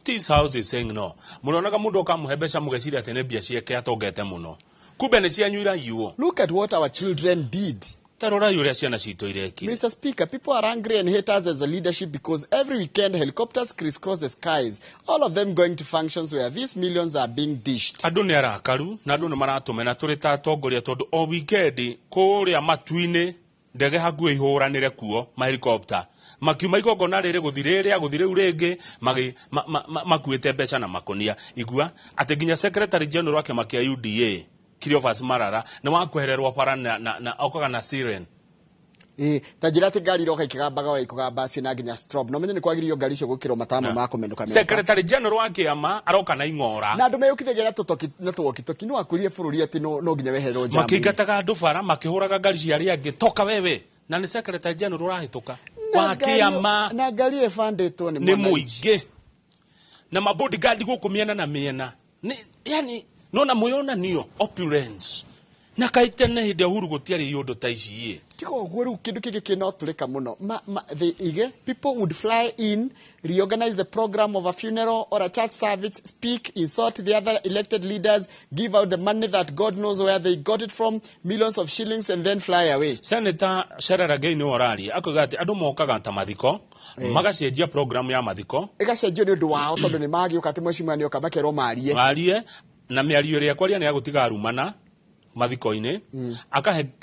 This house is saying no. Mũrionaga mũndũ ũkamũhe mbeca mũgeciria atĩ nĩ mbia ciake atongete mũno, kumbe nĩ cianyu iraiywo. "Look at what our children did." Tarorai ũrĩa ciana citũ irekire. "Mr. Speaker, people are angry and hate us as a leadership because every weekend helicopters crisscross the skies, all of them going to functions where these millions are being dished." Andũ nĩ arakaru na andũ nĩ maratũmena tũrĩ ta atongoria, tondũ o wikendi kũrĩa matu-inĩ ndege hakuhĩ ihũranĩre kuo, mahelikopta makiuma igongona rĩrĩ gũthi rĩrĩa gũthi rĩu rĩngĩ, makuĩte mbeca na makonia. Igua atĩ nginya secretary general wa kĩama kĩa UDA Cleophas Marara nĩ wa kwehererwo bara na okaga na siren. Ĩ, ta njĩra atĩ ngari iroka ikĩgambaga ũrĩa ikũgamba ciĩna nginya strobe no menye nĩ kwagĩrĩirio ngari icio gwĩkĩrwo matamu ma kũmenũka menũka. Secretary general wa kĩama aroka na ing'ora. Na andũ meyũkithagia na tũtoki na tũwokitoki no akũrie bũrũri atĩ no nginya wehererwo jam. Makĩingataga andũ bara makĩhũraga ngari cia arĩa angĩ toka wewe, na nĩ secretary general ũrahĩtũka wa kĩama. Na ngari ĩbandĩtwo nĩ nĩ mwananchi. Mũingĩ na mabodyguard gũkũ mĩena na mĩena. Yani nona mwĩonanio opulence na kaĩ tene hĩndĩ ya Uhuru gũtiarĩ iũndũ ta ici ĩ. Tiga ũguo rĩu kĩndũ kĩngĩ kĩna ũtũrĩka mũno ige people would fly in, reorganize the program of a funeral or a church service, speak, insult the other elected leaders, give out the money that God knows where they got it from, millions of shillings, and then fly away. Senator Cherargei nĩwe ũraria akoiga atĩ andũ mokaga ta mathiko magacenjia program ya mathiko. Ĩgacenjio nĩ ũndũ wao tondũ nĩ magĩũka atĩ mheshimiwa nĩoka makerwo marie. Marie na mĩario ĩrĩa kwaria nĩ ya gũtiga arumana mathiko-inĩ.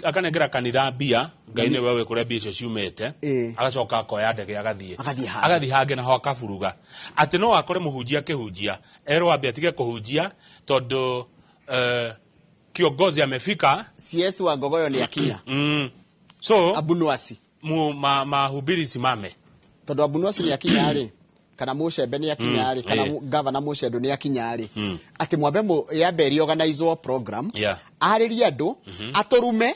Akanengera kanitha mbia, Ngai nĩwe ũĩ kũrĩa mbia icio ciumĩte. Agacoka akoya ndege agathiĩ. Agathiĩ hangĩ. Agathiĩ hangĩ naho akaburuga atĩ no akore mũhunjia akĩhunjia erwo ambe atige kũhunjia tondũ kiongozi amefika. CS wa Ngogoyo nĩ akinya. So Abunuasi mahubiri simame. Tondũ Abunuasi nĩ akinya rĩ, kana Mũcembe nĩ akinya rĩ, kana gavana Mũcendo nĩ akinya rĩ, atĩ mwambe yambe reorganize program, arĩrie andũ, atũrume,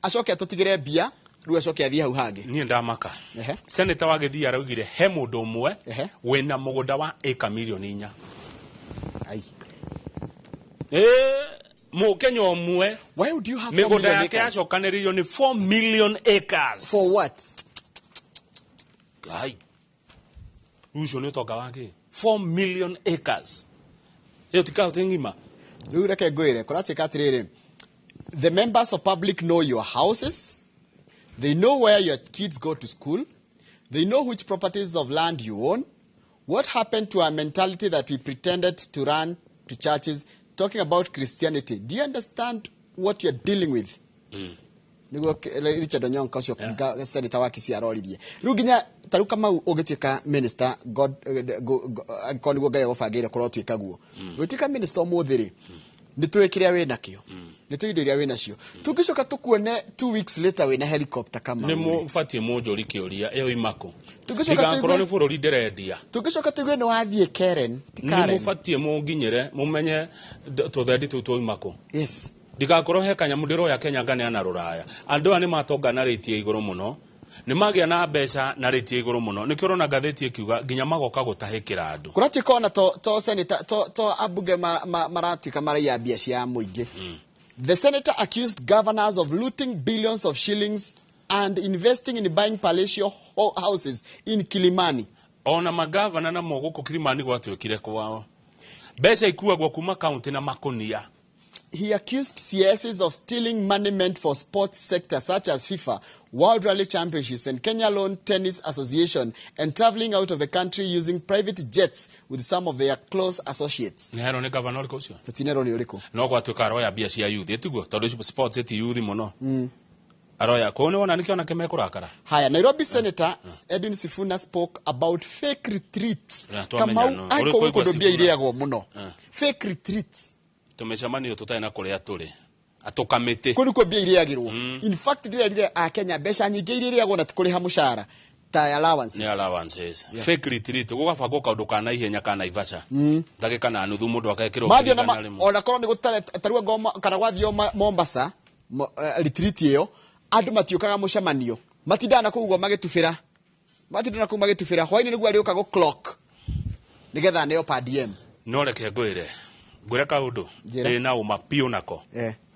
acoke atũtigĩre mbia, rĩu acoke athiĩ hau hangĩ. Niĩ ndamaka. Senator wa Gĩthii araugire he mũndũ ũmwe wĩna mũgũnda wa ĩka mirioni 4. Ai. Mũkenya ũmwe. Why would you have four mĩgũnda million yake acres? yacokanĩrĩirio nĩ 4 million acres. For what? Ai. Rĩu ũcio nĩ ũtonga wa kĩ? 4 million acres. Ĩyo ti kaũntĩ ng'ima. Rĩu reke ngwĩre, kũratuĩka atĩrĩrĩ, the members of public know your houses, they know where your kids go to school, they know which properties of land you own. What happened to our mentality that we pretended to run to churches talking about Christianity? Do you understand what you're dealing with? Nĩguo Richard Onyonka ũcio senator wa Kisii aroririe. Rĩu nginya ta rĩu Kamau ũngĩtuĩka minister, God, angĩkorwo nĩguo Ngai agũbangĩire korwo ũtuĩka guo. Ũgĩtuĩka minister ũmũthĩ rĩ, nĩ tũĩ kĩrĩa wĩ nakĩo, nĩ tũĩ indo iria wĩ nacio. Tũngĩcoka tũkuone 2 weeks later wĩna helicopter Kamau Nĩ rĩ. mũbatiĩ mũnjũri kĩũria ĩyo imakũ. Tũngĩcoka Ndigakorwo nĩ bũrũri ndĩrendia. Tũngĩcoka tũigue nĩ wathiĩ Karen, ti Nĩ Karen. mũbatiĩ mũnginyĩre mũmenye tũthendi tũu twauma kũ. Ndigakorwo he kanyamũ ndĩroya Kenya nganeana rũraya. Andũ aya nĩ matonga na rĩti ya igũrũ mũno, nĩ magĩa na mbeca na rĩti ya igũrũ mũno, nĩkĩo ũrona ngathĩti ĩkiuga nginya magoka gũtahĩkĩra andũ. Kũratuĩka ona to senator to ambunge maratuĩka maraiya mbia cia mũingĩ. The senator accused governors of looting billions of shillings and investing in buying palatial houses in Kilimani. Ona magavana namo gũkũ Kilimani gwatuĩkire kwao mbeca ikuagwo kuma kaunti na makonia. He accused CSs of stealing money meant for sports sector such as FIFA, World Rally Championships and Kenya Lawn Tennis Association, and traveling out of the country using private jets with some of their close associates. Nĩ herwo nĩ gavana ũrĩkũ ũcio? Tũtinerwo nĩ ũrĩkũ. No gwatuĩka aroya mbia cia youth ĩtiguo tondũ sports ĩti youth mũno. Aroya kũu nĩ wona nĩkĩo onake mekũrakara. Haya, Nairobi Senator Edwin Sifuna spoke about fake retreats. Yeah, twamenya Kamau no. angĩkorwo Ũrĩ gwĩ kũigua kũndũ mbia Sifuna. irĩagwo mũno. Fake retreats. Tũmĩcemanio tũtarĩ na kũrĩa tũrĩ atũkamĩtĩ. Kũu nĩkuo mbia irĩagĩrwo. In fact, ndĩrerire Akenya mbeca nyingĩ iria irĩagwo na ti kũrĩha mũcara ta allowances. Nĩ allowances. Fake retreat gũgabangwo kaũndũ ka naihenya ka Naivasha ndagĩka na nuthu mũndũ agekĩrwo Mathiĩ ona 100,000. Ona korwo nĩ gũtare tarĩu angorwo kana gwathio Mombasa retreat ĩyo andũ matiũkaga mũcemanio, matindaga na kũu ũguo magĩtubĩra, matindaga na kũu magĩtubĩra, hwainĩ nĩguo arĩũka gũ clock nĩgetha aneo per diem. No reke ngwĩre kaũndũ. Njĩra. Ndĩ na ũma piũ nako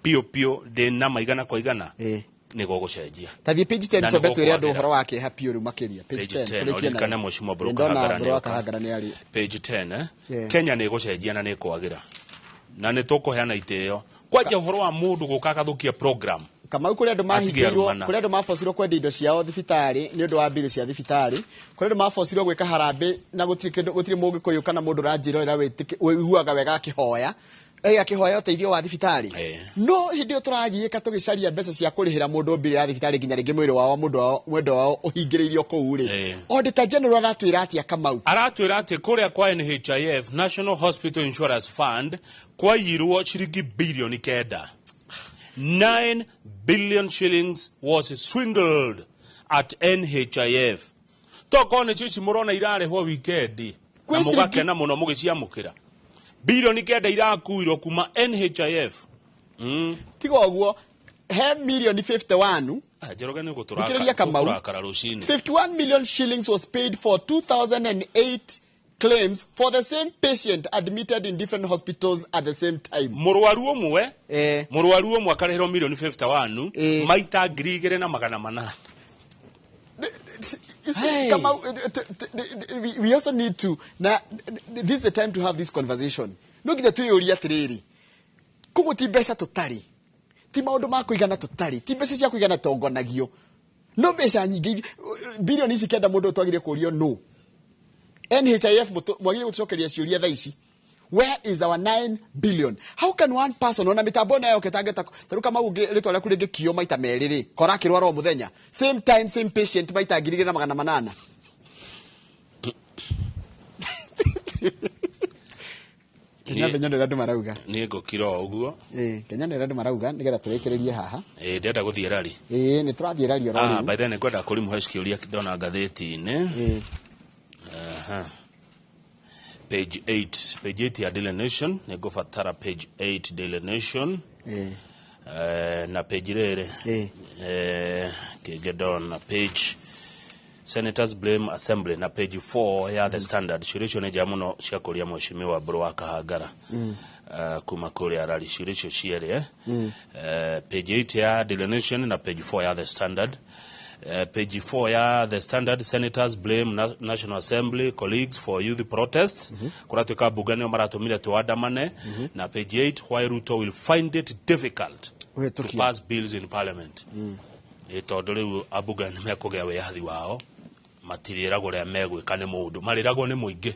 piũ piũ, ndĩ na maigana kwa igana nĩ gũgũcenjia. Tathiĩ page 10 Na twambe twĩre andũ nĩgũkwagĩra. ũhoro wa kĩeha piũ rĩu makĩria page Page 10 10 tũrĩkie ũririkane nayo. Mheshimiwa Mbũrũ Ndona Kahangara Mbũrũ nĩoka. Kahangara nĩ arĩ. Page 10 eh? Yeah. Kenya nĩ ĩgũcenjia na nĩ ĩkwagĩra na nĩ tũkũheana itĩo kwanja ũhoro wa mũndũ gũka agathũkia program. Kamau, kũrĩ andũ Atige mahingĩirwo arumana. kũrĩ andũ mabocirwo kwendia indo ciao thibitarĩ nĩ ũndũ wa mbirũ cia thibitarĩ, kũrĩ andũ mabocirwo gwĩka harambĩ na gũtirĩ kĩndũ, gũtirĩ mũgĩkũyũ kana mũndũ ũranjĩrorera wĩiguaga wega akĩhoya akĩhoya ũteithio wa thibitarĩ, no hĩndĩ ĩyo tũragiĩka tũgĩcaria mbeca cia kũrĩhĩra mũndũ mbirũ ya thibitarĩ nginya rĩngĩ mwĩrĩ wao mũndũ wao mwendwa wao ũhingĩrĩirio kũu rĩ, Auditor General aratwĩra atĩa, Kamau? Aratwĩra atĩ kũrĩa kwa NHIF, National Hospital Insurance Fund, kwaiyirwo ciringi bilioni 9, 9 billion shillings was swindled. At NHIF tokorwo nĩcio ici mũrona irarĩhwo wikendi na Kwĩ ciringi- mũgakena mũno mũgĩciamũkĩra 9 bilioni irakuirwo kuma NHIF. Tiga ũguo, he milioni 51. Ah, Njoroge, nĩ Thikĩrĩria Kamau. gũtũrakara rũcinĩ. 51 million shillings was paid for 2008 claims for the same patient admitted in different hospitals at the same time. Mũrwaru ũmwe, mũrwaru ũmwe akarĩhĩrwo milioni 51 maita 2,800. You see, Kamau, we also need to na this is the time to have this conversation. No nginya twĩyũrie atĩrĩrĩ, koguo ti mbeca tũtarĩ, ti maũndũ ma kũigana tũtarĩ, ti mbeca cia kũigana tongonagio, no mbeca nyingĩ 9 bilioni ici. Mũndũ twagĩrĩire kũrio no NHIF mwagĩrĩire gũtũcokeria ciũria thaa ici. Where is our 9 billion? How can one person, ona mitambo ĩno yoke tangeta tarĩu Kamau, rĩtwa rĩaku rĩngĩkio maita merĩ rĩ, kora akĩrwara o mũthenya, same time, same patient, maita 2,800. Kenya thenya nĩ andũ marauga. Niĩ ngũkira o ũguo. Ĩĩ, Kenya nĩ andũ marauga nĩgetha tũrĩkĩrĩrie haha. Ĩĩ, ndĩrenda gũthiĩ rari. Ĩĩ, nĩ tũrathiĩ rari oro Ah, rĩu. by then ngwenda kũri mũhe kĩũria ndona ngathĩti-inĩ. Aha. Page 8, page 8 ya Daily Nation. Nĩ ngũbatara page 8 Daily Nation. Na page rĩrĩ kĩngĩ ndona page Senators blame assembly na page 4 ya The Standard. Ciũria icio nĩ njega mũno cia kũria mheshimiwa Mbũrũ wa Kahangara kuma kũrĩa rari, ciũria icio cierĩ eh? Page 8 ya Daily Nation na page 4 ya The Standard. Page 4 ya The Standard, Senators blame National Assembly colleagues for youth protests, kũratuĩka mbunge nĩo maratũmire tũandamane, na page 8, why Ruto will find it difficult to Kũhĩtũkia. pass bills in parliament. Ĩ tondũ rĩu ambunge nĩ mekũgĩa wĩyathi wao, matirĩragwo ũrĩa megwĩka nĩ mũndũ, marĩragwo nĩ mũingĩ.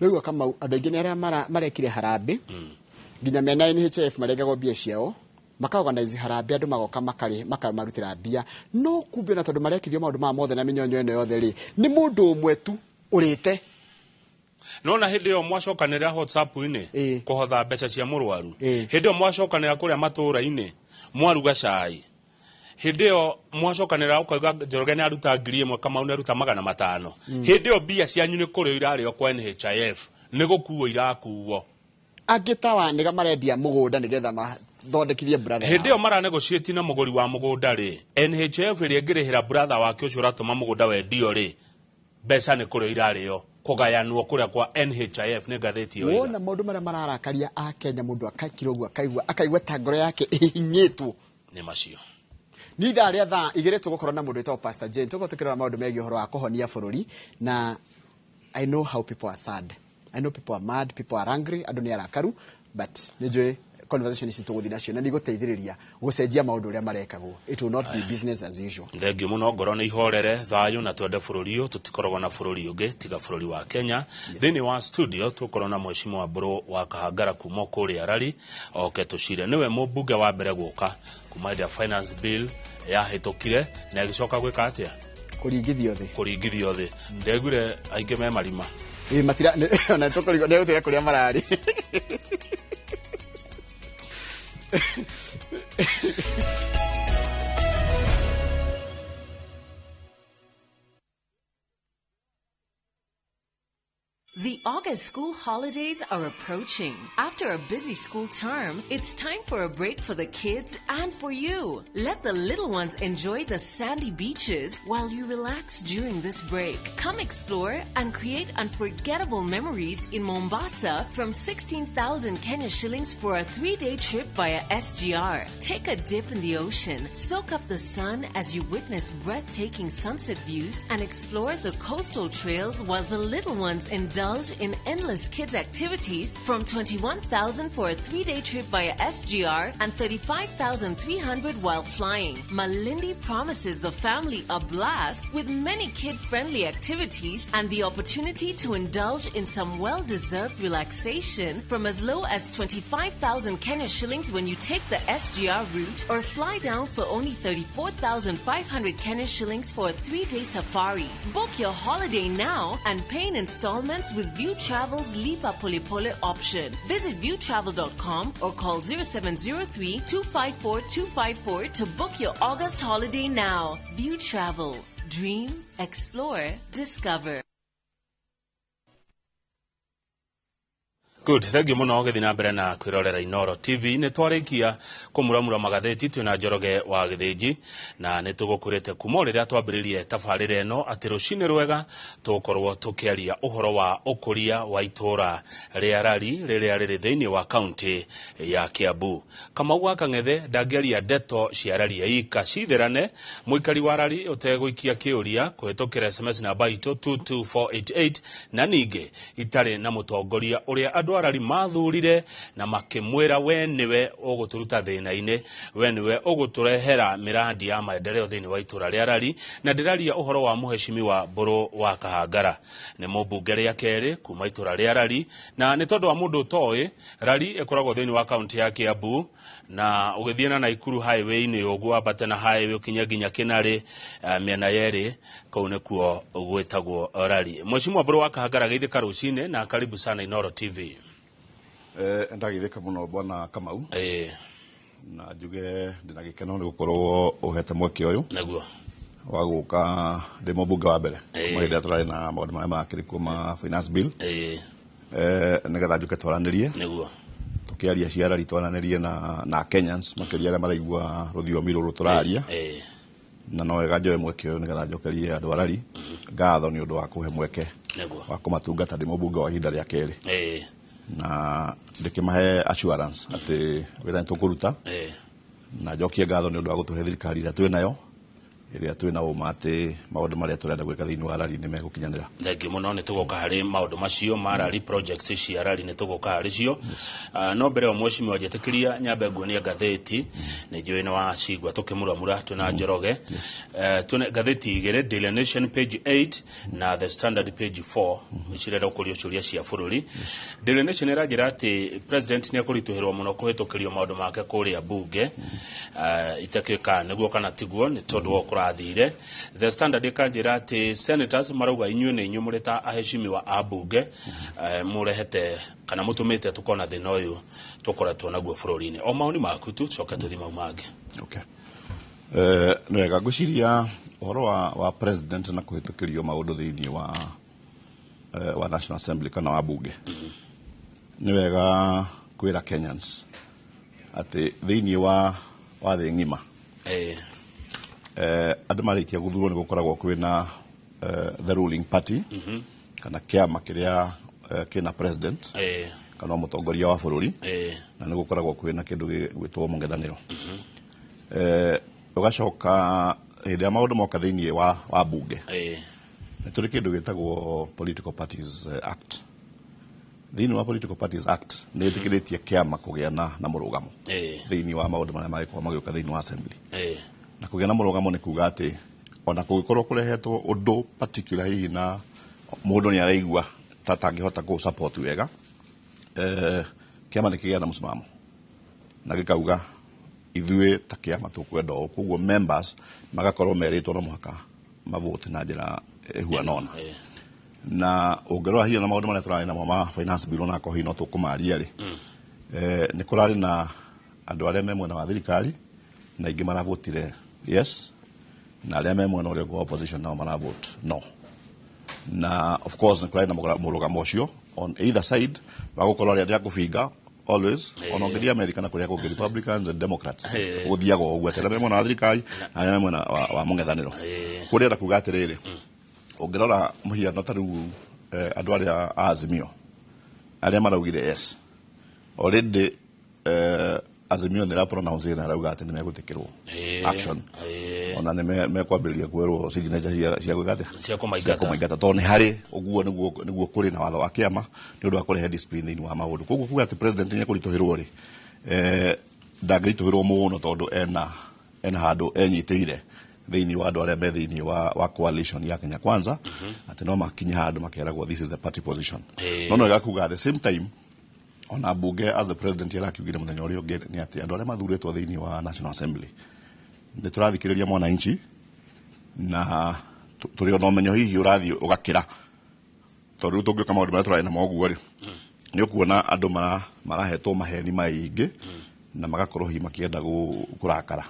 Rĩu Kamau, andũ aingĩ nĩ arĩa marekire harambĩ nginya mena NHIF marengagwo mbia ciao, makaorganize harambĩ, andũ magoka makamarutĩra mbia, no kumbe na tondũ marekithio maũndũ maya mothe na mĩnyonyo ĩno yothe rĩ, nĩ mũndũ ũmwe tu ũrĩte. Nona hĩndĩ ĩyo mwacokanĩrĩra WhatsApp-inĩ kũhotha mbeca cia mũrwaru, hĩndĩ ĩyo mwacokanĩrĩra kũrĩa matũũra-inĩ mwaruga cai, hĩndĩ ĩyo mwacokanĩrĩra ũkauga Njoroge nĩ aruta 1,000, Kamau nĩ aruta 500, hĩndĩ ĩyo mbia cianyu nĩ kũrĩo irarĩo kwa NHIF, nĩ gũkuo irakuo. Angĩ ta wanĩga marendia mũgũnda nĩgetha mathondekithie brother. Hĩndĩ ĩyo maranegotiate na mũgũri wa mũgũnda rĩ, NHIF ĩrĩa ĩngĩrĩhĩra brother wake ũcio ũratũma mũgũnda wendio rĩ, mbeca nĩ kũrĩo irarĩo, kũgayanwo kũrĩa kwa NHIF nĩ ngathĩti ĩyo ĩiga. Wona maũndũ marĩa mararakaria a Kenya, mũndũ akakira ũguo akaigua ta ngoro yake ĩhihinyĩtwo. Nĩ macio. Nĩ ithaa rĩa thaa 2 tũgũkorwo na mũndũ wĩtagwo Pastor Jane, tũgũkorwo tũkĩrora maũndũ megiĩ ũhoro wa kũhonia bũrũri. Na I know how people are sad, I know people are mad, people are angry, andũ nĩ arakaru, but nĩ njũĩ conversation ici tũgũthiĩ nacio na nĩ igũteithĩrĩria gũcenjia maũndũ ũrĩa marekagwo. It will not be business as usual. Thengiũ mũno, ngoro nĩ ihorere, thayũ na twende bũrũri ũyũ. Tũtikoragwo na bũrũri ũngĩ tiga bũrũri wa Kenya. Thĩinĩ wa studio tũkorwo na mheshimiwa Mbũrũ wa Kahangara kuma kũrĩa rari oke tũcire. Nĩwe mũmbunge wa mbere gũka kuma hĩndĩ ya finance bill yahĩtũkire na ĩgĩcoka gwĩka atĩa? Kũringithio thĩ. Kũringithio thĩ. Ndegwire aingĩ me marima. Ĩ, matira ona tũkũrigwo nĩ gũtwĩra kũrĩa mararĩ. The August school holidays are approaching. After a busy school term, it's time for a break for the kids and for you. Let the little ones enjoy the sandy beaches while you relax during this break. Come explore and create unforgettable memories in Mombasa from 16,000 Kenya shillings for a 3-day trip via SGR. Take a dip in the ocean, soak up the sun as you witness breathtaking sunset views, and explore the coastal trails while the little ones indulge in endless kids' activities from 21,000 for a 3-day trip via SGR and 35,300 while flying. Malindi promises the family a blast with many kid-friendly activities and the opportunity to indulge in some well-deserved relaxation from as low as 25,000 Kenya shillings when you take the SGR route or fly down for only 34,500 Kenya shillings for a 3-day safari. Book your holiday now and pay in installments with View Travel's Lipa Pole Pole option. Visit viewtravel.com or call 0703 254 254 to book your August holiday now. View Travel. Dream, explore, discover. Good, thank you muno gĩthiĩ na mbere na kwĩrorera Inoro TV. Nĩ twarĩkia kũmuramura magathĩti twĩna Njoroge wa Gĩthĩnji, na nĩ tũgũkwĩrĩte kuma o rĩrĩa twambĩrĩrie tabarĩra ĩno atĩ rũcinĩ rwega tũgũkorwo tũkĩaria ũhoro wa ũkũria wa itũra rĩa Rari rĩrĩa rĩrĩ thĩinĩ wa kaunti ya Kiambu. Kamau wa Kang'ethe ndangĩaria ndeto cia Rari ika citherane mũikari wa Rari ũtegũikia kĩũria kũhĩtũkĩra SMS namba itũ 22488 na ningĩ itarĩ na mũtongoria ũrĩa andũ a Rari mathurire na makĩmwĩra we nĩwe ũgũtũruta thĩna-inĩ, we nĩwe ũgũtũrehera mĩrandi ya maendeleo thĩinĩ wa itũra rĩa Rari. Na ndĩraria ũhoro wa mũheshimiwa Mbũrũ wa Kahangara, nĩ mũmbunge rĩa kerĩ kuma itũra rĩa Rari, na nĩ tondũ wa mũndũ ũtoĩ, Rari ĩkoragwo thĩinĩ wa kaunti ya Kiambu, na ũgĩthiĩ na Naikuru highway-inĩ ũguo wambate na highway ũkinye nginya Kĩnarĩ, mĩena yerĩ kũu nĩkuo gwĩtagwo Rari. Mheshimiwa Mbũrũ wa Kahangara, geithĩka rũcinĩ na karibu sana Inoro TV. Ndagithĩka mũno bwana Kamau. Na njuge ndĩna gĩkeno nĩ gũkorwo ũhete mweke ũyũ naguo wa gũka ndĩ mũmbunge wa mbere kuma hĩndĩ ĩrĩa tũrarĩ na maũndũ marĩa makĩrĩ kuo ma finance bill, nĩgetha njuke twaranĩrie naguo tũkĩaria cia Rari, twaranĩrie na Kenyans makĩria arĩa maraigua rũthiomi rũrũ tũraria, na no wega njoe mweke ũyũ nĩgetha njokerie andũ a Rari ngatho nĩ ũndũ wa kũhe mweke wa kũmatungata ndĩ mũmbunge wa ihinda rĩa kerĩ, na ndĩkĩmahe assurance atĩ wĩra nĩ tũkũruta, na njokie ngatho nĩ ũndũ wa gũtũhe thirikari ĩrĩa twĩ nayo, ĩrĩa twĩ na ũma atĩ maũndũ marĩa tũrenda gwĩka thĩinĩ wa Rari nĩ megũkinyanĩra. Thank you mũno, nĩ tũgoka harĩ maũndũ macio ma Rari, projects cia Rari nĩ tũgoka harĩ cio. No mbere o mheshimiwa njĩtĩkĩria nyambe nguonie ngathĩti, nĩ njũĩ nĩ wacigua tũkĩmuramura twĩna Njoroge. Twĩna ngathĩti igĩrĩ, Daily Nation page 8 na The Standard page 4, cirenda gũkũria ciũria cia bũrũri. Daily Nation ĩranjĩra atĩ president nĩ ekũritũhĩrwo mũno kũhĩtũkĩrio maũndũ make kũrĩa bunge, itakĩka nĩguo kana tiguo nĩ tondũ wa kũrathire. The Standard ĩkanjĩra atĩ senators marauga inyuĩ nĩ inyuĩ mũrĩ ta aheshimiwa a bunge, mũrehete kana mũtũmĩte tũkona thĩna ũyũ tũkoretwo naguo bũrũri-inĩ. O maoni maku tu coke tũthiĩ mau mangĩ. Okay. Nĩ wega ngwĩciria ũhoro wa president na kũhĩtũkĩrio maũndũ thĩinĩ wa National Assembly kana wa bunge. Nĩ wega kwĩra Kenyans atĩ thĩinĩ wa thĩ ng'ima, andũ marĩkia gũthurwo nĩ gũkoragwo kwĩna the ruling party, kana kĩama kĩrĩa kĩna president kana mũtongoria wa bũrũri, na nĩ gũkoragwo kwĩna kĩndũ gĩgwĩtwo mũng'ethanĩro. Ũgacoka hĩndĩ ĩrĩa maũndũ moka thĩinĩ wa bunge, nĩ tũrĩ kĩndũ gĩtagwo Political Parties Act. Thĩinĩ wa Political Parties Act nĩ ĩtĩkĩrĩtie kĩama kũgĩa na mũrũgamo thĩinĩ wa maũndũ marĩa magĩkorwo magĩũka thĩinĩ wa assembly. Na kũgĩa na mũrũgamo nĩ kuga atĩ ona kũngĩkorwo kũrehetwo ũndũ particular hihi na mũndũ nĩ araigua ta atangĩhota kũ support wega, kĩama nĩ kĩgĩa na mũsimamo na gĩkauga ithuĩ ta kĩama tũkwenda ũũ, koguo members magakorwo merĩtwo no mũhaka mavote na njĩra ĩhuana ũna. Na ũngĩrora hihi na maũndũ marĩa tũrarĩ namo ma finance bill ona akorwo hihi no tũkũmaria rĩ, nĩ kũrarĩ na andũ arĩa me mwena wa thirikari na aingĩ maravotire yes, na arĩa me mwena ũrĩa ũngĩ wa opposition nao maravote no. Na of course nĩ kũrarĩ na mũrũgamo ũcio on either side wa gũkorwo arĩa nĩ akũbinga always, ona ũngĩthiĩ America na kũrĩa kũngĩ Republicans and Democrats gũthiaga ũguo atĩ arĩa me mwena wa thirikari na arĩa me mwena wa mũng'ethanĩro. Kũrĩa kuga atĩrĩrĩ, ũngĩrora mũhiano ta rĩu andũ arĩa a Azimio arĩa maraugire yes, already Azimio nĩ rapronounce na arauga atĩ nĩ megũtĩkĩrwo action, ona nĩ mekwambĩrĩria kwerwo signature cia gwĩka atĩa, cia kũmaingata, tondũ nĩ harĩ ũguo nĩguo kũrĩ na watho wa kĩama nĩ ũndũ wa kũrehe discipline thĩinĩ wa maũndũ. Koguo kuga atĩ president nĩ ekũritũhĩrwo rĩ, ndangĩritũhĩrwo mũno tondũ ena handũ enyitĩire thĩinĩ wa andũ arĩa me thĩinĩ wa coalition ya Kenya Kwanza, atĩ no makinye handũ makeragwo this is the party position. No no kuga at the same time ona bunge as the president yarakiugire mũthenya ũrĩa ũngĩ nĩ atĩ andũ arĩa mathurĩtwo thĩinĩ wa National Assembly nĩ tũrathikĩrĩria mwananchi na tũrĩ ona ũmenyo hihi ũrathiĩ ũgakĩra, tondũ rĩu tũngĩũka maũndũ marĩa tũrarĩ namo ũguo rĩ, nĩ ũkuona andũ marahetwo maheni maingĩ Na magakorwo hihi makĩenda kũrakara,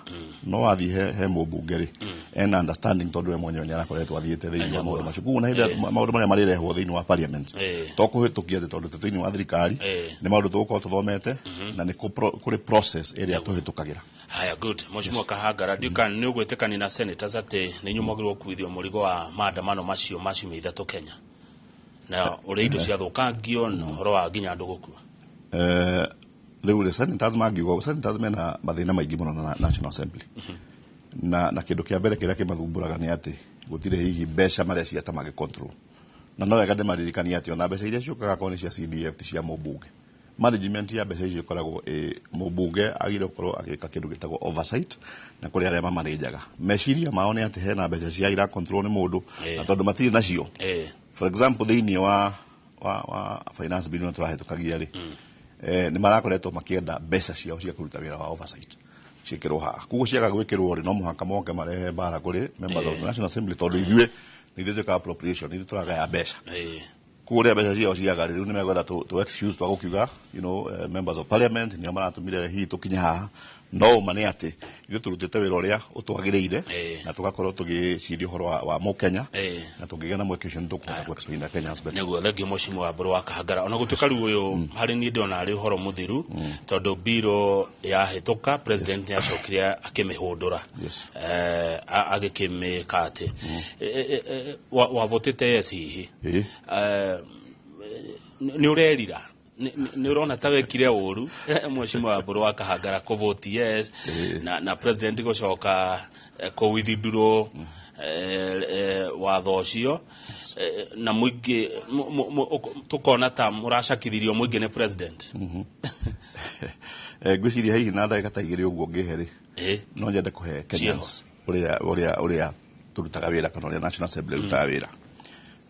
no wathiĩ he mũmbunge rĩ, ena understanding tondũ we mwenyewe nĩ arakoretwo athiĩte thĩinĩ wa maũndũ macio. Koguo na hĩndĩ ĩrĩa maũndũ marĩa marĩrehwo thĩinĩ wa parliament, to kũhĩtũkia atĩ tondũ twĩ thĩinĩ wa thirikari, nĩ maũndũ tũgũkorwo tũthomete na nĩ kũrĩ process ĩrĩa tũhĩtũkagĩra. Haya, good. Mheshimiwa Kahangara, ndiũ kana nĩ ũgwĩtĩkania na senators atĩ nĩ inyuĩ mwagĩrĩirwo gũkuithio mũrigo wa maandamano macio ma ciumia 3 Kenya, na ũrĩa indo ciathũkangio na ũhoro wa nginya andũ gũkua? Rĩu rĩ, senators mangiuga, senators mena mathĩna maingĩ mũno na National Assembly, na kĩndũ kĩa mbere kĩrĩa kĩmathumbũraga nĩ atĩ gũtirĩ hihi mbeca marecia ta magĩ control. Na no wega ndĩmaririkanie atĩ ona mbeca iria ciũkaga akorwo nĩ cia CDF ti cia mũmbunge. Management ya mbeca icio ĩkoragwo ĩ mũmbunge agĩrĩirwo gũkorwo agĩka kĩndũ gĩtagwo oversight, na kũrĩ arĩa mamanejaga. Meciria mao nĩ atĩ hena mbeca cia ira control nĩ mũndũ, na tondũ matirĩ nacio. For example, thĩinĩ wa finance bill ĩno tũrahĩtũkagia rĩ, nĩ marakoretwo makĩenda mbeca ciao cia kũruta wĩra wa oversight ciĩkĩrwo haha. Koguo ciaga gwĩkĩrwo rĩ, no mũhaka moke marehe mbara kũrĩ members of the National Assembly, tondũ ithuĩ nĩ ithuĩ twĩkaga appropriation, ithuĩ tũragaya mbeca. Koguo rĩrĩa mbeca ciao ciaga rĩ, rĩu nĩ megwetha tũ excuse twa gũkiuga members of parliament nĩo maratũmire hihi tũkinye haha. No ũma nĩ atĩ ithuĩ tũrutĩte wĩra ũrĩa ũtwagĩrĩire na tũgakorwo tũgĩciria ũhoro wa mũkenya, na tũngĩgĩa na mweke ũcio nĩ tũkũhota kũ explain na Kenyans better. Nĩguo, thengiũ Mheshimiwa Mbũrũ wa Kahangara. Ona gũtuĩka rĩu ũyũ harĩ niĩ ndĩrona arĩ ũhoro mũthiru, tondũ mbirũ yahĩtũka president nĩ acokire akĩmĩhũndũra, agĩkĩmĩka atĩ wavotĩte yes hihi. Nĩ ũrerira, nĩ ũrona ta wekire ũru, Mheshimiwa Mbũrũ wa Kahangara, kũvoti yes na president gũcoka kũwithindurwo watho ũcio, na mũingĩ tũkona ta mũracakithirio mũingĩ nĩ president? Ngwĩciria hihi na ndagĩka ta 2 ũguo ngĩhe rĩ, no nyende kũhe Kenyans ũrĩa tũrutaga wĩra kana ũrĩa National Assembly ĩrutaga wĩra.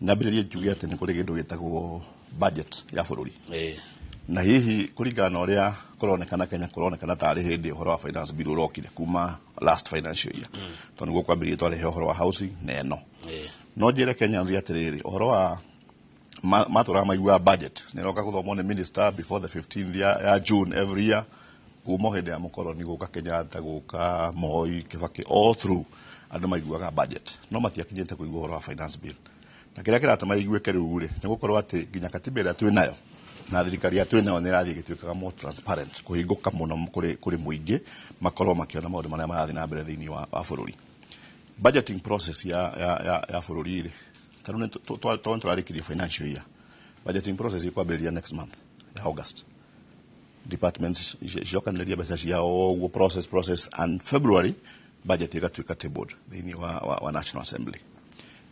Nyambĩrĩrie njuge atĩ nĩ kũrĩ kĩndũ gĩtagwo budget ya bũrũri. Na hihi kũringana na ũrĩa kũronekana Kenya, kũronekana tarĩ hĩndĩ ũhoro wa finance bill ũrokire kuma last financial year, tondũ nĩguo kwambĩrĩria twarehe ũhoro wa housing na ĩno. No njĩre Kenyans atĩrĩrĩ, ũhoro wa matũraga maiguaga budget nĩ ĩroka gũthomwo nĩ minister before the 15th ya June every year, kuma hĩndĩ ya mũkoroni gũka Kenyatta, gũka Moi, Kibaki, all through andũ maiguaga budget, no matiakinyĩte kũigua ũhoro wa finance bill. Na kĩrĩa kĩratũma iguĩke rĩu rĩ, nĩ gũkorwo atĩ nginya katiba ĩrĩa twĩ nayo na thirikari ĩrĩa twĩ nayo nĩ ĩrathiĩ ĩgĩtuĩkaga more transparent, kũhingũka mũno kũrĩ mũingĩ, makorwo makĩona maũndũ marĩa marathiĩ na mbere thĩinĩ wa bũrũri. Budgeting process ya bũrũri rĩ, ta rĩu nĩ tũrarĩkirie financial year, budgeting process ĩkwambĩrĩria next month ya August. Departments cicokanĩrĩria mbeca ciao ũguo, process, and February budget ĩgatuĩka tabled thĩinĩ wa National Assembly.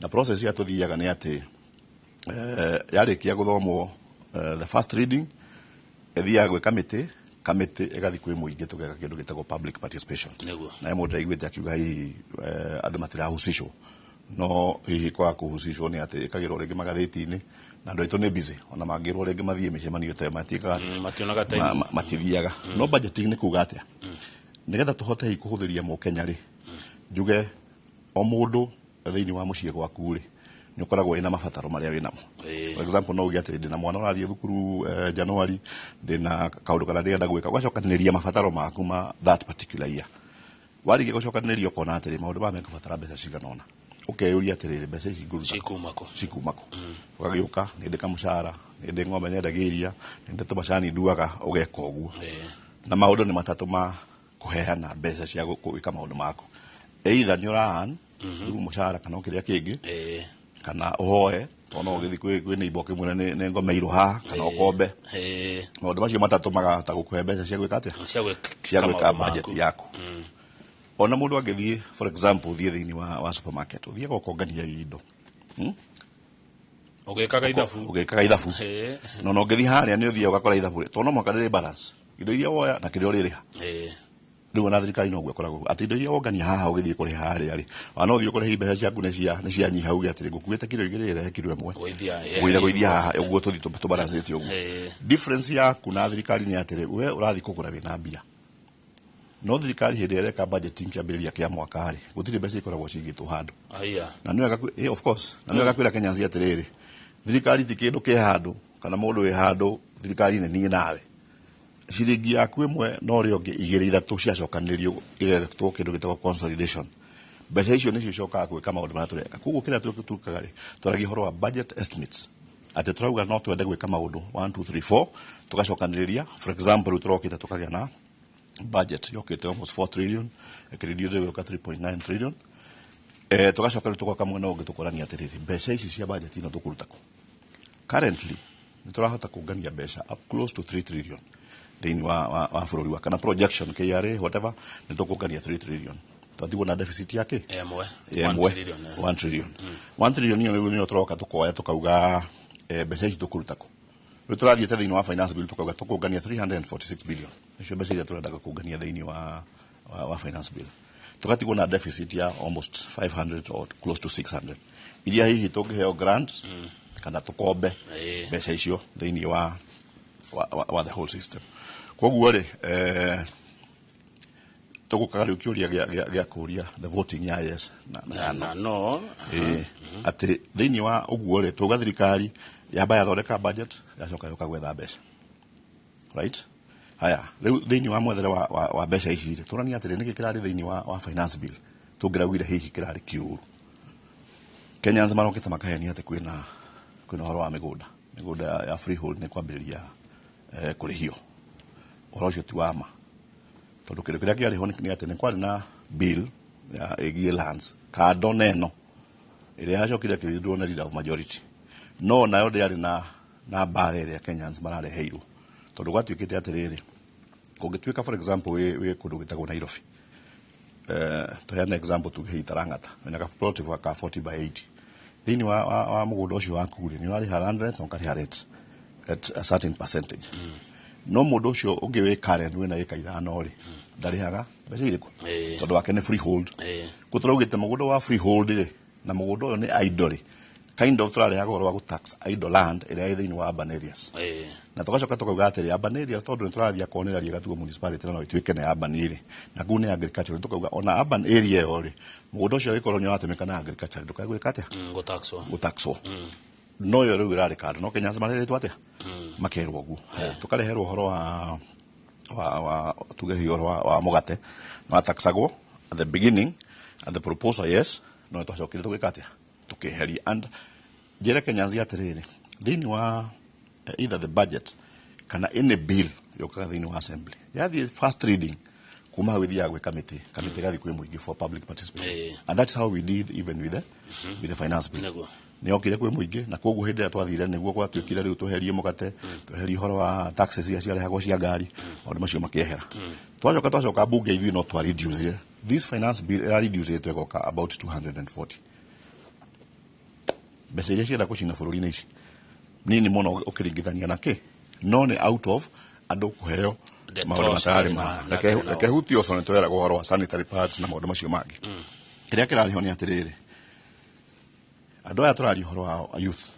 Na process ya tũthiaga nĩ atĩ yarĩkia gũthomwo the first reading, ĩthiaga gwĩ kamĩtĩ, kamĩtĩ ĩgathiĩ kwĩ mũingĩ, tũgeka kĩndũ gĩtagwo public participation. Na mũndũ aiguĩte akiuga hihi andũ matirahusishwo, no hihi kwaga kũhusishwo nĩ atĩ ĩkagĩrwo rĩngĩ magathĩti-inĩ, na andũ aitũ nĩ busy, ona mangĩrwo rĩngĩ mathiĩ mĩcemanio ta ĩyo matiĩkaga atĩa? Mationaga time. Matithiaga. No budgeting nĩ kuga atĩa? Nĩgetha tũhote hihi kũhũthĩria mũkenya rĩ, njuge o mũndũ thĩinĩ wa mũciĩ gwaku rĩ, nĩ ũkoragwo wĩna mabataro marĩa wĩnamo. For example, no uge atĩ ndĩna mwana ũrathiĩ thukuru January, ndĩna kaũndũ kana ndĩrenda gwĩka, ũgacokanĩrĩria mabataro maku ma that particular year. Warĩkia gũcokanĩrĩria ũkona atĩrĩ, maũndũ maya mekũbatara mbeca cigana ũna. Ũkeyũria atĩrĩrĩ, mbeca ici ngũruta cikuma kũ? Cikuma kũ? Ũgagĩũka, nĩ ndĩ kamũcara, nĩ ndĩ ng'ombe nyendagia iria, nĩ ndĩ tũmacani nduaga, ũgeka ũguo. Na maũndũ nĩ matatũ ma kũheana mbeca cia gwĩka maũndũ maku. Either nĩ ũra earn through mũcara kana o kĩrĩa kĩngĩ, kana ũhoe, tondũ no ũgĩthiĩ kwĩ neighbor ũkĩmwĩre nĩ ngomeirwo haha, kana ũkombe. Maũndũ macio matatũ makahota gũkũhe mbeca cia gwĩka atĩa? Cia gwĩka Cia gwĩka maũndũ budget maku. yaku. Ona mũndũ angĩthiĩ, for example, ũthiĩ thĩinĩ wa supermarket, ũthiaga ũkongania indo. Ũgĩkaga ithabu. Ũgĩkaga ithabu. No no ũngĩthiĩ harĩa nĩ ũthiaga ũgakora ithabu rĩ, tondũ no mũhaka rĩrĩ balance. Indo iria woya na kĩrĩa ũrĩrĩha. Rĩu ona thirikari noguo ĩkoragwo atĩ indo iria wongania haha ũgĩthiĩ kũrĩha harĩa rĩ, ona no ũthiĩ ũkore mbeca ciaku nĩ cianyiha, uge atĩrĩ ngũkuĩte kiro 2 rehe kiro 1. Gũithia, Gũithia, gũithia haha ũguo tũthiĩ tũbalancĩte ũguo. Difference yaku na thirikari nĩ atĩrĩ, we ũrathiĩ kũgũra wĩna mbia. No thirikari hĩndĩ ĩrĩa ĩreka budgeting kĩambĩrĩria kĩa mwaka rĩ, gũtirĩ mbeca ikoragwo cigĩtwo handũ. Aya. Na nĩ wega of course, na nĩ wega kwĩra Kenyans atĩrĩrĩ, thirikari ti kĩndũ kĩ handũ kana mũndũ wĩ handũ, thirikari nĩ niĩ nawe. Ciringi yaku ĩmwe na ũrĩa ũngĩ igĩrĩ ithatũ ciacokanĩrĩrio igetwo kĩndũ gĩtagwo consolidation. Mbeca icio nĩcio icokaga gwĩka maũndũ marĩa tũreka. Koguo kĩrĩa twĩkaga rĩ, twaragia ũhoro wa budget estimates, atĩ tũrauga no twende gwĩka maũndũ 1 2 3 4, tũgacokanĩrĩria. For example, rĩu tũrokĩte tũkagĩa na budget yokĩte almost 4 trillion, ĩkĩreduce ĩgĩũka 3.9 trillion. Tũgacoka rĩu tũgoka mwena ũngĩ tũkorania atĩrĩrĩ, mbeca ici cia budget ino tũkũruta kũ? Currently nĩ tũrahota kũngania mbeca up close to 3 trillion thĩinĩ wa bũrũri wa kana projection KRA whatever, nĩ tũkũngania 3 trillion, twatigwo na deficit ya kĩ? Ĩmwe. Ĩmwe. 1 trillion, eh. 1 trillion. 1 trillion ĩyo rĩu nĩyo tũroka tũkoya tũkauga, mbeca ici tũkũruta kũ? Rĩu tũrathiĩte thĩinĩ wa finance bill tũkauga tũkũngania 346 billion, nĩcio mbeca iria tũrendaga kũngania thĩinĩ wa finance bill, tũgatigwo na deficit ya almost 500 or close to 600 iria hihi tũngĩheo grant kana tũkombe mbeca icio thĩinĩ wa the whole system. Koguo rĩ, tũgũkaga rĩu kĩũria gĩa kũria the voting ya yes na ya no. Na no. Atĩ thĩinĩ wa ũguo rĩ, tuga thirikari yamba yathondeka budget, yacoka yoka gwetha mbeca, right? Haya, rĩu thĩinĩ wa mwethere wa mbeca ici rĩ, tũrania atĩrĩ, nĩkĩ kĩrarĩ thĩinĩ wa finance bill tũngĩraugire hihi kĩrarĩ kĩũru? Kenyans marokĩte makahenia atĩ kwĩna ũhoro wa mĩgũnda ya freehold nĩ kwambĩrĩria kũrĩhio. Ũhoro ũcio ti wa ma, tondũ kĩndũ kĩrĩa kĩarĩ ho nĩ atĩ nĩ kwarĩ na bill ya ĩgiĩ lands kando na ĩno ĩrĩa yacokire ĩkĩwithdraw na leader of majority, no nayo ndĩarĩ na mbara ĩrĩa Kenyans marareheirwo, tondũ gwatuĩkĩte atĩrĩrĩ, kũngĩtuĩka for example wĩ kũndũ gwĩtagwo Nairobi, tũheane example, tuge hihi Tarang'ata wĩna ka plot ka 40 by 80, thĩinĩ wa mũgũnda ũcio waku rĩ, nĩ ũrarĩha land rent na ũkarĩha rent at a certain percentage, no mũndũ ũcio ũngĩ wĩ Karen wĩna ĩka 5 rĩ, ndarĩhaga mbeca irĩkũ, tondũ wake nĩ freehold. Kũ tũraugĩte mũgũnda wa freehold rĩ, na mũgũnda ũyũ nĩ idle rĩ, kind of tũrarehaga ũhoro wa gũtax idle land ĩrĩa ĩ thĩinĩ wa urban areas, na tũgacoka tũkauga atĩrĩ, urban areas tondũ nĩ tũrathiĩ akorwo nĩ raria ĩgatuo municipality na no ĩtuĩke nĩ urban rĩ, na kũu nĩ agriculture, tũkauga ona urban area ĩyo rĩ, mũgũnda ũcio ũngĩkorwo nĩ ũratũmĩka na agriculture ndũkae gwĩka atĩa? Gũtaxwo. Gũtaxwo. No yo rĩu ĩrarĩ kando, no Kenyans mareretwo atĩa? Makerwo ũguo. Tũkareherwo ũhoro wa tuge hihi ũhoro wa mũgate wataxagwo at the beginning, at the proposal, yes, no twacokire tũgĩka atĩa? Tũkĩeheria. And njĩre Kenyans atĩrĩrĩ, thĩinĩ wa either the budget kana any bill yũkaga thĩinĩ wa assembly, yathiĩ first reading, kuma hau ĩthiaga gwĩ kamĩtĩ, kamĩtĩ ĩgathiĩ kwĩ mũingĩ for public participation, and that's how we did even with the finance bill. Nĩ yokire kwĩ mũingĩ, na koguo hĩndĩ ĩrĩa twathire nĩguo gwatuĩkire rĩu tweherie mũgate, tweherie ũhoro wa taxes iria ciarehagwo cia ngari, maũndũ macio makĩehera. Twacoka bunge ithuĩ no twa reduce this finance bill, ĩra reduce ĩgoka about 240. Mbeca iria cienda kũcina bũrũri-inĩ ici nini mũno ũkĩringithania na kĩ, no nĩ out of andũ kũheo Ndeto maũndũ matarĩ citarĩ ma na reke huti ũcio, nĩ tweragwo ũhoro wa sanitary pads na maũndũ macio mangĩ. Kĩrĩa kĩrarĩho nĩ atĩrĩrĩ, andũ aya tũraria ũhoro wa youth,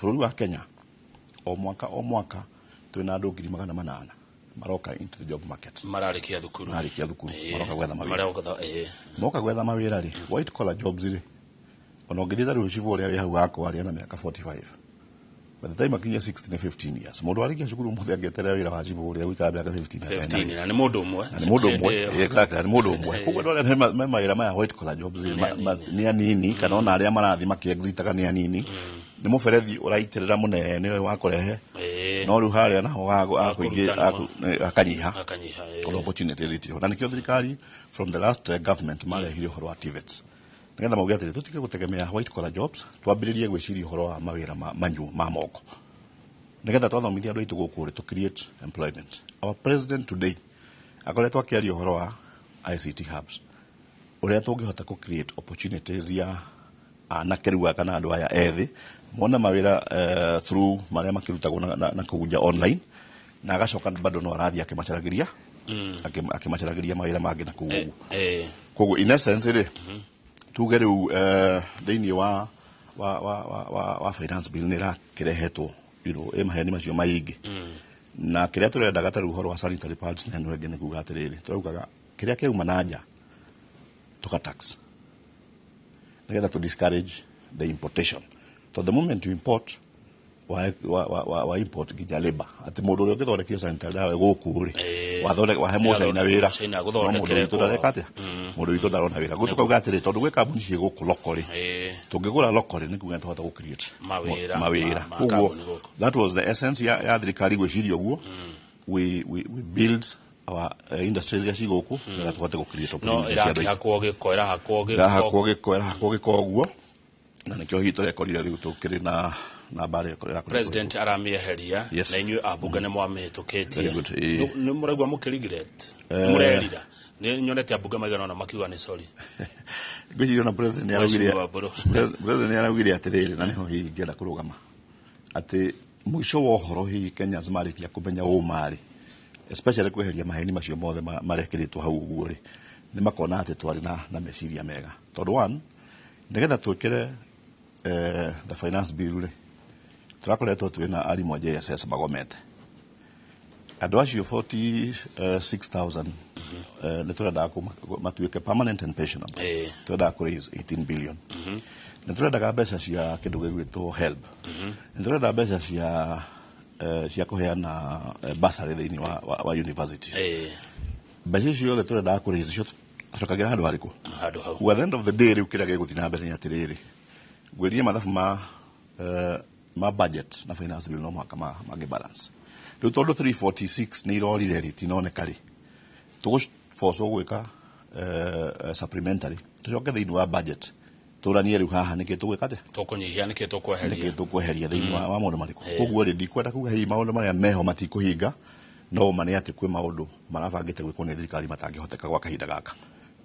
bũrũri wa Kenya o mwaka o mwaka twĩna andũ 800,000 maroka into the job market. Mararĩkia thukuru. Mararĩkia thukuru, maroka gwetha mawĩra. Maroka. Moka gwetha mawĩra rĩ, white collar jobs rĩ, ona ũngĩthiĩ ta rĩu cibũ ũrĩa wĩ hau hakwa rĩ, ena mĩaka 45. By the time akinyia 60 nĩ 15 years. Mũndũ arĩkia cukuru ũmũthĩ angĩeterera wĩra wa cibũ ũrĩa gũikara mĩaka 15 15, na nĩ mũndũ ũmwe. Na nĩ mũndũ ũmwe. Hĩndĩ ĩyo. Exactly, na nĩ mũndũ ũmwe. Koguo andũ arĩa me mawĩra maya white collar jobs rĩ, nĩ anini, kana ona arĩa marathiĩ makĩexitaga nĩ anini. Nĩ mũberethi ũraitĩrĩra mũnene ũyũ wa kũrehe, no rĩu harĩa naho Kũruta akanyiha, Akanyiha. Tondũ opportunities itirĩ ho. Na nĩkĩo thirikari from the last government marehire ũhoro wa TVETs, nĩgetha mauge atĩrĩ, tũtige gũtegemea white collar jobs, twambĩrĩrie gwĩciria ũhoro wa mawĩra manyu ma moko, nĩgetha twathomithia andũ aitũ gũkũ rĩ, to create employment. Our president today akoretwo akĩaria ũhoro wa ICT hubs, ũrĩa tũngĩhota kũ create opportunities ya anake rĩu aya kana andũ aya ethĩ mone mawĩra through marĩa makĩrutagwo na kũgunja online, na agacoka bado no arathiĩ akĩmacaragĩria akĩmacaragĩria mawĩra mangĩ na kũu ũguo. Koguo in essence rĩ, tuge rĩu thĩinĩ wa finance bill nĩ ĩrakĩrehetwo ĩ maheni macio maingĩ, na kĩrĩa tũrendaga ta rĩu ũhoro wa sanitary pads na ĩno ĩngĩ nĩ kuga atĩrĩrĩ, tũraugaga kĩrĩa kĩauma na nja tũka tax nĩgetha to discourage the importation, to the moment you import wa import nginya labor, atĩ mũndũ ũrĩa ũngĩthondekire sanitary towel gũkũ rĩ, wahe mũcaina wĩra, Mũcaina no mũndũ agũthondekere witũ ndareka atĩa, mũndũ witũ ndarona wĩra. Guo tũkauga atĩrĩ, tondũ gwĩ kambuni ciĩ gũkũ local rĩ, tũngĩgũra local rĩ, nĩ kuga nĩtũhota gũ create mawĩra mawĩra. ma Koguo kambuni gũkũ. That was the essence ya thirikari gwĩciria ũguo. We build our industries iria ci gũkũ nĩgetha tũhote gũ create no opportunities cia andũ aingĩ. Ĩrakĩhakwo gĩko, ĩrahakwo gĩko. Ĩrahakwo gĩko, ĩrahakwo gĩko ũguo, na nĩkĩo hihi tũrekorire rĩu tũkĩrĩ na mbara ĩyo ĩrakoretwo. President aramĩeheria na inyuĩ ambunge nĩ mwamĩhĩtũkĩtie. Very good, ĩĩ. Nĩ mũraigua mũkĩregret? Mũrerira? Nĩ nyonete ambunge maigana ũna makiuga nĩ sorry. Ngwĩciria ona president nĩ araugire Mheshimiwa Mburu. President nĩ araugire atĩrĩrĩ, na nĩho hihi ingĩenda kũrũgama, atĩ mũico wa ũhoro hihi Kenyans marĩkia kũmenya ũma rĩ, especially kweheria maheni macio mothe marekĩrĩtwo hau ũguo rĩ, nĩ makona atĩ twarĩ na meciria mega, tondũ one, nĩgetha twĩkĩre the finance bill rĩ, tũrakoretwo twĩna arimũ a JSS magomete, andũ acio 46,000, nĩ tũrendaga matuĩke permanent and pensionable. Tũrendaga kũ raise 18 billion. Nĩ tũrendaga mbeca cia kĩndũ gĩgwĩtwo HELB. Nĩ tũrenda mbeca cia kũheana bursary thĩinĩ wa universities. Mbeca icio ciothe tũrendaga kũ raise icio tũrekagĩra handũ harĩkũ? Handũ hau. Koguo at the end of the day, rĩu kĩrĩa gĩgũthiĩ na mbere nĩ atĩrĩrĩ, ngwĩrire mathabu ma budget na finance bill no mũhaka mangĩ balance. Rĩu tondũ 346 nĩ irorire rĩ, tinoneka rĩ, tũgũbocwo gwĩka supplementary, tũcoke thĩinĩ wa budget tũranie rĩu haha nĩkĩ tũgwĩka atĩa, tũkũnyihia nĩkĩ, tũkweheria. Nĩkĩ tũkweheria thĩinĩ wa maũndũ marĩkũ. Koguo rĩ, ndikwenda kuga hihi maũndũ marĩa meho matikũhinga, no ma nĩ atĩ kwĩ maũndũ marabangĩte gwĩkwo nĩ thirikari matangĩhoteka gwa kahinda gaka,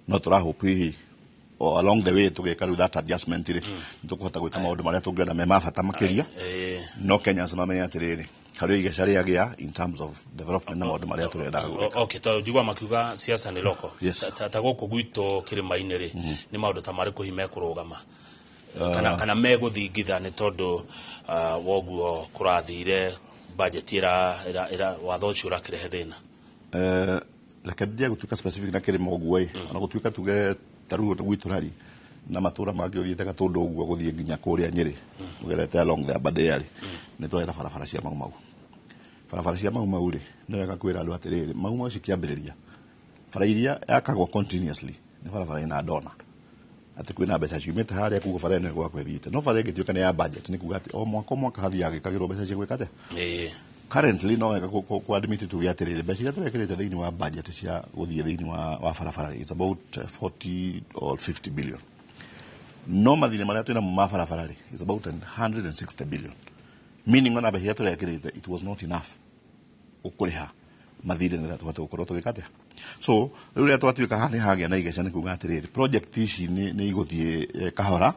no tũrahope hihi o along the way tũgĩka rĩu that adjustment rĩ, nĩ tũkũhota gwĩka maũndũ marĩa tũngĩona me ma bata makĩria. No Kenyans mamenye atĩrĩrĩ, harĩ igeca rĩagĩa in terms of development na maũndũ marĩa tũrendaga gwĩka. Okay, tondũ njigua makiuga siasa nĩ loko. Yes. Ta gũkũ gwitũ kĩrĩma-inĩ rĩ, nĩ maũndũ ta marĩkũ hihi mekũrũgama kana megũthingitha nĩ tondũ woguo kũrathire budget ĩra watho ũcio ũrakĩrehe thĩna? Reke ndige gũtuĩka specific na kĩrĩma ũguo ĩ, ona gũtuĩka tuge ta rĩu gwitũ rari na matũra mangĩ ũthiĩte Gatũndũ ũguo gũthiĩ nginya kũrĩa Nyĩrĩ ũgerete along the Aberdare rĩ, nĩ twarĩ na barabara cia Mau Mau. Barabara cia Mau Mau rĩ, nĩ wega kwĩra andũ atĩrĩrĩ, Mau Mau cikĩambĩrĩria, bara iria yakagwo continuously nĩ barabara ĩna ndona atĩ kwĩna mbeca ciumĩte harĩa, koguo bara ĩno ĩgwakwo ĩthiĩte, no bara ĩngĩtuĩka nĩ ya budget, nĩ kuga atĩ o mwaka hathiaga gĩkagĩrwo mbeca cia gwĩka atĩa. Currently no wega ku admit tuge atĩrĩrĩ, mbeca iria tũrekĩrĩte thĩinĩ wa budget cia gũthiĩ thĩinĩ wa barabara is about 40 or 50 billion, no mathirĩ marĩa twĩnamo ma barabara rĩ is about 160 billion, meaning ona mbeca iria tũrekĩrĩte, it was not enough gũkũrĩha mathirĩ nĩgetha tũhote gũkorwo tũgĩka atĩa. So rĩu rĩrĩa twatuĩka haha nĩ hagĩa na igeca, nĩ kuga atĩrĩrĩ, project ici nĩ igũthiĩ kahora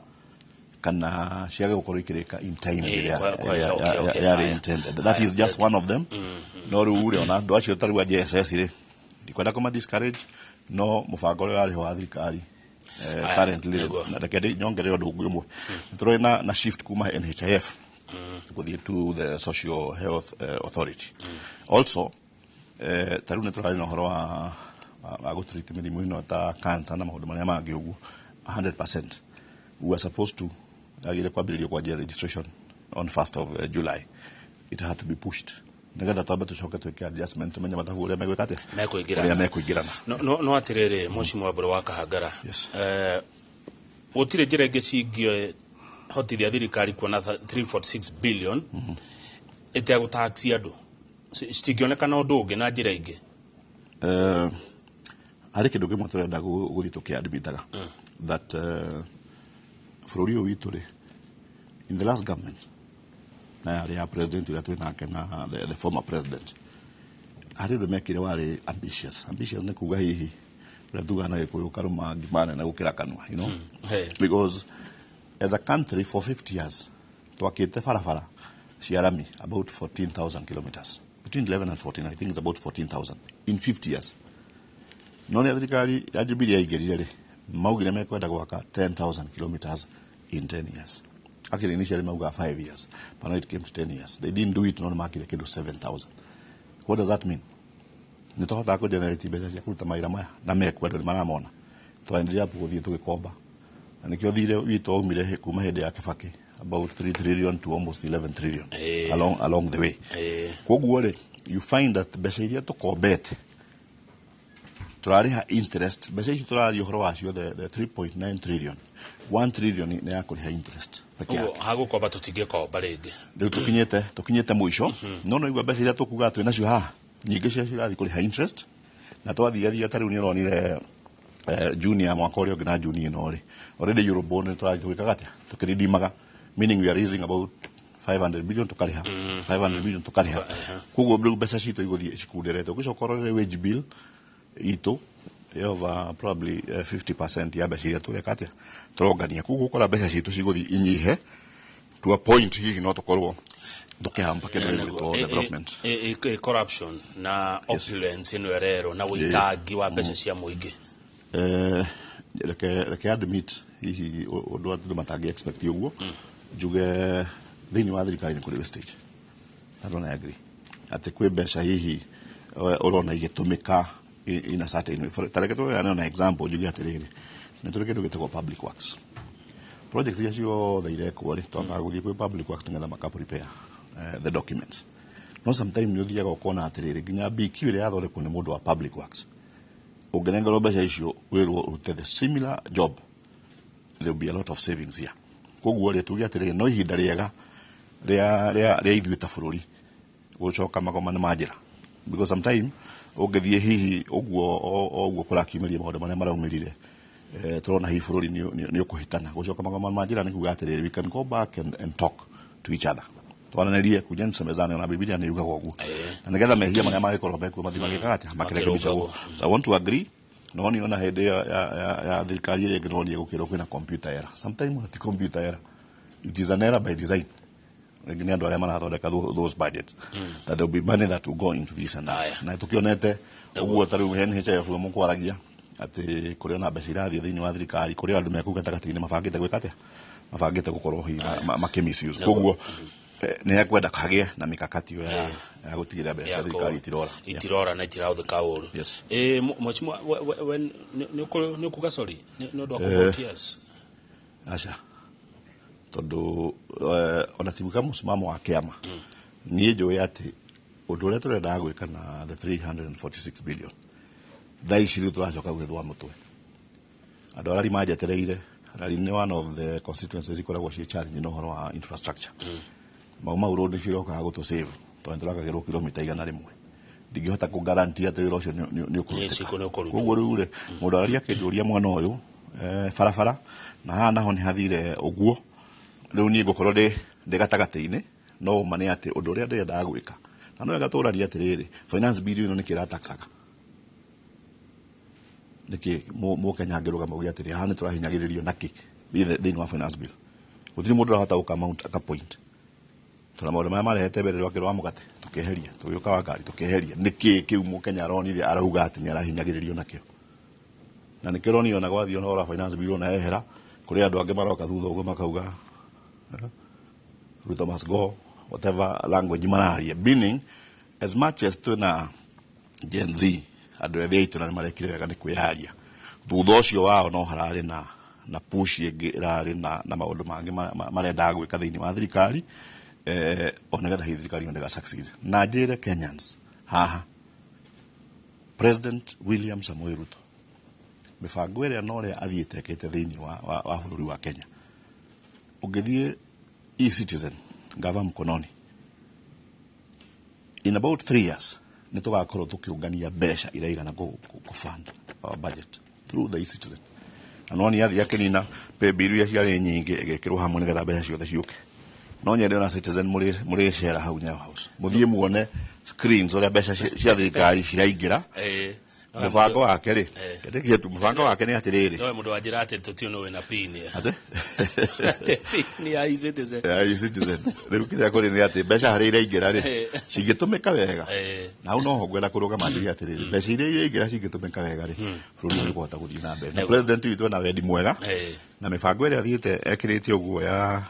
kana ciage gũkorwo ikĩrĩka in time ĩrĩa yarĩ intended. That is just one of them. No rĩu rĩ, ona andũ acio ta rĩu a JSS rĩ, ndikwenda kũma discourage, no mũbango ũrĩa warĩ ho wa thirikari currently Nĩguo. Na reke nyongerere ũndũ ũngĩ ũmwe. Nĩ tũrĩ na shift kuma NHIF gũthiĩ to the Social Health Authority. Also ta rĩu nĩ tũrarĩ na ũhoro wa gũtreat mĩrimũ ĩno ta cancer na maũndũ marĩa mangĩ ũguo 100%. We were supposed to yagĩrĩire kwambĩrĩrio kwanjia registration on 1st of July. It had to be pushed nĩgetha twambe tũcoke twĩke adjustment, tũmenye mathabu ũrĩa megwĩka atĩa, mekũingĩrana. Ũrĩa mekũingĩrana. No atĩrĩrĩ, Mheshimiwa Mbũrũ wa Kahangara, gũtirĩ njĩra ĩngĩ cingĩhotithia thirikari kuona 346 billion ĩtegũtaxi andũ? Citingĩonekana ũndũ ũngĩ na njĩra ĩngĩ? Harĩ kĩndũ kĩmwe tũrenda gũthiĩ tũkĩadmitaga, that bũrũri ũyũ witũ rĩ, in the last government na yarĩ ya president ũrĩa twĩ nake na the former president, harĩ ũndũ mekire warĩ ambitious. Ambitious nĩ kuga hihi ũrĩa tugaga na Gĩkũyũ, karũma ngima nene gũkĩra kanua, Hey. because as a country for 50 years twakĩte barabara cia rami about 14,000 kilometers, between 11 and 14, I think it's about 14,000 in 50 years. No rĩa thirikari ya Jubilee yaingĩrire rĩ, maugire mekwenda gwaka 10,000 kilometers in 10 years. Actually, initially mauga 5 years, but now it came to 10 years. They didn't do it, no makire kĩndũ 7,000. What does that mean? Nĩ tũhotaga kũ generate mbeca cia kũruta mawĩra maya na mekuo andũ nĩ maramona. Twaenderea gũthiĩ tũgĩkomba, na nĩkĩo thirĩ witũ waumire kuma hĩndĩ ya Kibaki about 3 trillion to almost 11 trillion along the way. Koguo rĩ, you find that mbeca iria tũkombete tũrarĩha interest, mbeca ici tũraria ũhoro wacio, the 3.9 trillion, 1 trillion nĩ ya kũrĩha interest peke Ũguo yake. Hagũkomba tũtingĩkomba rĩngĩ. Rĩu tũkinyĩte mũico, no igua mbeca iria tũkuga twĩ nacio haha, nyingĩ ciacio irathiĩ kũrĩha interest, na twathiathia ta rĩu nĩ ũronire June ya mwaka ũrĩa ũngĩ na June ĩno rĩ, already Eurobond nĩ tũrathiĩ tũgĩkaga atĩa, tũkĩridimaga, meaning we are raising about 500 billion tũkarĩha, 500 billion tũkarĩha. Koguo rĩu mbeca citũ igũthiĩ cikunderete. Ũgĩcoka ũrore wage bill itũ over probably 50% ya mbeca iria tũreka atĩa, tũrongania. Koguo ũkora mbeca citũ cigũthiĩ inyihe to a point hihi no tũkorwo tũkĩhamba kĩndũ gĩgwĩtwo development. Corruption na opulence ĩno ĩrerwo na wĩitangi wa mbeca cia mũingĩ. Reke admit hihi ũndũ andũ matangĩ expect ũguo, njuge thĩinĩ wa thirikari nĩ kũrĩ wastage. That one I agree, atĩ kwĩ mbeca hihi ũrona igĩtũmĩka in a certain way. Ta reke tũheane na example, njuge atĩrĩrĩ, nĩ tũrĩ kĩndũ gĩtagwo public works project iria ciothe irekwo rĩ, twambaga gũthiĩ kwĩ public works nĩgetha maka prepare the documents. No sometime nĩ ũthiaga ũkona atĩrĩrĩ, nginya BQ ĩrĩa yathondekwo nĩ mũndũ wa public works, ũngĩnengerwo mbeca icio wĩrwo ũrute the similar job, there will be a lot of savings here. Koguo rĩ, tuge atĩrĩrĩ, no ihinda rĩega rĩa ithuĩ ta bũrũri gũcoka magomano ma njĩra, because sometime ũngĩthiĩ hihi ũguo o ũguo kũrakiumĩria maũndũ marĩa maraumĩrire, tũrona hihi bũrũri nĩ ũkũhĩtana. Gũcoka magomano ma njĩra nĩ kuga atĩrĩrĩ, we can go back and talk to each other, twaranĩrie, kuja tusemezane, ona Biblia nĩ yugaga ũguo, na nĩgetha mehia marĩa mangĩkorwo mekuo mathiĩ magĩkaga atĩa, makĩrekebicagwo. So I want to agree, no nĩ ona hĩndĩ ya thirikari ĩrĩa ĩngĩ no gũkĩrwo kwĩna computer error. Sometimes ona ti computer error, it is an error by design. Rĩngĩ nĩ andũ arĩa marathondeka those budgets, that there will be money that will go into this and that. Na tukionete ũguo ta rĩu NHIF mũkwaragia atĩ kũrĩ ona mbeca irathiĩ thĩinĩ wa thirikari, kũrĩ andũ mekũu gatagatĩ-inĩ mabangĩte gwĩka atĩa, mabangĩte gũkorwo hihi makĩ misuse. Koguo nĩ hekwenda hagĩe na mikakati ĩyo ya gũtigĩrĩra mbeca cia thirikari itirora. Itirora na itirahũthĩka ũru. Yes. Mheshimiwa, we nĩ ũkuga sorry nĩ ũndũ wa kũ yes? Aca, tondũ ona tibuka mũsimamo wa kĩama, niĩ njũĩ atĩ ũndũ ũrĩa tũrendaga gwĩka na the 346 billion, thaa ici rĩu tũracoka gwĩthũa mũtwe. Andũ arĩa manjetereire, Rari nĩ one of the constituencies ikoragwo ciĩ challenge na ũhoro wa infrastructure. Mau Mau Road nĩcio irokaga gũtũ save, tondũ nĩtũrakagĩrwo kilomita 100. Ndingĩhota kũ guarantee atĩ wĩra ũcio nĩ ũkũrutĩka. Nĩ ũkũrutwo. Koguo rĩu rĩ, mũndũ araria akĩnjũria mwena ũyũ barabara na haha naho nĩ hathire ũguo, rĩu niĩ ngũkorwo ndĩ gatagatĩ-inĩ. No ũma nĩ atĩ ũndũ ũrĩa ndĩrendaga gwĩka, na no wega tũranie atĩrĩrĩ, finance bill ĩno nĩkĩ ĩrataxaga, nĩkĩ mũkenya angĩrũgama uge atĩrĩ haha nĩ tũrahinyagĩrĩrio nakĩ thĩinĩ wa finance bill? Gũtirĩ mũndũ ũrahota gũka mount aka point tondũ maũndũ marĩa marehete mbere, rwakĩ rwa mũgate tũkeheria, tũgĩũka wa ngari tũkeheria. Nĩkĩ kĩu mũkenya aronire arauga atĩ nĩ arahinyagĩrĩrio nakĩo? Na nĩkĩo ũronire ona gwathiĩ ũhoro wa finance bill ona ehera, kũrĩ andũ angĩ maroka thutha ũguo makauga "Ruto must go", whatever language mararia, meaning as much as twĩna Gen Z, andũ ethĩ aitũ, na nĩ marekire wega nĩ kwĩyaria, thutha ũcio wao no hararĩ na push ĩngĩ ĩrarĩ na maũndũ mangĩ marendaga gwĩka thĩinĩ wa thirikari, o nĩgetha hihi thirikari ĩyo ndĩga succeed. Na njĩre Kenyans haha, President William Samoei Ruto, mĩbango ĩrĩa na ũrĩa athiĩte ekĩte thĩinĩ wa bũrũri wa Kenya, ũngĩthiĩ eCitizen, Gava Mkononi, in about 3 years nĩ tũgakorwo tũkĩũngania mbeca iraigana kũ fund our budget through the eCitizen. Na no nĩ athiĩ akĩnina pay bill iria ciarĩ nyingĩ, ĩgĩkĩrwo hamwe nĩgetha mbeca ciothe ciũke. No nyende ona citizen mũrĩ cera hau Nyayo House, mũthiĩ muone screens ũrĩa mbeca cia thirikari ciraingĩra. Mũbango wake rĩ, ndĩkie tu, mũbango wake nĩ atĩrĩrĩ. Nowe mũndũ wanjĩra atĩ tũtiũ nĩ wĩna pin. Atĩ? Pin ya eCitizen. Ya eCitizen. Rĩu kĩrĩa kũrĩ nĩ atĩ mbeca harĩa iraingĩra rĩ, cingĩtũmĩka wega, na hau noho ngwenda kũrũgama njuge atĩrĩrĩ, mbeca iria iraingĩra cingĩtũmĩka wega rĩ, bũrũri ũyũ nĩũkũhota gũthiĩ na mbere. Na president witũ ena wendi mwega, na mĩbango ĩrĩa athiĩte ekĩrĩte ũguo ya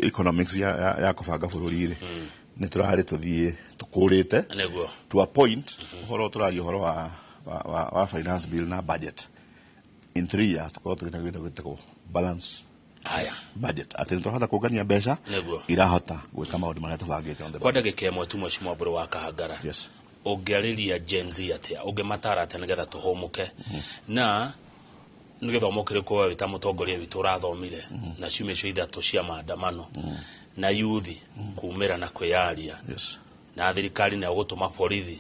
economics ya kũbanga bũrũri rĩ, nĩ tũrarĩ tũthiĩ tũkũrĩte to a point. Ũhoro tũraria ũhoro wa finance bill na budget, in 3 years tũkorwo tũgĩna kĩndũ gĩtagwo balance Haya. Budget atĩ nĩ tũrahota kũngania mbeca Nĩguo. irahota gwĩka maũndũ marĩa tũbangĩte on the Kwa ndagĩka ĩmwe tu, mheshimiwa Mbũrũ wa Kahangara, Yes. ũngĩarĩria Gen Z atĩa, ũngĩmatara atĩa nĩgetha tũhũmũke, na nĩ gĩthomo kĩrĩkũ we wĩ ta mũtongoria witũ ũrathomire na ciumia icio 3 cia maandamano na yuthi kumĩra na kwĩyaria, na thirikari nayo gũtũma borithi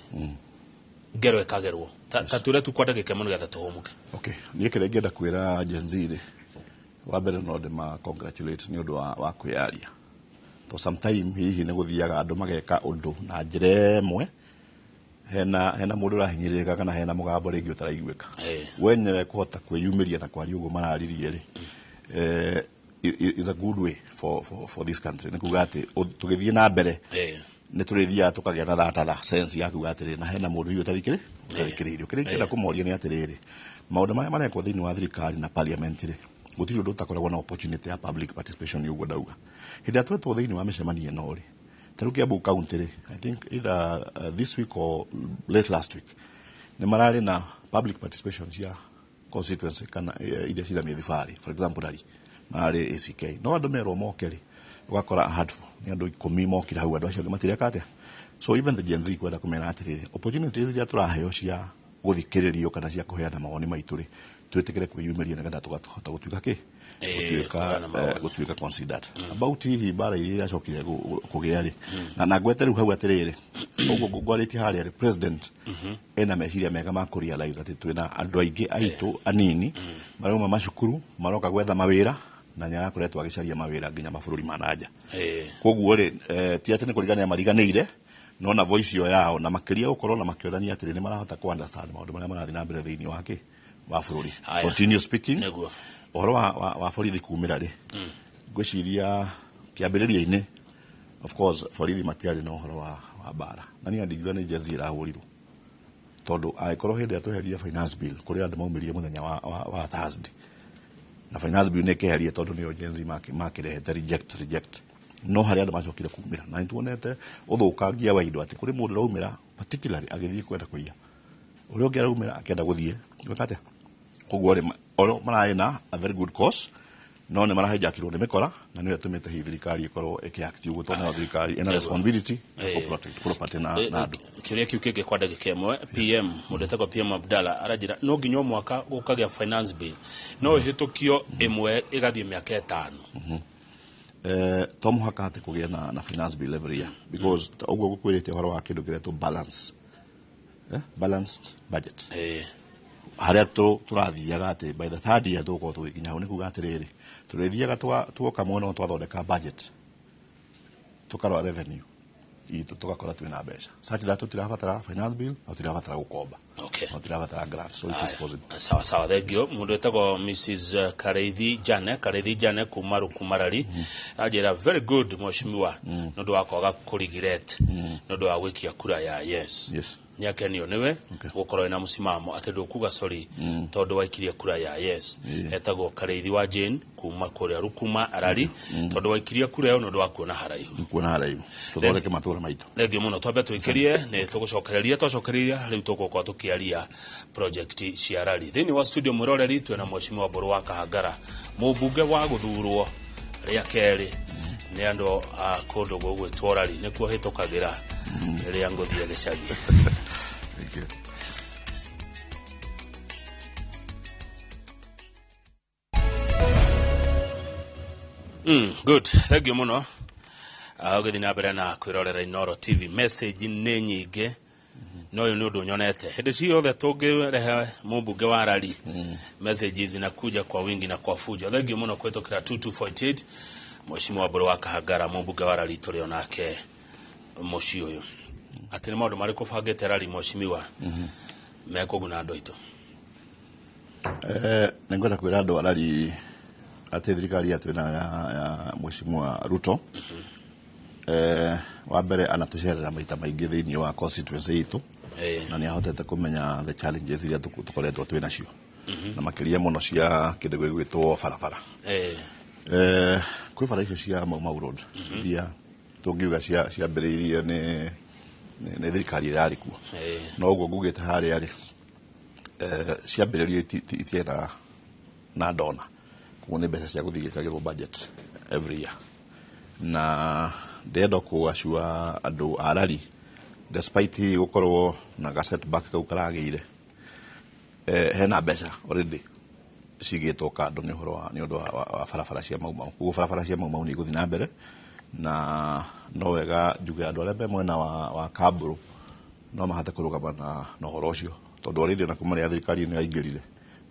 ngero ĩkagerwo, ta twĩre tu kwa ndagĩka ĩmwe nĩgetha tũhũmũke. Okay, niĩ kĩrĩa ingĩenda kwĩra Gen Z rĩ, wa mbere no ndĩma congratulate nĩ ũndũ wa kwĩyaria, to sometime hihi nĩ gũthiaga andũ mageka ũndũ na njĩra ĩmwe, hena mũndũ ũrahinyĩrĩrĩka kana hena mũgambo rĩngĩ ũtaraiguĩka, wenyewe kũhota kwĩyumĩria na kwaria ũguo mararirie rĩ, is a good way for this country. Nĩ kuga atĩ tũgĩthiĩ na mbere nĩ tũrĩthiaga tũkagĩa na thatatha sense ya kuga atĩrĩ na hena mũndũ hihi ũtathikĩrĩirio. Kĩrĩa ingĩenda kũmoria nĩ atĩrĩrĩ, maũndũ marĩa marekwo thĩinĩ wa thirikari na parliament rĩ, gũtirĩ ũndũ ũtakoragwo na opportunity ya public participation. Ũguo ndauga hĩndĩ ĩrĩa twetwo thĩinĩ wa mĩcemanio ĩno rĩ, ta rĩu Kiambu County rĩ, I think either this week or late last week, nĩ mararĩ na public participation cia constituency kana iria cira mĩthibarĩ, for example Rari mararĩ ACK, no andũ merwo moke rĩ, ũgakora a handful nĩ andũ 10 mokire hau, andũ acio angĩ matireka atĩa. So even the Gen Z kwenda kũmera atĩrĩrĩ, opportunities iria tũraheo cia gũthikĩrĩrio kana cia kũheana mawoni maitũ rĩ, twĩtĩkĩre kwĩyumĩria nĩgetha tũkahota gũtuĩka kĩ gũtuĩka considered about hihi mbara iria iracokire kũgĩa rĩ, na ngwete rĩu hau atĩrĩrĩ, ũguo ngwarĩtie harĩa rĩ, president ena meciria mega ma kũrealize atĩ twĩna andũ aingĩ aitũ anini marauma macukuru maroka gwetha mawĩra, na nĩ arakoretwo agĩcaria mawĩra nginya mabũrũri ma nanja. Koguo rĩ, ti atĩ nĩ kũriganĩra mariganĩire, no na voice ĩyo yao na makĩria gũkorwo na makĩonania atĩrĩ nĩ marahota ku understand maũndũ marĩa marathiĩ na mbere thĩinĩ wa kĩ wa bũrũri. Continue speaking. Ũhoro wa borithi kumĩra rĩ, ngwĩciria kĩambĩrĩria-inĩ of course borithi matiarĩ na ũhoro wa mbara, na niĩ ndingiuga nĩ Gen Z ĩrahũrirwo, tondũ angĩkorwo hĩndĩ ĩrĩa tweherie finance bill kũrĩ andũ maumĩrire mũthenya wa Thursday, na finance bill nĩ ĩkĩeherie tondũ nĩyo Gen Z makĩrehete reject, no harĩa andũ macokire kumĩra na nĩtuonete ũthũkangia wa indo atĩ kũrĩ mũndũ ũraumĩra particularly agĩthiĩ kwenda kũiya, ũrĩa ũngĩ araumĩra akĩenda gũthiĩ gwĩka atĩa. Koguo rĩ, oro mararĩ na a very good cause, no nĩ marahijakirwo nĩ mĩkora, na nĩyo ĩtũmĩte hihi thirikari ĩkorwo ĩkĩact ũguo, tondũ nayo thirikari ĩna responsibility ya protect property na andũ. Kĩũria kĩu kĩngĩ kwa ndagĩka ĩmwe, PM mũndũ etagwo PM Abdalla aranjĩra no nginya o mwaka gũkagĩa finance bill, no ĩhĩtũkio ĩmwe ĩgathiĩ mĩaka 5. To mũhaka atĩ kũgĩa na finance bill every year, because ũguo gũkwĩrĩte ũhoro wa kĩndũ kĩretwo balance, balanced budget, harĩa tũrathiaga atĩ by the third year tũgũkorwo tũgĩkinya hau. Nĩ kuga atĩrĩrĩ, tũrĩthiaga tuoka mwena twathondeka budget, tũkarora revenue itũ, tũgakora twĩna mbeca such that tũtirabatara finance bill na tũtirabatara gũkomba, na tũtirabatara grant, so it is possible. Sawa sawa, thank you. Mũndũ wĩtagwo Mrs Kareithi Jane, Kareithi Jane kuma Rukumarari, anjĩra very good mheshimiwa, nĩ ũndũ wa kwaga kũregret nĩ ũndũ wa gwĩkia kura ya yes. Nĩakenio nĩwe gũkorwo ĩna mũsimamo atĩ ndũkuga sorry tondũ waikirie kura ya yes. Etagwo Kareithi wa Jane kuma kũrĩa Rukuma Arari, tondũ waikirie kura ĩyo nĩ ũndũ wa kuona haraihu. Kuona haraihu tũthondeke matũra maitũ. Thengiũ mũno, twambe twĩkĩrie nĩ tũgũcokereria, twacokereria rĩu tũgũkorwo tũkĩaria project cia rari. Thĩinĩ wa studio mwĩroreri twĩna mheshimiwa Mbũrũ wa Kahangara, mũmbunge wa gũthurwo rĩa kerĩ nĩ andũ a kũndũ gũgwĩtwo Rari, nĩkuo hĩtũkagĩra rĩrĩa ngũthiĩ gĩcagi. Thank you. Good, thank you mũno. Ũgĩthiĩ na mbere na kwĩrorera Inooro TV, message nĩ nyingĩ, no ũyũ nĩ ũndũ nyonete hĩndĩ ciothe tũngĩrehe mũmbunge wa Rari, messages zinakuja kwa wingi na kwa fujo. Thank you mũno kũhĩtũkĩra 2248. Mheshimiwa Mbũrũ wa Kahangara, mũmbunge wa Rari, tũrĩ onake mũciĩ ũyũ. Atĩ nĩ maũndũ marĩkũ bangĩte Rari mheshimiwa mekũguna andũ aitũ? Nĩ ngwenda kwĩra andũ a Rari atĩ thirikari ya twĩnayo ya Mheshimiwa Ruto, wa mbere anatũcerera maita maingĩ thĩinĩ wa constituency itũ, na nĩ ahotete kũmenya the challenges iria tũkoretwo twĩ nacio, na makĩria mũno cia kĩndũ gĩgwĩtwo barabara. Kwĩ bara icio cia Mau Mau Road iria tũngiuga ciambĩrĩirio nĩ thirikari ĩrĩa yarĩ kuo, no ũguo ngugĩte harĩa rĩ, ciambĩrĩirio itiarĩ na ndona. Koguo nĩ mbeca cia gũthiĩ igĩkagĩrwo budget every year. Na ndĩrenda kũgacua andũ a rari despite gũkorwo na ga setback kau karagĩire, hena mbeca already cigĩtwo kando nĩ ũhoro wa nĩ ũndũ wa barabara cia Mau Mau. Koguo barabara cia Mau Mau nĩ igũthiĩ na mbere, na no wega njuge andũ arĩa me mwena wa Kamburu no mahote kũrũgama na ũhoro ũcio, tondũ already ona kuma rĩrĩa thirikari ĩno yaingĩrire,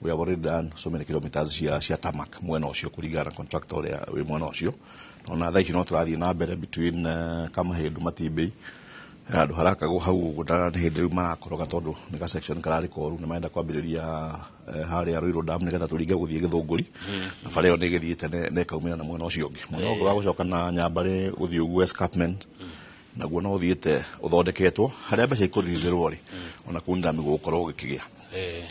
we have already done so many kilometers cia tarmac mwena ũcio kũringana na contractor ũrĩa wĩ mwena ũcio. Ona thaa ici no tũrathiĩ na mbere between Kamahĩndũ Matimbĩ, handũ harakagwo hau ũguo, na nĩ hĩndĩ rĩu marakoroga tondũ nĩ ga section kararĩ koru, nĩ marenda kwambĩrĩria harĩa Ruiru Dam nĩgetha tũringe gũthiĩ Gĩthũngũri, na bara ĩyo nĩ ĩgĩthiĩte na ĩkaumĩra na mwena ũcio ũngĩ. Mwena ũngĩ wa gũcoka na Nyambarĩ gũthiĩ ũguo escarpment naguo no ũthiĩte ũthondeketwo harĩa mbeca ikũrithĩrwo rĩ, ona kũu nĩ gũgũkorwo gũkĩgĩa.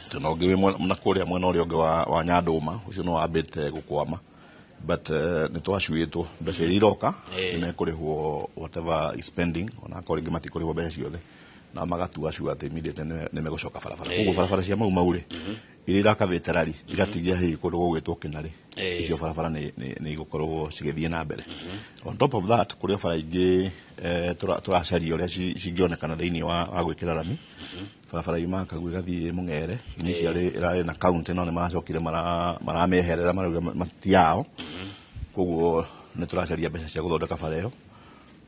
Tondũ na ũngĩ wĩ na kũrĩa mwena ũrĩa ũngĩ wa Nyandũma, ũcio no wambĩte gũkwama, but nĩ twacuĩtwo mbeca iria iroka nĩ mekũrĩhwo whatever is pending, ona akorwo rĩngĩ matikũrĩhwo mbeca ciothe, na magatua cua atĩ immediately nĩ megũcoka barabara. Koguo barabara cia Mau Mau rĩ, iria irakabĩte rari igatigia hihi kũndũ gũgwĩtwo Kĩnarĩ, icio barabara nĩ igũkorwo cigĩthiĩ na mbere. On top of that, kũrĩ o bara ingĩ tũracaria ũrĩa cingĩonekana thĩinĩ wa gwĩkĩra rami. Barabara yumaga Kagui ĩgathiĩ Mũng'ere, initially ĩrarĩ na county, no nĩ maracokire maramĩeherera, marauga mati yao. Koguo nĩ tũracaria mbeca cia gũthondeka bara ĩyo,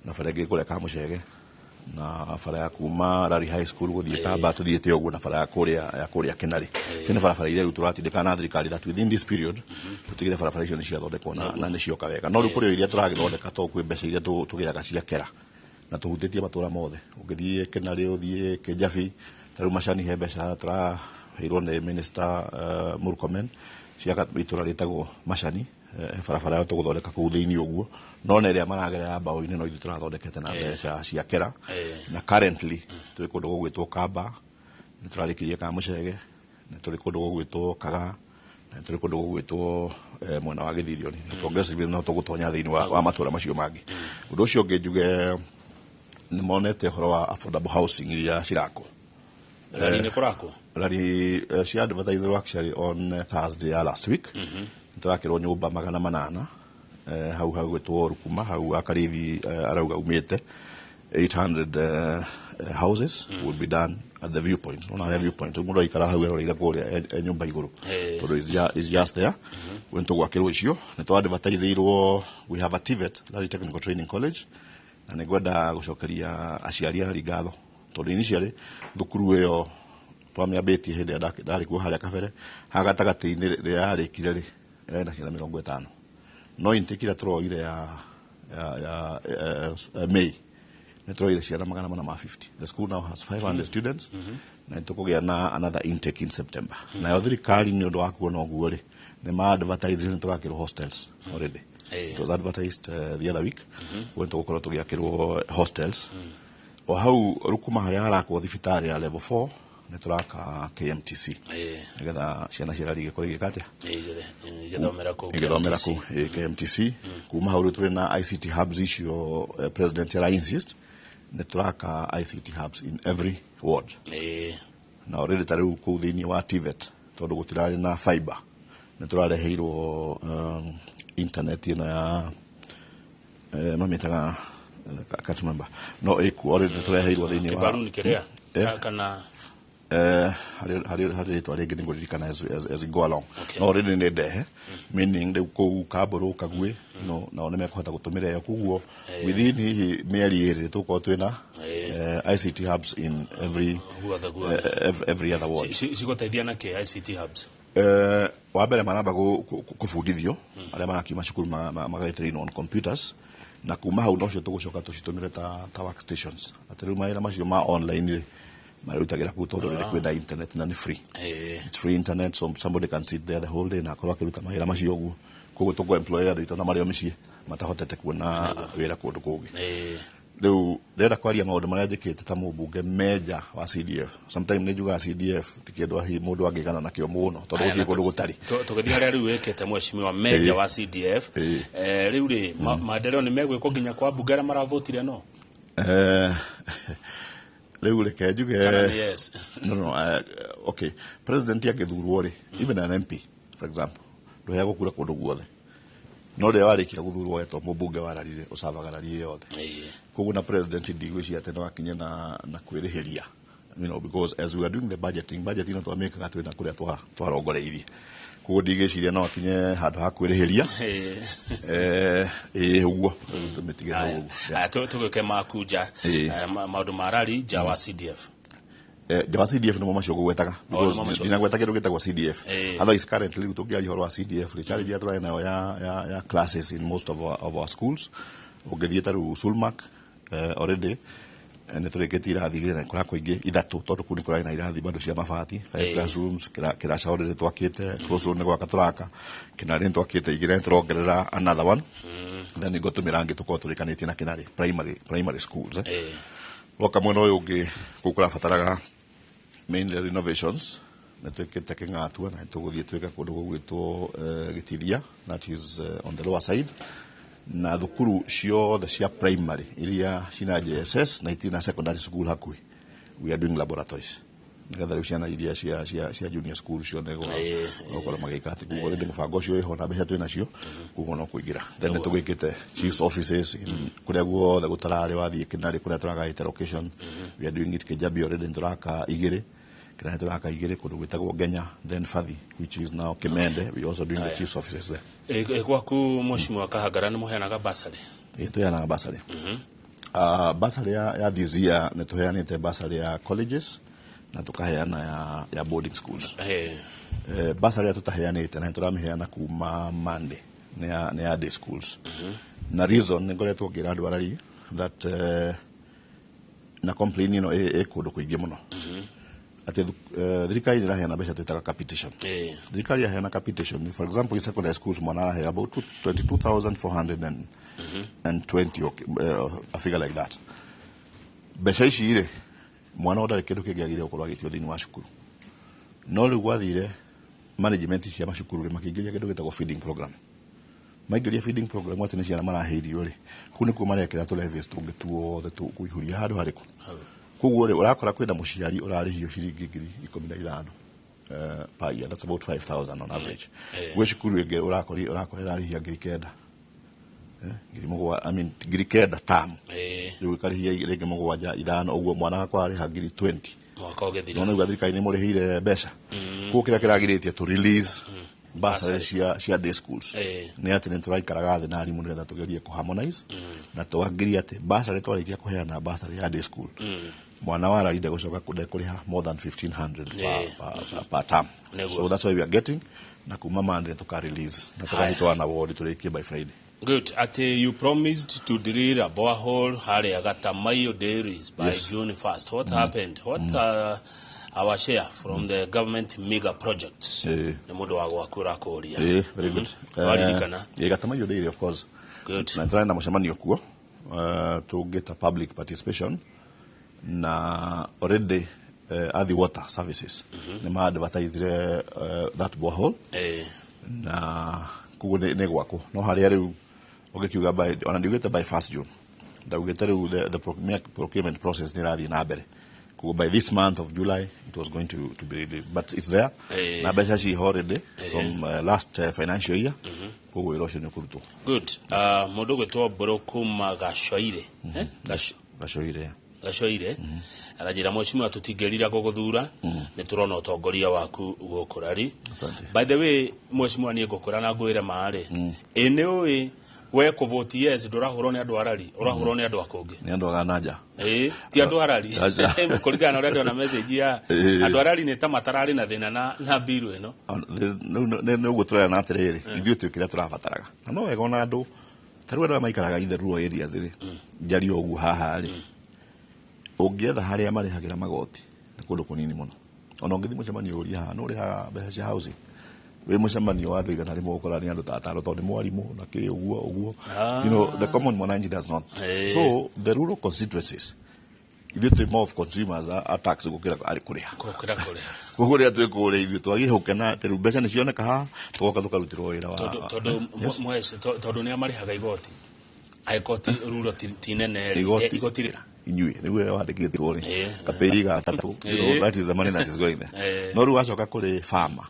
na bara ĩngĩ kũrĩa Kamũcege, na bara ya kuma Rari High School gũthiĩ Kamba tũthiĩte ũguo, na bara ya kũrĩa Kĩnarĩ. Icio nĩ barabara iria rĩu tũratindĩkana na thirikari that within this period tũtigĩre barabara icio nĩ ciathondekwo na nĩ cioka wega. No rĩu kũrĩ o iria tũragĩthondeka, tondũ kwĩ mbeca iria tũgĩaga cia kera na tũhutĩtie matũra mothe. Ũngĩthiĩ Kĩnarĩ, ũthiĩ Kĩnjabi, ta rĩu Macani he mbeca tũraheirwo nĩ Minister Murkomen cia itũra rĩtagwo Macani, barabara ĩyo tũgũthondeka kũu thĩinĩ ũguo, no na ĩrĩa maragerera mbaũ-inĩ no ithuĩ tũrathondekete na mbeca cia kera. Na currently tũrĩ kũndũ gũgwĩtwo Kamba, nĩ tũrarĩkirie Kamũcege, nĩ tũrĩ kũndũ gũgwĩtwo Kaga, na nĩ tũrĩ kũndũ gũgwĩtwo mwena wa Gĩthirioni, na progressively no tũgũtonya thĩinĩ wa matũra macio mangĩ. Ũndũ ũcio ũngĩ njuge, nĩ monete ũhoro wa affordable housing iria cirakwo. Rari nĩ kũrakwo? Rari cia advertised actually on Thursday ya last week. Nĩ tũrakĩrwo nyũmba 800 hau gwĩtwo Rukuma, hau Akarithi arauga umĩte 800 houses will be done at the viewpoint. Ona harĩa viewpoint mũndũ aikara hau eroreire kũrĩa e nyũmba igũrũ, tondũ is just there. We nĩtũgwakĩrwo icio, nĩ twa advertiseirwo. We have a TVET, Lari Technical Training College, na nĩ ngwenda gũcokeria aciari a Lari ngatho, tondũ initially thukuru ĩyo twamĩambĩtie hĩndĩ ĩrĩa ndarĩ kuo harĩa kabere ha gatagatĩ-inĩ, rĩrĩa yarĩkire rĩ, ĩrarĩ na ciana 50, no intake ĩrĩa tũroire ya May nĩ tũroire ciana 450. The school now has 500 students, na nĩ tũkũgĩa na another intake in September. Nayo thirikari, nĩ ũndũ wa kuona ũguo rĩ, nĩ ma advertise nĩ tũrakĩrwo hostels already. It was advertised the other week. Koguo nĩ tũgũkorwo tũgĩakĩrwo hostels o hau Rukuma harĩa harakwo thibitarĩ ya level 4. Nĩ tũraka KMTC nĩgetha ciana cia Lari igĩkorwo igĩka atĩa? Igĩthomera kũu. Igĩthomera KMTC. Kũu KMTC. Kuma hau rĩu tũrĩ na ICT hubs icio, president ara insist nĩ tũraka ICT hubs in every ward. Na already ta rĩu kũu thĩinĩ wa TVET, tondũ gũtirarĩ na fiber, nĩ tũrareheirwo internet ĩno ya mamĩtaga, I can't remember, no ĩkuo already nĩ tũreheirwo thĩinĩ wa Kĩbaruni kĩrĩa? Kana Harĩ rĩtwa rĩngĩ nĩngũririkana as we go along. No already nĩ ndehe, meaning rĩu kũu Kambũrũ Kagui no nao nĩ mekũhota gũtũmĩra ĩyo. Koguo within hihi mĩeri 2 tũgũkorwo twĩna ICT hubs in every Guothe, guothe. Every other ward. Cigũteithia na kĩ ICT hubs? Wa mbere maramba kũbundithio arĩa marakiuma cukuru, magagĩtrain on computers, na kuma hau nocio tũgũcoka tũcitũmĩre ta workstations, atĩ rĩu mawĩra macio ma online rĩ, marĩrutagĩra kũu, tondũ rĩrĩ kwĩna internet na nĩ free. It's free internet, so somebody can sit there the whole day na akorwo akĩruta mawĩra macio ũguo. Koguo tũkũ employ andũ aitũ na marĩ o mĩciĩ matahotete kuona wĩra kũndũ kũngĩ. Rĩu ndĩrenda kwaria maũndũ marĩa njĩkĩte ta mũmbunge meja wa CDF. Sometime nĩ njugaga CDF ti kĩndũ hihi mũndũ angĩgana nakĩo mũno, tondũ Aya, gũtirĩ kũndũ gũtarĩ. Tũgĩthiĩ harĩa rĩu wĩkĩte, mheshimiwa meja wa CDF, rĩu rĩ, maendeleo nĩ megwĩkwo nginya kwa mbunge arĩa maravotire no? Rĩu reke njuge. Kana nĩ yes? No, okay, president angĩthurwo rĩ, even an MP for example, Ndũheagwo kura kũndũ guothe, no rĩrĩa warĩkia gũthurwo wetwo mũmbunge wa Rari rĩ, ũcavaga Rari yothe. Koguo na president ndigwĩciria atĩ no akinye na kwĩrĩhĩria, because as we are doing the budgeting, budget ĩno twamĩkaga twĩna kũrĩa twarongoreirie. Koguo ndigĩciria no akinye handũ ha kwĩrĩhĩria. Ĩĩ, ũguo tũmĩtige hau ũguo. Aya, tũgĩũke makunja. Maũndũ ma rari nja wa CDF. Nja wa CDF nĩmo macio ngũgwetaga. Oh, nĩmo macio. Ndinagweta kĩndũ gĩtagwo CDF. Otherwise currently rĩu tũngĩaria ũhoro wa CDF rĩ, challenge ĩrĩa tũrarĩ nayo ya classes in most of our schools, ũngĩthiĩ ta rĩu Sulmak, already nĩ tũrĩkĩtie irathi igĩrĩ na kũrakwo ingĩ ithatũ, tondũ kũu nĩ kũrarĩ na irathi bado cia mabati, five classrooms. Kĩraca already twakĩte. Crossroad nĩ gwaka tũraka. Kĩnarĩ nĩ twakĩte igĩrĩ, nĩ tũrongerera another one. Then nĩguo tũmĩrangi tũkorwo tũrĩkanĩtie na Kĩnarĩ primary schools. Woka mwena ũyũ ũngĩ, kũu kũrabataraga mainly renovations, nĩ twĩkĩte Kĩng'atua, na nĩ tũgũthiĩ twĩke kũndũ gũgwĩtwo Gĩtiria, that is on the lower side. Na thukuru ciothe cia primary iria cina JSS na itirĩ na secondary school hakuhĩ, we are doing laboratories nĩgetha rĩu ciana iria cia junior school cione gũkorwo magĩka atĩ. Koguo already mũbango ũcio wĩho na mbeca twĩ nacio, koguo no kũingĩra. Then nĩ tũgĩkĩte chiefs offices in kũrĩa guothe gũtararĩ. Wathiĩ Kĩnarĩ kũrĩa tũragaĩte location, we are doing it. Kĩjabi already nĩ tũraka igĩrĩ, Kĩrĩa nĩ tũraka igĩrĩ kũndũ gwĩtagwo Ngenya, then Fathi, which is now Kimende, we also doing the chiefs offices there. Gwaku Mheshimiwa Kahangara, nĩ mũheanaga basarĩ? Ĩ, tũheanaga basarĩ. Basarĩ ya this year nĩ tũheanĩte basarĩ ya colleges na tũkaheana ya boarding schools. Basarĩ ĩrĩa tũtaheanĩte na nĩ tũramĩheana kuma Monday nĩ ya day schools. Na reason nĩ ngoretwo ngĩra andũ arari that na complain ĩno ĩ kũndũ kũingĩ mũno atĩ thirikari nĩ ĩraheana mbeca twĩtaga capitation. Thirikari yaheana capitation, for example in secondary schools mwana araheo about 22,420, okay, a figure like that. Mbeca ici rĩ, mwana ndarĩ kĩndũ kĩngĩ agĩrĩire gũkorwo agĩtio thĩinĩ wa cukuru. No rĩu gwathire management cia macukuru rĩ, makĩingĩria kĩndũ gĩtagwo feeding program. Maingĩria feeding program atĩ nĩ ciana marahe irio rĩ, kũu nĩkuo marekĩra tũ levies tũngĩ tuothe tũkũihũria handũ harĩkũ. Koguo rĩ, ũrakora kwĩna mũciari ũrarĩhio ciringi 15,000 per year, that's about 5000 on average. Gwĩ cukuru ĩngĩ ũrakora ĩrarĩhia 9,000, 7,000, I mean 9,000 tamu. Rĩu ĩkarĩhia rĩngĩ mũgwanja ithano ũguo, mwana akwa arĩha 20,000 mwaka ũgĩthira. No nĩguo thirikari nĩ mũrĩhĩire mbeca. Koguo kĩrĩa kĩragirĩtie to release bursary cia day schools nĩ atĩ nĩ tũraikaraga thĩ na arimũ nĩgetha tũgerie kũ harmonize na tũagirie atĩ bursary twarĩkia kũheana bursary ya day school, mwana wa rari ndegũcoka ndekũrĩha more than 1500 per term. Nĩguo. So that's why we are getting na kuma Monday tuka release na tũkahĩtwana na ward tũrĩkie by Friday. Good. Ati you promised to drill a borehole harĩa Gatamayo Dairies by Yes. June 1st. What happened? What our share from the government mega projects? Nĩ mũndũ wa gwaku ũrakũria. Very good. Waririkana? Gatamayo Dairy, of course. Good. Na tũrarĩ na mũcemanio kuo, tũngĩta public participation, na already Athi Water Services nĩ ma-advertisire that borehole na koguo nĩ gwakwo. No harĩa rĩu ũngĩkiuga by, ona ndiugĩte by 1st June, ndaugĩte rĩu the procurement process nĩ ĩrathiĩ na mbere, koguo by this month of July it was going to be ready, but it's there na mbeca ciho already from last financial year, koguo wĩra ũcio nĩ ũkũrutwo. Good. Mũndũ ũgwĩtwo Mbũrũ kuma Gacoire. Eh? Gacoire. Gacoire. Aranjĩra, mheshimiwa, tũtingĩrira gũgũthura, nĩ tũrona ũtongoria waku gũkũ Rari. Asante. By the way, mheshimiwa, niĩ ngũkwĩra na ngwĩre marĩ. Ĩ nĩ ũĩ we kũvote yes ndũrahũrwo nĩ andũ a Rari, ũrahũrwo nĩ andũ a kũngĩ. Nĩ andũ a nanja. Ĩ, ti andũ a Rari. Aca. Kũringana na ũrĩa ndona message ya andũ a Rari nĩ ta matararĩ na thĩna na bill ĩno. Nĩ ũguo tũrerana atĩrĩrĩ, ithuĩ twĩ kĩrĩa tũrabataraga na no wega ona andũ ta rĩu andũ aya maikaraga in the rural areas rĩ, njario ũguo haha rĩ, ũngĩetha harĩa marĩhagĩra magoti nĩ kũndũ kũnini mũno. Ona ũngĩthiĩ mũcemanio ũrie haha nĩ ũrĩhaga mbeca cia housing, wĩ mũcemanio wa andũ 100 ũgũkora nĩ andũ ta atano, tondũ nĩ mwarimũ na kĩ ũguo ũguo. The common mwananchi does not. So the rural constituencies, ithuĩ twĩ more of consumers a tax gũkĩra arĩ kũrĩha. Gũkĩra kũrĩha. Koguo rĩrĩa twĩ kũrĩa ithuĩ twagĩrĩire gũkena atĩ rĩu mbeca nĩ cioneka haha, tũgoka tũkarutĩrwo wĩra wa Tondũ tondũ nĩa marĩhaga igoti, angĩkorwo ti ruro ti nene rĩ, Igoti. Igoti rĩ Inyuĩ nĩguo wandĩkĩtwo rĩ, kapĩri gatatũ, that is the money that is going there. No rĩu wacoka kũrĩ farmer,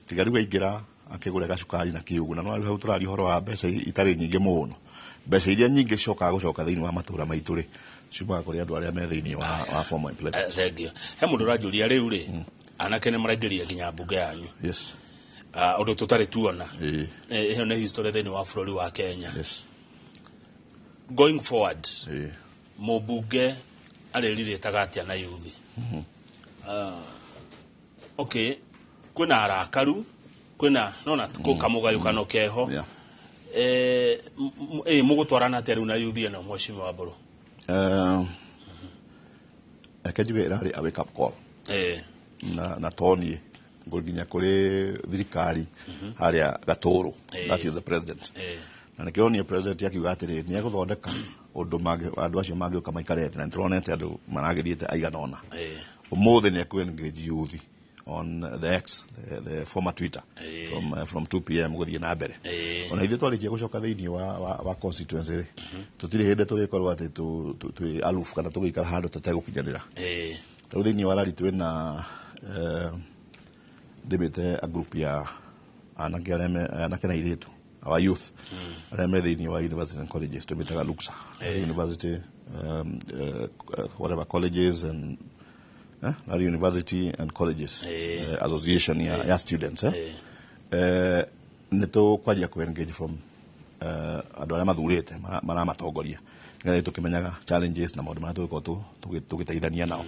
tiga rĩu aingĩra Akĩgũre gacukari na kĩũgũ, na no hau tũraria ũhoro wa mbeca itarĩ nyingĩ mũno. Mbeca iria nyingĩ cicokaga gũcoka thĩinĩ wa matũra maitũ rĩ, ciumaga kũrĩ andũ arĩa me thĩinĩ wa formal employment. Thank you. He mũndũ ũranjũria rĩu rĩ, anake nĩ maraingĩria nginya mbunge yanyu. Yes. Ũndũ tũtarĩ tuona. Ĩyo nĩ history thĩinĩ wa bũrũri wa Kenya. Going forward, mũmbunge arĩrirĩtaga atĩa na yuthi? Okay, kwĩna arakaru, kwĩna nona kamũgayũkano keho. Mũgũtwarana atĩa rĩu na yuthi ĩno, mheshimiwa Mbũrũ? Reke njuge ĩrarĩ a wake up call na toniĩ nginya kũrĩ thirikari harĩa Gatũrũ, that is the president, na nĩkĩo niĩ president akiuga atĩrĩ, nĩ egũthondeka ũndũ andũ acio mangĩũka maikare thĩ, na nĩtũronete andũ maragĩthiĩte aigana ũna. Ũmũthĩ nĩ ekũ engage youth on the X, the former Twitter, from 2 p.m. gũthiĩ na mbere. Ona ithuĩ twarĩkia gũcoka thĩinĩ wa constituency rĩ, tũtirĩ hĩndĩ tũrĩkorwo atĩ twĩ aloof kana tũgĩikara handũ tũtegũkinyanĩra. Tarĩu thĩinĩ wa rari twĩna ndĩmĩte a group ya anake arĩa anake na airĩtu, our youth arĩa me thĩinĩ wa university and colleges, tũmĩtaga LUCSA, university whatever colleges and Lari University and Colleges Association ya students. Nĩ tũkwanjia kũ engage from andũ arĩa mathurĩte maramatongoria, nĩgetha tũkĩmenyaga challenges na maũndũ marĩa tũgĩkorwo tũgĩteithania nao.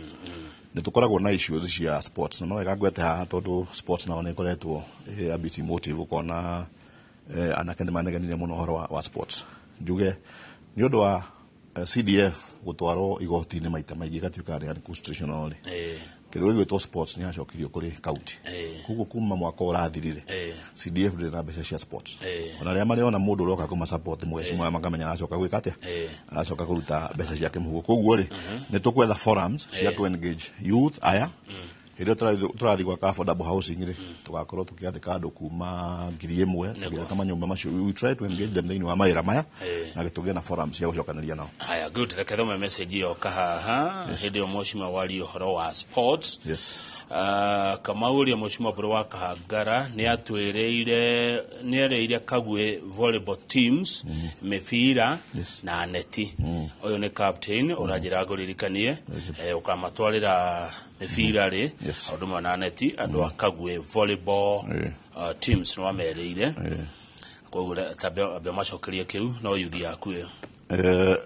Nĩ tũkoragwo na issues cia sports, na no wega ngwete haha tondũ sports nao nĩ ĩkoretwo ĩ a bit emotive, ũkona anake nĩ manegenire mũno ũhoro wa sports. Njuge nĩ ũndũ wa CDF gũtwarwo igoti-inĩ maita maingĩ ĩgatuĩka nĩ unconstitutional rĩ, kĩndũ gĩgwĩtwo sports nĩ yacokirio kũrĩ county. Koguo kuma mwaka ũrathirire, CDF ndĩrĩ na mbeca cia sports. Ona arĩa marĩona mũndũ ũroka kũma support mũgecimo makamenya aracoka gwĩka atĩa, aracoka kũruta mbeca ciake mũhuko. Koguo rĩ, nĩ tũkwetha forums cia kũ engage youth aya. Hĩndĩ ĩrĩa tũrathiĩ gwaka affordable housing rĩ, tũgakorwo tũkĩandĩka andũ kuma 1,000 tũgĩaka manyũmba macio. We try to engage them thĩinĩ wa mawĩra maya na tũgĩe na forums cia gũcokanĩria nao. Haya, good. Reke thome message ĩyo kahaha. Hĩndĩ ĩyo mheshimiwa waria ũhoro wa sports. Kamau ũrĩa mheshimiwa Mbũrũ wa Kahangara nĩ atwĩrĩire, nĩ erĩire Kagwe volleyball teams mĩbira na neti. Ũyũ nĩ captain ũranjĩra ngũririkanie, ũkamatwarĩra mĩbira rĩ, ũndũ ũmwe na neti, andũ a Kagwe volleyball teams nĩ wamerĩire. Koguo ambe macokerie kĩu no yuthi yaku ĩyo.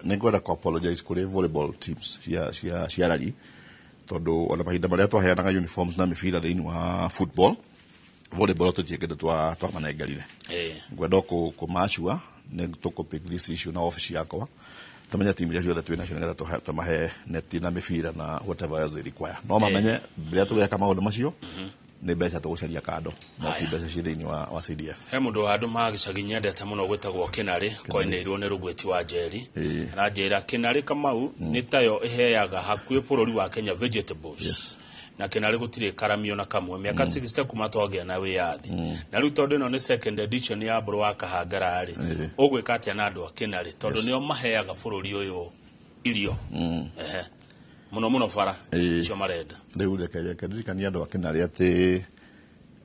Nĩ ngwenda kũ apologize kũrĩ volleyball teams cia rari, tondũ ona mahinda marĩa twaheanaga uniforms na mĩbira thĩinĩ wa football, volleyball tũtirĩ kĩndũ twamanengerire. Ngwenda kũmacua nĩ tũkũ pick this issue na office yakwa, tũmenye timu iria ciothe twĩ nacio, nĩgetha tũmahe neti na mĩbira na whatever else they require. No mamenye rĩrĩa tũgeka maũndũ macio nĩ mbeca tũgũcaria kando, no ti mbeca ci thĩinĩ wa CDF. He mũndũ wa andũ ma gĩcagi nyendete mũno gwĩtagwo Kĩnarĩ, koinĩirwo nĩ Rũgwĩti wa Njeri. Aranjĩra Kĩnarĩ Kamau nĩ tayo ĩheaga hakuhĩ bũrũri wa Kenya vegetables, na Kĩnarĩ gũtirĩ karamio na kamwe mĩaka 60 kuma twagĩa na wĩyathi. Na rĩu tondũ ĩno nĩ second edition ya Mbũrũ wa Kahangara rĩ, ũgwĩka atĩa na andũ a Kĩnarĩ, tondũ nĩo maheaga bũrũri ũyũ irio? Ehe, mũno mũno bara icio marenda. Rĩu reke ndirikanie andũ a Kĩnarĩ atĩ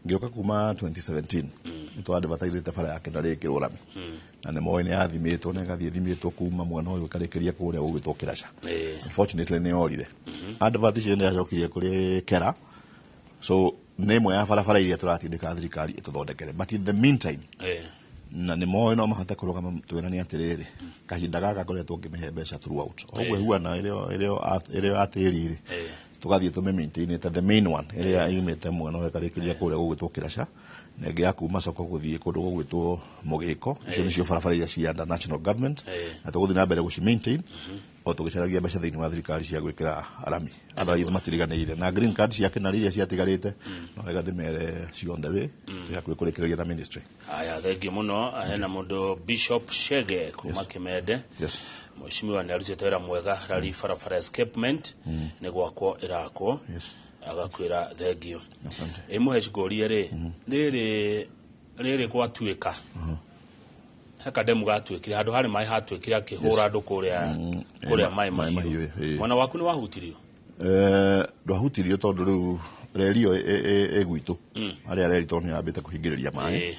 ngĩũka kuma 2017 nĩ twa advertisĩte bara ya Kĩnarĩ ĩkĩrwo rami, na nĩ moĩ nĩ yathimĩtwo na ĩgathiĩ ĩthimĩtwo kuma mwena ũyũ ĩkarĩkĩria kũrĩa gũgwĩtwo Kĩraca. Unfortunately nĩ yorire. Advert icio nĩ yacokirie kũrĩ Kera, so nĩ ĩmwe ya barabara iria tũratindĩka thirikari ĩtũthondekere, but in the meantime, na nĩ moĩ no mahote kũrũgama twĩrane atĩrĩrĩ, kahinda gaka ngoretwo ngĩmĩhe mbeca throughout o ũguo ĩhuana ĩrĩa ya tĩri rĩ, tũgathiĩ tũmĩmaintainĩte, the main one ĩrĩa yumĩte mwena ũyũ ĩkarĩkĩria kũrĩa gũgwĩtwo Kĩraca, na ĩngĩ ya kuma soko gũthiĩ kũndũ gũgwĩtwo Mũgĩko. Icio nĩcio barabara iria cia under national government, na tũgũthiĩ na mbere gũci maintain o tũgĩcaragia mbeca thĩinĩ wa thirikari cia gwĩkĩra rami. Otherwise matiriganĩire na green card cia Kĩnarĩ iria ciatigarĩte, no wega ndĩmere ci on the way, twĩ hakuhĩ kũrĩkĩrĩria na ministry. Aya, thengiũ mũno. Hena mũndũ Bishop Shege kuma Kĩmende. Mheshimiwa nĩ arutĩte wĩra mwega rari barabara escapement nĩ gwakwo ĩrakwo. Agakwĩra thengiũ. Asante. Ĩ mũheci ngũrie rĩ, rĩrĩ rĩrĩ gwatuĩka he kademu gatuĩkire handũ harĩ maĩ hatuĩkire akĩhũra andũ kũrĩa kũrĩa maĩ maĩ mahiũ. Mahiũ, ĩĩ. Mwena waku nĩ wahutirio? Ndwahutirio tondũ rĩu Reri ĩyo ĩ gwitũ harĩa reri tondũ nĩ yambĩte kũhingĩrĩria maĩ,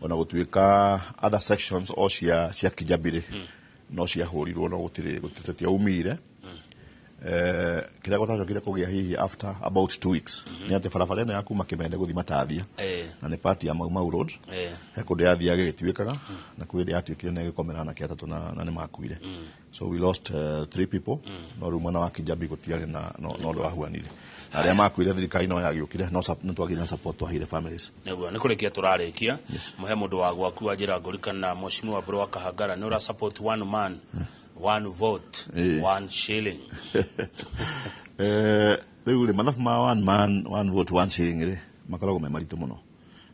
ona gũtuĩka other sections o cia Kijabi rĩ, no ciahũrirwo, no gũtirĩ tũtiaumire. Kĩrĩa gũtacokire kũgĩa hihi after about 2 weeks nĩ atĩ barabara ĩno ya kuma Kĩmende gũthiĩ Matathia, na nĩ part ya Mau Mau Road, he kũndũ yathiaga ĩgĩtuĩkaga, na kwĩ hĩndĩ yatuĩkire na ĩgĩkomera anake atatũ na nĩ makuire. So we lost three people. No rĩu mwena wa Kijabi gũtiarĩ na no ndwahuanire. Na arĩa makuire, thirikari no yagĩũkire, no nĩ twagĩire na support twaheire families. Nĩguo nĩ kũrĩkia tũrarĩkia, mũhe mũndũ wa gwaku wa njĩra ngũrikana Mheshimiwa Mbũrũ wa Kahangara nĩ ũra support one man, one vote, one shilling. Rĩu rĩ, mathabu ma one man, one vote, one shilling rĩ, makoragwo me maritũ mũno,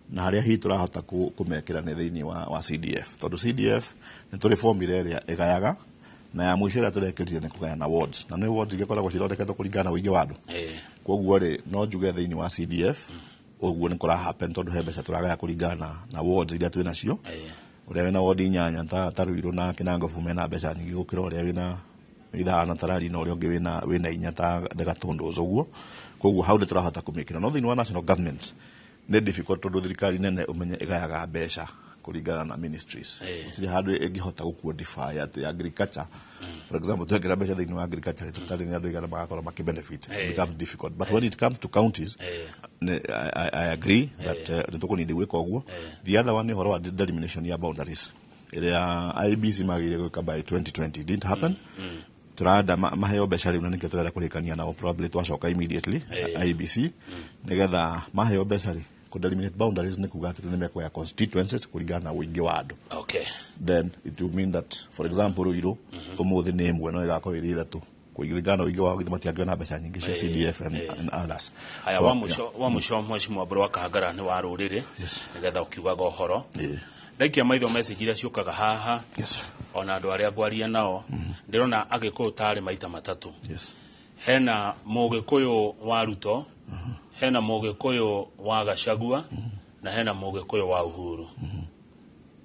na harĩa hihi tũrahota kũmekĩra nĩ thĩinĩ wa CDF, tondũ CDF nĩ tũrĩ formula ĩrĩa ĩgayaga, na ya mũico ĩrĩa tũrekĩrire nĩ kũgayana wards, na nĩ wards igĩkoragwo cithondeketwo kũringana na ũingĩ wa andũ. Koguo rĩ, no njuge thĩinĩ wa CDF ũguo nĩ kũra happen, tondũ he mbeca tũragaya kũringana na wards iria twĩ nacio. Ũrĩa wĩna ward inyanya ta Ruiru na Kinangofu mena mbeca nyingĩ gũkĩra ũrĩa wĩna ithano ta Rari, na ũrĩa ũngĩ wĩna inya ta the Gatundu ũguo. Koguo hau nĩ tũrahota kũmĩkĩra, no thĩinĩ wa national government nĩ difficult, tondũ thirikari nene ũmenye ĩgayaga mbeca kũringana na ministries. Gũtirĩ handũ ĩngĩhota gũ quantify atĩ agriculture, for example, twekĩra mbeca thĩinĩ wa agriculture tũtarĩ nĩ andũ aigana magakorwo makĩ benefit. It becomes difficult, but when it comes to counties, I agree that nĩ tũkũnindi gwĩka ũguo. The other one nĩ ũhoro wa delimitation ya boundaries ĩrĩa IEBC magĩrĩire gwĩka by 2020. It didn't happen. Turenda maheo mbeca rĩu, na nĩkĩo tũrenda kũrĩkania nao probably twacoka immediately IEBC, nĩgetha maheo mbeca rĩ, kũ delineate boundaries nĩ kuga atĩ nĩ mekuoya constituencies kũringana na ũingĩ wa andũ. Then it will mean that, for example, Ruiru ũmũthĩ nĩ ĩmwe, no ĩgakorwo ĩrĩ ithatũ kũringana na ũingĩ wao. Githĩ matiangĩona mbeca nyingĩ cia CDF and others? Haya. So, Wa mũico, wa mũico, Mheshimiwa Mbũrũ wa Kahangara, nĩ wa rũrĩrĩ, nĩgetha ũkiugaga ũhoro. Ndaikia maitho message iria ciũkaga haha, ona andũ arĩa ngwaria nao, ndĩrona Agĩkũyũ tarĩ maita matatũ. Hena Mũgĩkũyũ wa Ruto, hena Mũgĩkũyũ wa Gachagua, na hena Mũgĩkũyũ wa Uhuru.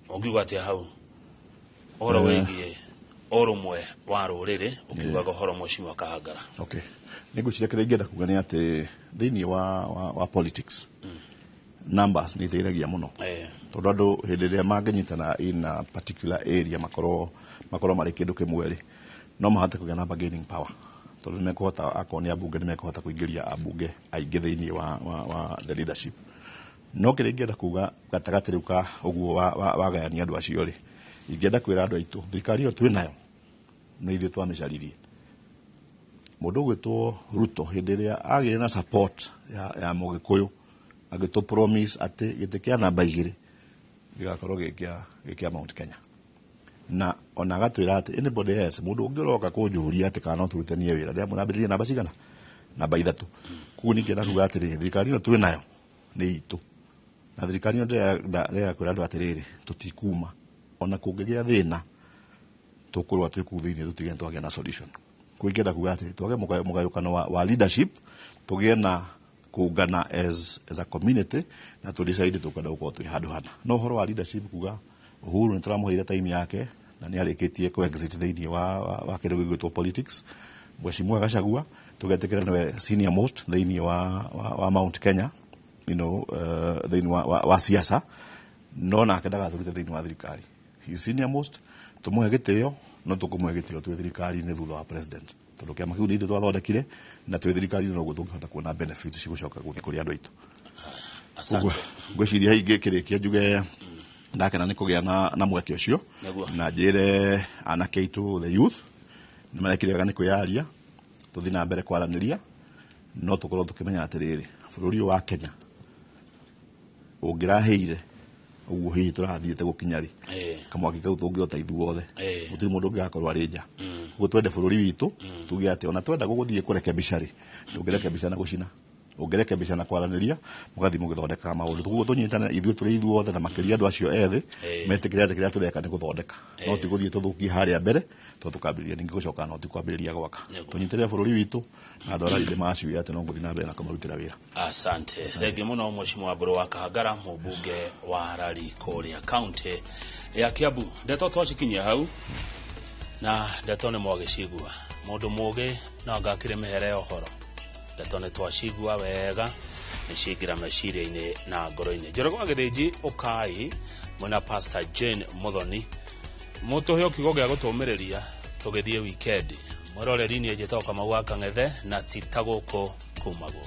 Ũngiuga atĩa hau ũhoro wĩgiĩ ũrũmwe wa rũrĩrĩ, ũkiugaga ũhoro, Mheshimiwa Kahangara? Okay, nĩ ngwĩciria kĩrĩa ingĩenda kuga nĩ atĩ thĩinĩ wa politics, numbers nĩ iteithagia mũno, tondũ andũ hĩndĩ ĩrĩa mangĩnyitana in a particular area, makorwo marĩ kĩndũ kĩmwe rĩ, no mahote kũgĩa na bargaining power, tondũ nĩ mekũhota, akorwo nĩ ambunge, nĩ mekũhota kũingĩria ambunge aingĩ thĩinĩ wa the leadership. No kĩrĩa ingĩenda kuga gatagatĩ rĩu ka ũguo wagayania andũ acio rĩ, ingĩenda kwĩra andũ aitũ, thirikari ĩyo twĩ nayo nĩ ithuĩ twamĩcaririe. Mũndũ ũgwĩtwo Ruto, hĩndĩ ĩrĩa agĩire na support ya Mũgĩkũyũ, agĩtũ promise atĩ gĩtĩ kĩa namba 2 gĩgakorwo gĩ kĩa Mount Kenya, na ona agatwĩra atĩ anybody else, mũndũ ũngĩ ũroka kũnjũria atĩ kana no tũrutanie wĩra, ndĩramwĩra namba cigana? Namba 3. Koguo ningĩenda kuga atĩrĩrĩ, thirikari ĩno twĩ nayo nĩ itũ, na thirikari ĩno ndĩrenda kwĩra andũ atĩrĩrĩ, tũtikuma ona kũngĩgĩa thĩna, tũkũrũa twĩ kũu thĩinĩ tũtige twagĩa na solution. Koguo ingĩenda kuga atĩrĩ, twage mũgayũkano wa leadership, tũgĩe na kũngana as a community na tũ decide tũkwenda gũkorwo twĩ handũ hana. No ũhoro wa leadership, kuga Uhuru nĩ tũramũheire time yake na nĩ arĩkĩtie kũ exit thĩinĩ wa kĩndũ gĩgwĩtwo politics. Mheshimiwa Gachagua tũgetĩkĩra nĩwe senior most thĩinĩ wa Mount Kenya, thĩinĩ wa siasa, no nake ndagatũrute thĩinĩ wa thirikari. He is senior most, tũmũhe gĩtĩo, no tũkũmũhe gĩtĩo twĩ thirikari-inĩ thutha wa president, tondũ kĩama kĩu nĩ ithuĩ twathondekire, na twĩ thirikari-inĩ noguo tũngĩhota kuona benefits cigũcoka kũrĩ andũ aitũ. Asante. Ũguo, ngwĩciria ingĩkĩrĩkia njuge ndakena nĩ kũgĩa na mweke ũcio. Na njĩre anake aitũ, the youth, nĩ marekire wega nĩ kwĩyaria. Tũthiĩ na mbere kwaranĩria, no tũkorwo tũkĩmenya atĩrĩrĩ, bũrũri ũyũ wa Kenya ũngĩrahĩire ũguo hihi tũrathiĩte gũkinya rĩ, kamwaki kau tũngĩota ithuothe, gũtirĩ mũndũ ũngĩgakorwo arĩ nja. Ũguo twende bũrũri witũ, tuge atĩ ona twenda gũgũthiĩ kũrekebisha rĩ, ndũngĩrekebisha na gũcina, ũngĩrekebisha na kwaranĩria, mũgathiĩ mũgĩthondekaga maũndũ. Koguo tũnyitane ithuĩ tũrĩ ithuothe, na makĩria andũ acio ethĩ, metĩkĩre atĩ kĩrĩa tũreka nĩ gũthondeka, no ti gũthiĩ tũthũkie harĩa mbere, tondũ tũkambĩrĩria ningĩ gũcoka, no ti kwambĩrĩria gwaka. Tũnyitĩrĩre bũrũri witũ, na andũ arĩa maciuge atĩ no ngũthiĩ na mbere na kũmarutĩra wĩra. Asante, thengi mũno, Mheshimiwa Mbũrũ wa Kahangara, mũmbunge wa Rari kũrĩa kaunti ya Kiambu. Ndeto twacikinyia hau, na ndeto nĩ mwagĩcigua. Mũndũ mũgĩ no anga akĩrĩ mĩhere ya ũhoro. Ndeto nĩ twacigua wega, nĩ ciaingĩra meciria-inĩ na ngoro-inĩ. Njoroge wa Gĩthĩnji ũkai mwena Pastor Jane Muthoni, mũtũhe kiugo gĩa gũtũmĩrĩria tũgĩthiĩ weekend. Mwĩroreri, niĩ njĩtagwo Kamau wa Kang'ethe, na ti ta gũkũ kumagwo.